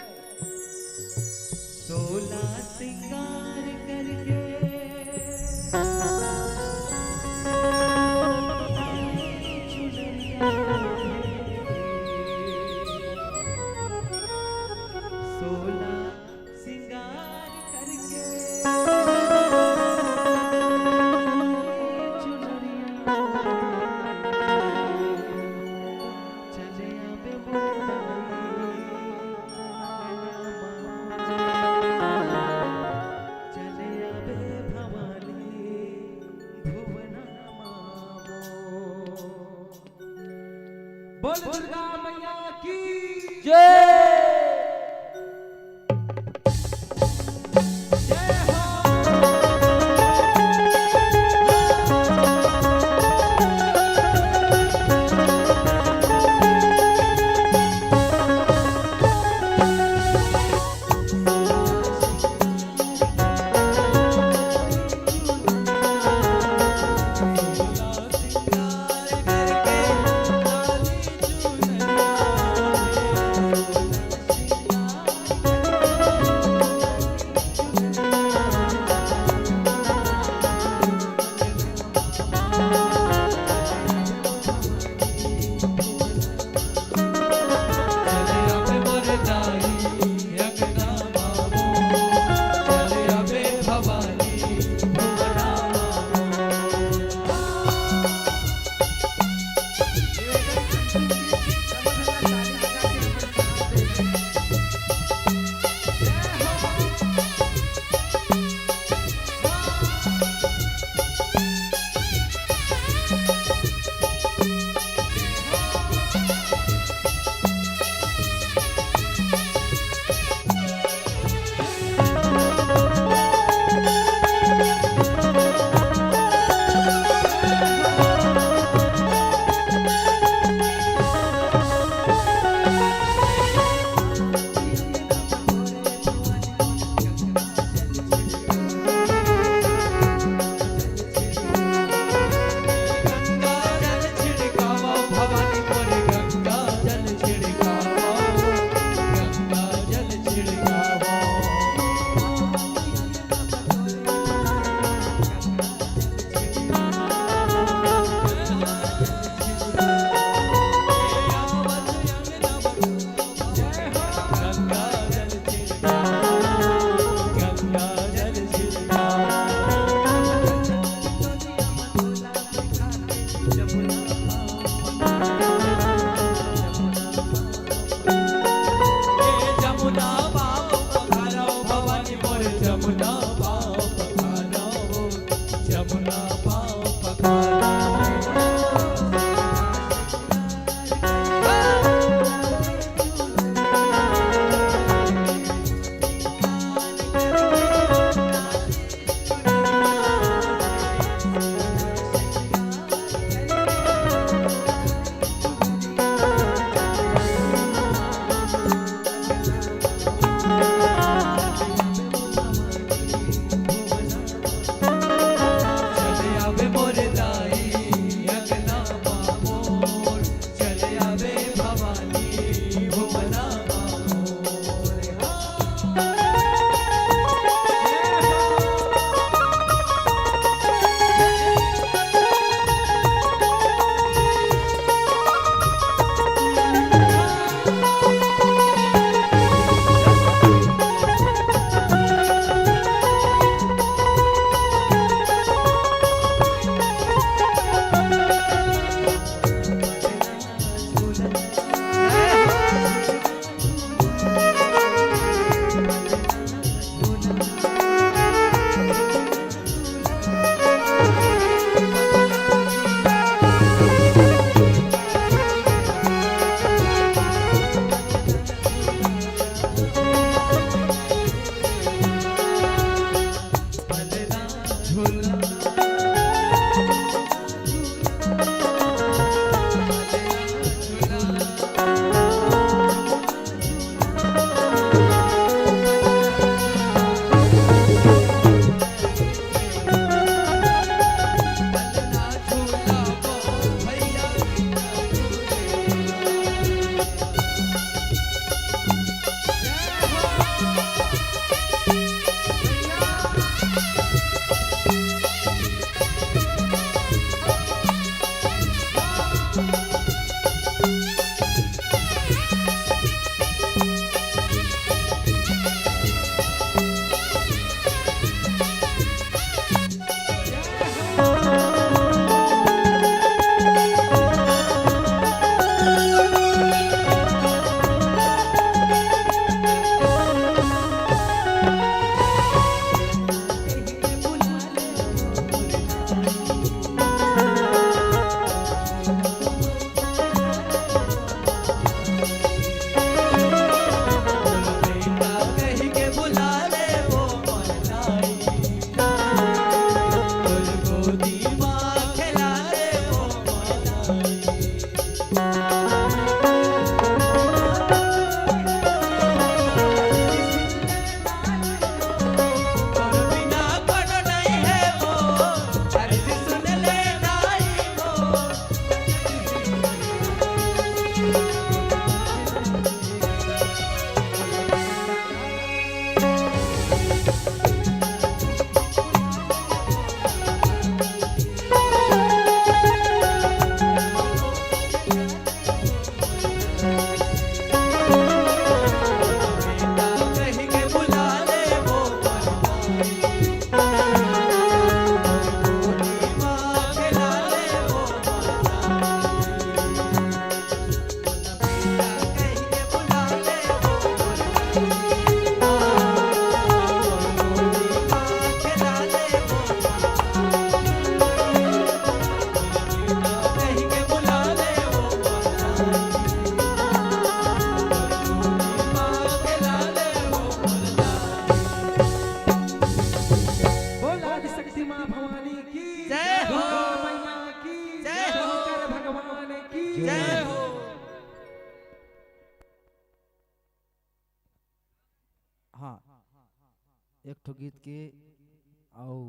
सोलह श्रृंगार करके सोलह श्रृंगार करके चुनरिया चले आवे मोर भवानी, चले आवे भवानी भुवना मामो। बोल दुर्गा मैया की जय। जय हो। जमुना पाँव पखारव भवानी मोर, जमुना पाँव पखारव, जमुना पाँव पखारव। बोल आदिशक्ति माँ भवानी की जय हो। दुर्गा मैया की जय हो। शंकर भगवान की जय हो। हाँ, एक ठो गीत के अउ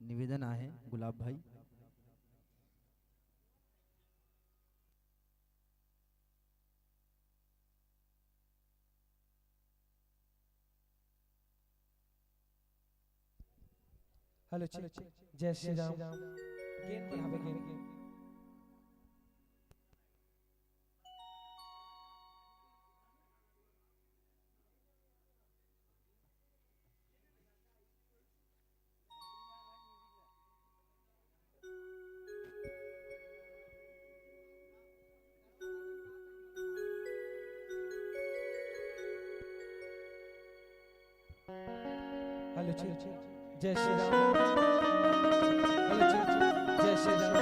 निवेदन आहे गुलाब भाई। Hello, check, check. जय श्री राम। गेन बढ़ावे, गेन। Hello, check. जय श्री राम। Hello, check. जय श्री राम।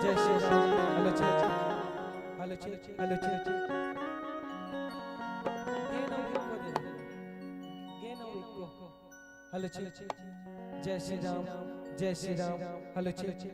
जय Shri Ram. Hello, check. Hello, check. Hello, check. Gain अउ echo दे दे। Gain अउ echo। Hello, check. जय श्री राम। जय श्री राम। Hello, check.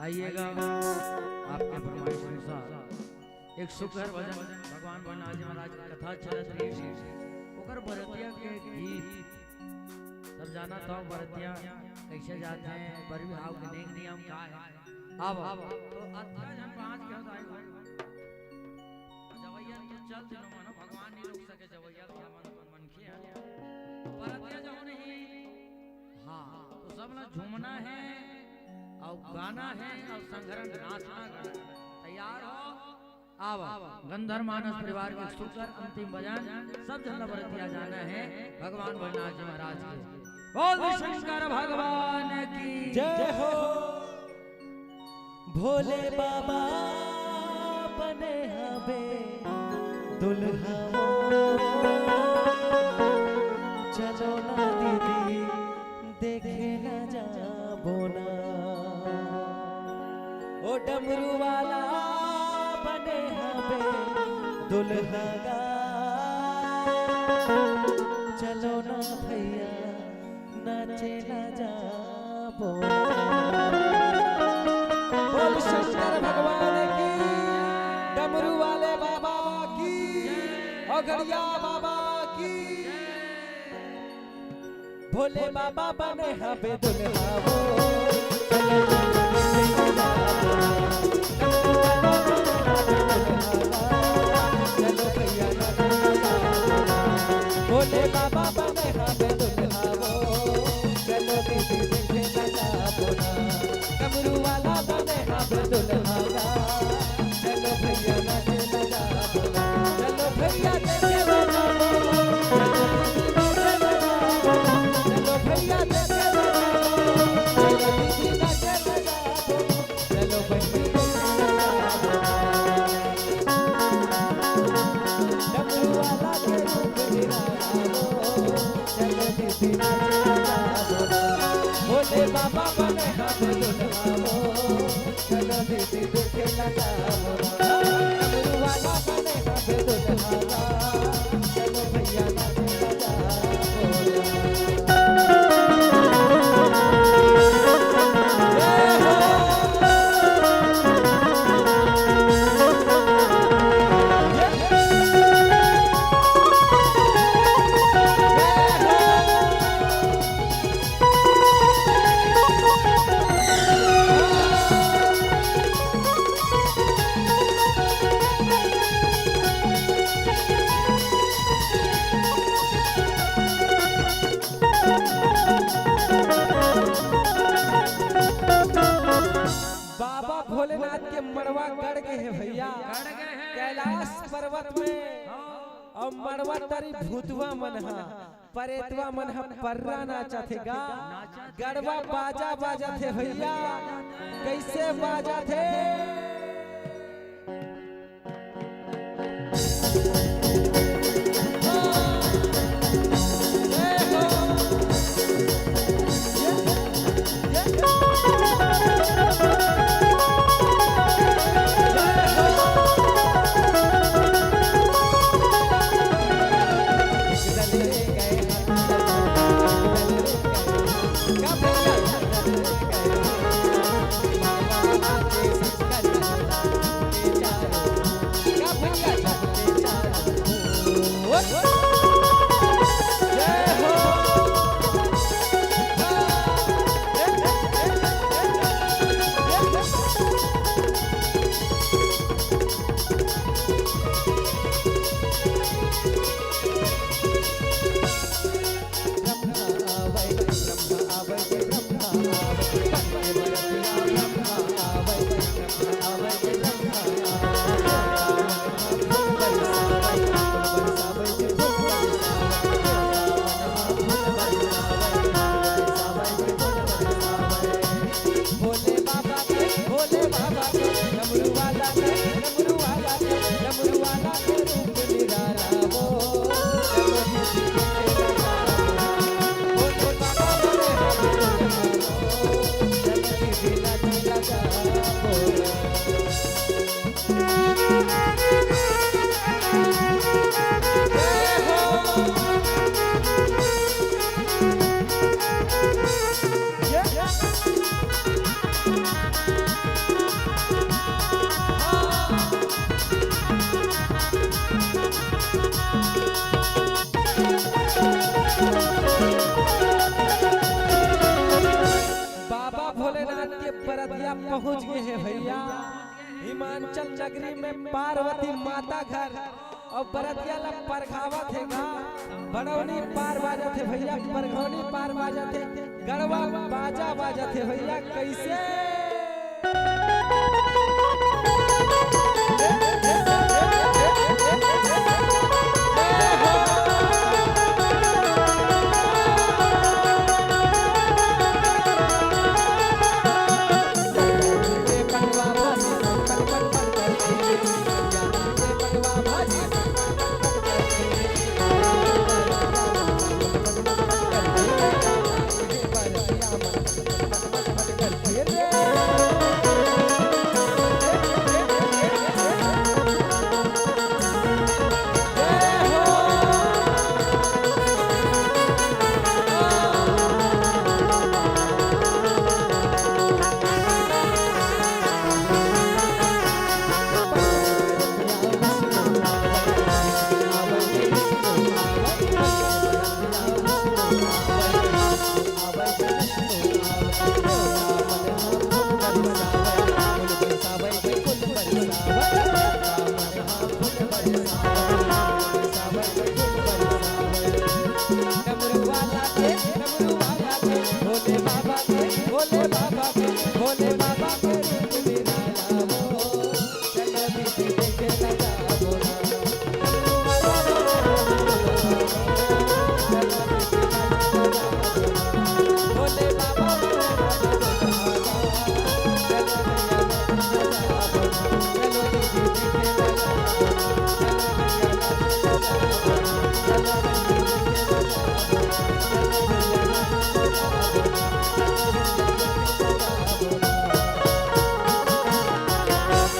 आइएगा, आपके फरमाइश अनुसार एक सुघर भजन भगवान भोलेनाथ जी महाराज की कथा चलत रही, ओकर बरतिया के गीत। सब जानत हो बरतिया कैसे जाते हैं, बरवी हाव के नेग नियम का है। अब तो अतका झन पाँच के होत आए हो। जवैया तो चल दिनो मनो, भगवान नहीं रोक सके जवैया तो हमन मनखे हैं। बरतिया जहो नहीं। हाँ, तो सब ला झूमना है अउ गाना है अउ संघरन नाचना है। तैयार हो? आवा, गंधर्व मानस परिवार के सुघर अंतिम भजन, सब झन ला बरतिया जाना है भगवान भोलेनाथ जी महाराज के। बोल शंकर भगवान की जय हो। भोले बाबा बने हवे दुल्हा मोर, चलो ना दीदी देखे ना जाबो ना। ओ डमरू वाला बने हवे दुल्हा गा, चलो ना भैया नाचे ना जाबो। बोल शंकर भगवान की, डमरू वाले बाबा की, औघड़िया बाबा की। भोले बाबा बने हवे दुल्हा वो। चलो भैया ना, भोले बाबा बने हवे दुल्हा वो। चलो दीदी देखे ना जाबो ना। डमरू वाला बने हवे दुल्हा गा। चलो भैया नाचे ना जाबो ना। चलो भैया देखे ना जाबो ना। चलो भैया देखे ना जाबो ना। चलो दीदी नाचे ना जाबो ना। चलो बहिनी देखे ना जाबो ना। डमरू वाला के रूप निराला हो। चलो दीदी नाचे ना जाबो ना। भोले बाबा बने हवे दुल्हा वो। चलो दीदी देखे ना जाबो ना। डमरू वाला बने हवे दुल्हा गा। चलो भैया नाचे ना जाबो ना। जय हो। बाबा भोलेनाथ के मड़वा गड़ गे हे भैया, गड़ गे हे। कैलाश पर्वत में। हाँ। अउ मड़वा तरी भूतवा मन ह, परेतवा मन ह पर्रा नाचत हे गा। गड़वा बाजा बाजत हे भैया, कैसे बाजत हे? बाबा भोलेनाथ के बरतिया पहुंच गए हे भैया, हिमाचल नगरी में पार्वती माता घर। अउ बरतिया ला परघावत हे गा, बड़ौनी पार बाजत हे भैया, परघौनी पार बाजत हे, गड़वा बाजा बाजत हे भैया। कैसे?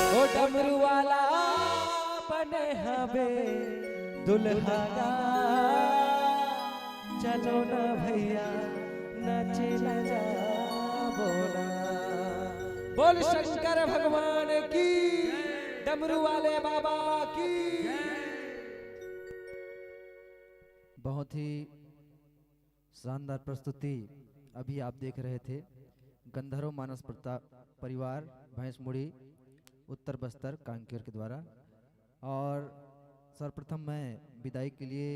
ओ डमरू वाला बने हवे दुल्हा गा, चलो ना भैया नाचे ला जाबो ना। बोल शंकर भगवान की, डमरू वाले बाबा की। बहुत ही शानदार प्रस्तुति अभी आप देख रहे थे। गंधर्व मानस प्रता-, परिवार भैंसमुड़ी उत्तर बस्तर कांकेर के द्वारा। और सर्वप्रथम मैं विदाई के लिए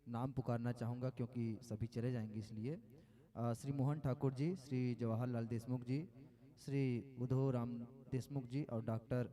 नाम पुकारना चाहूँगा क्योंकि सभी चले जाएंगे, इसलिए अ, श्री मोहन ठाकुर जी, श्री जवाहर लाल देशमुख जी, श्री उधो राम देशमुख जी और डॉक्टर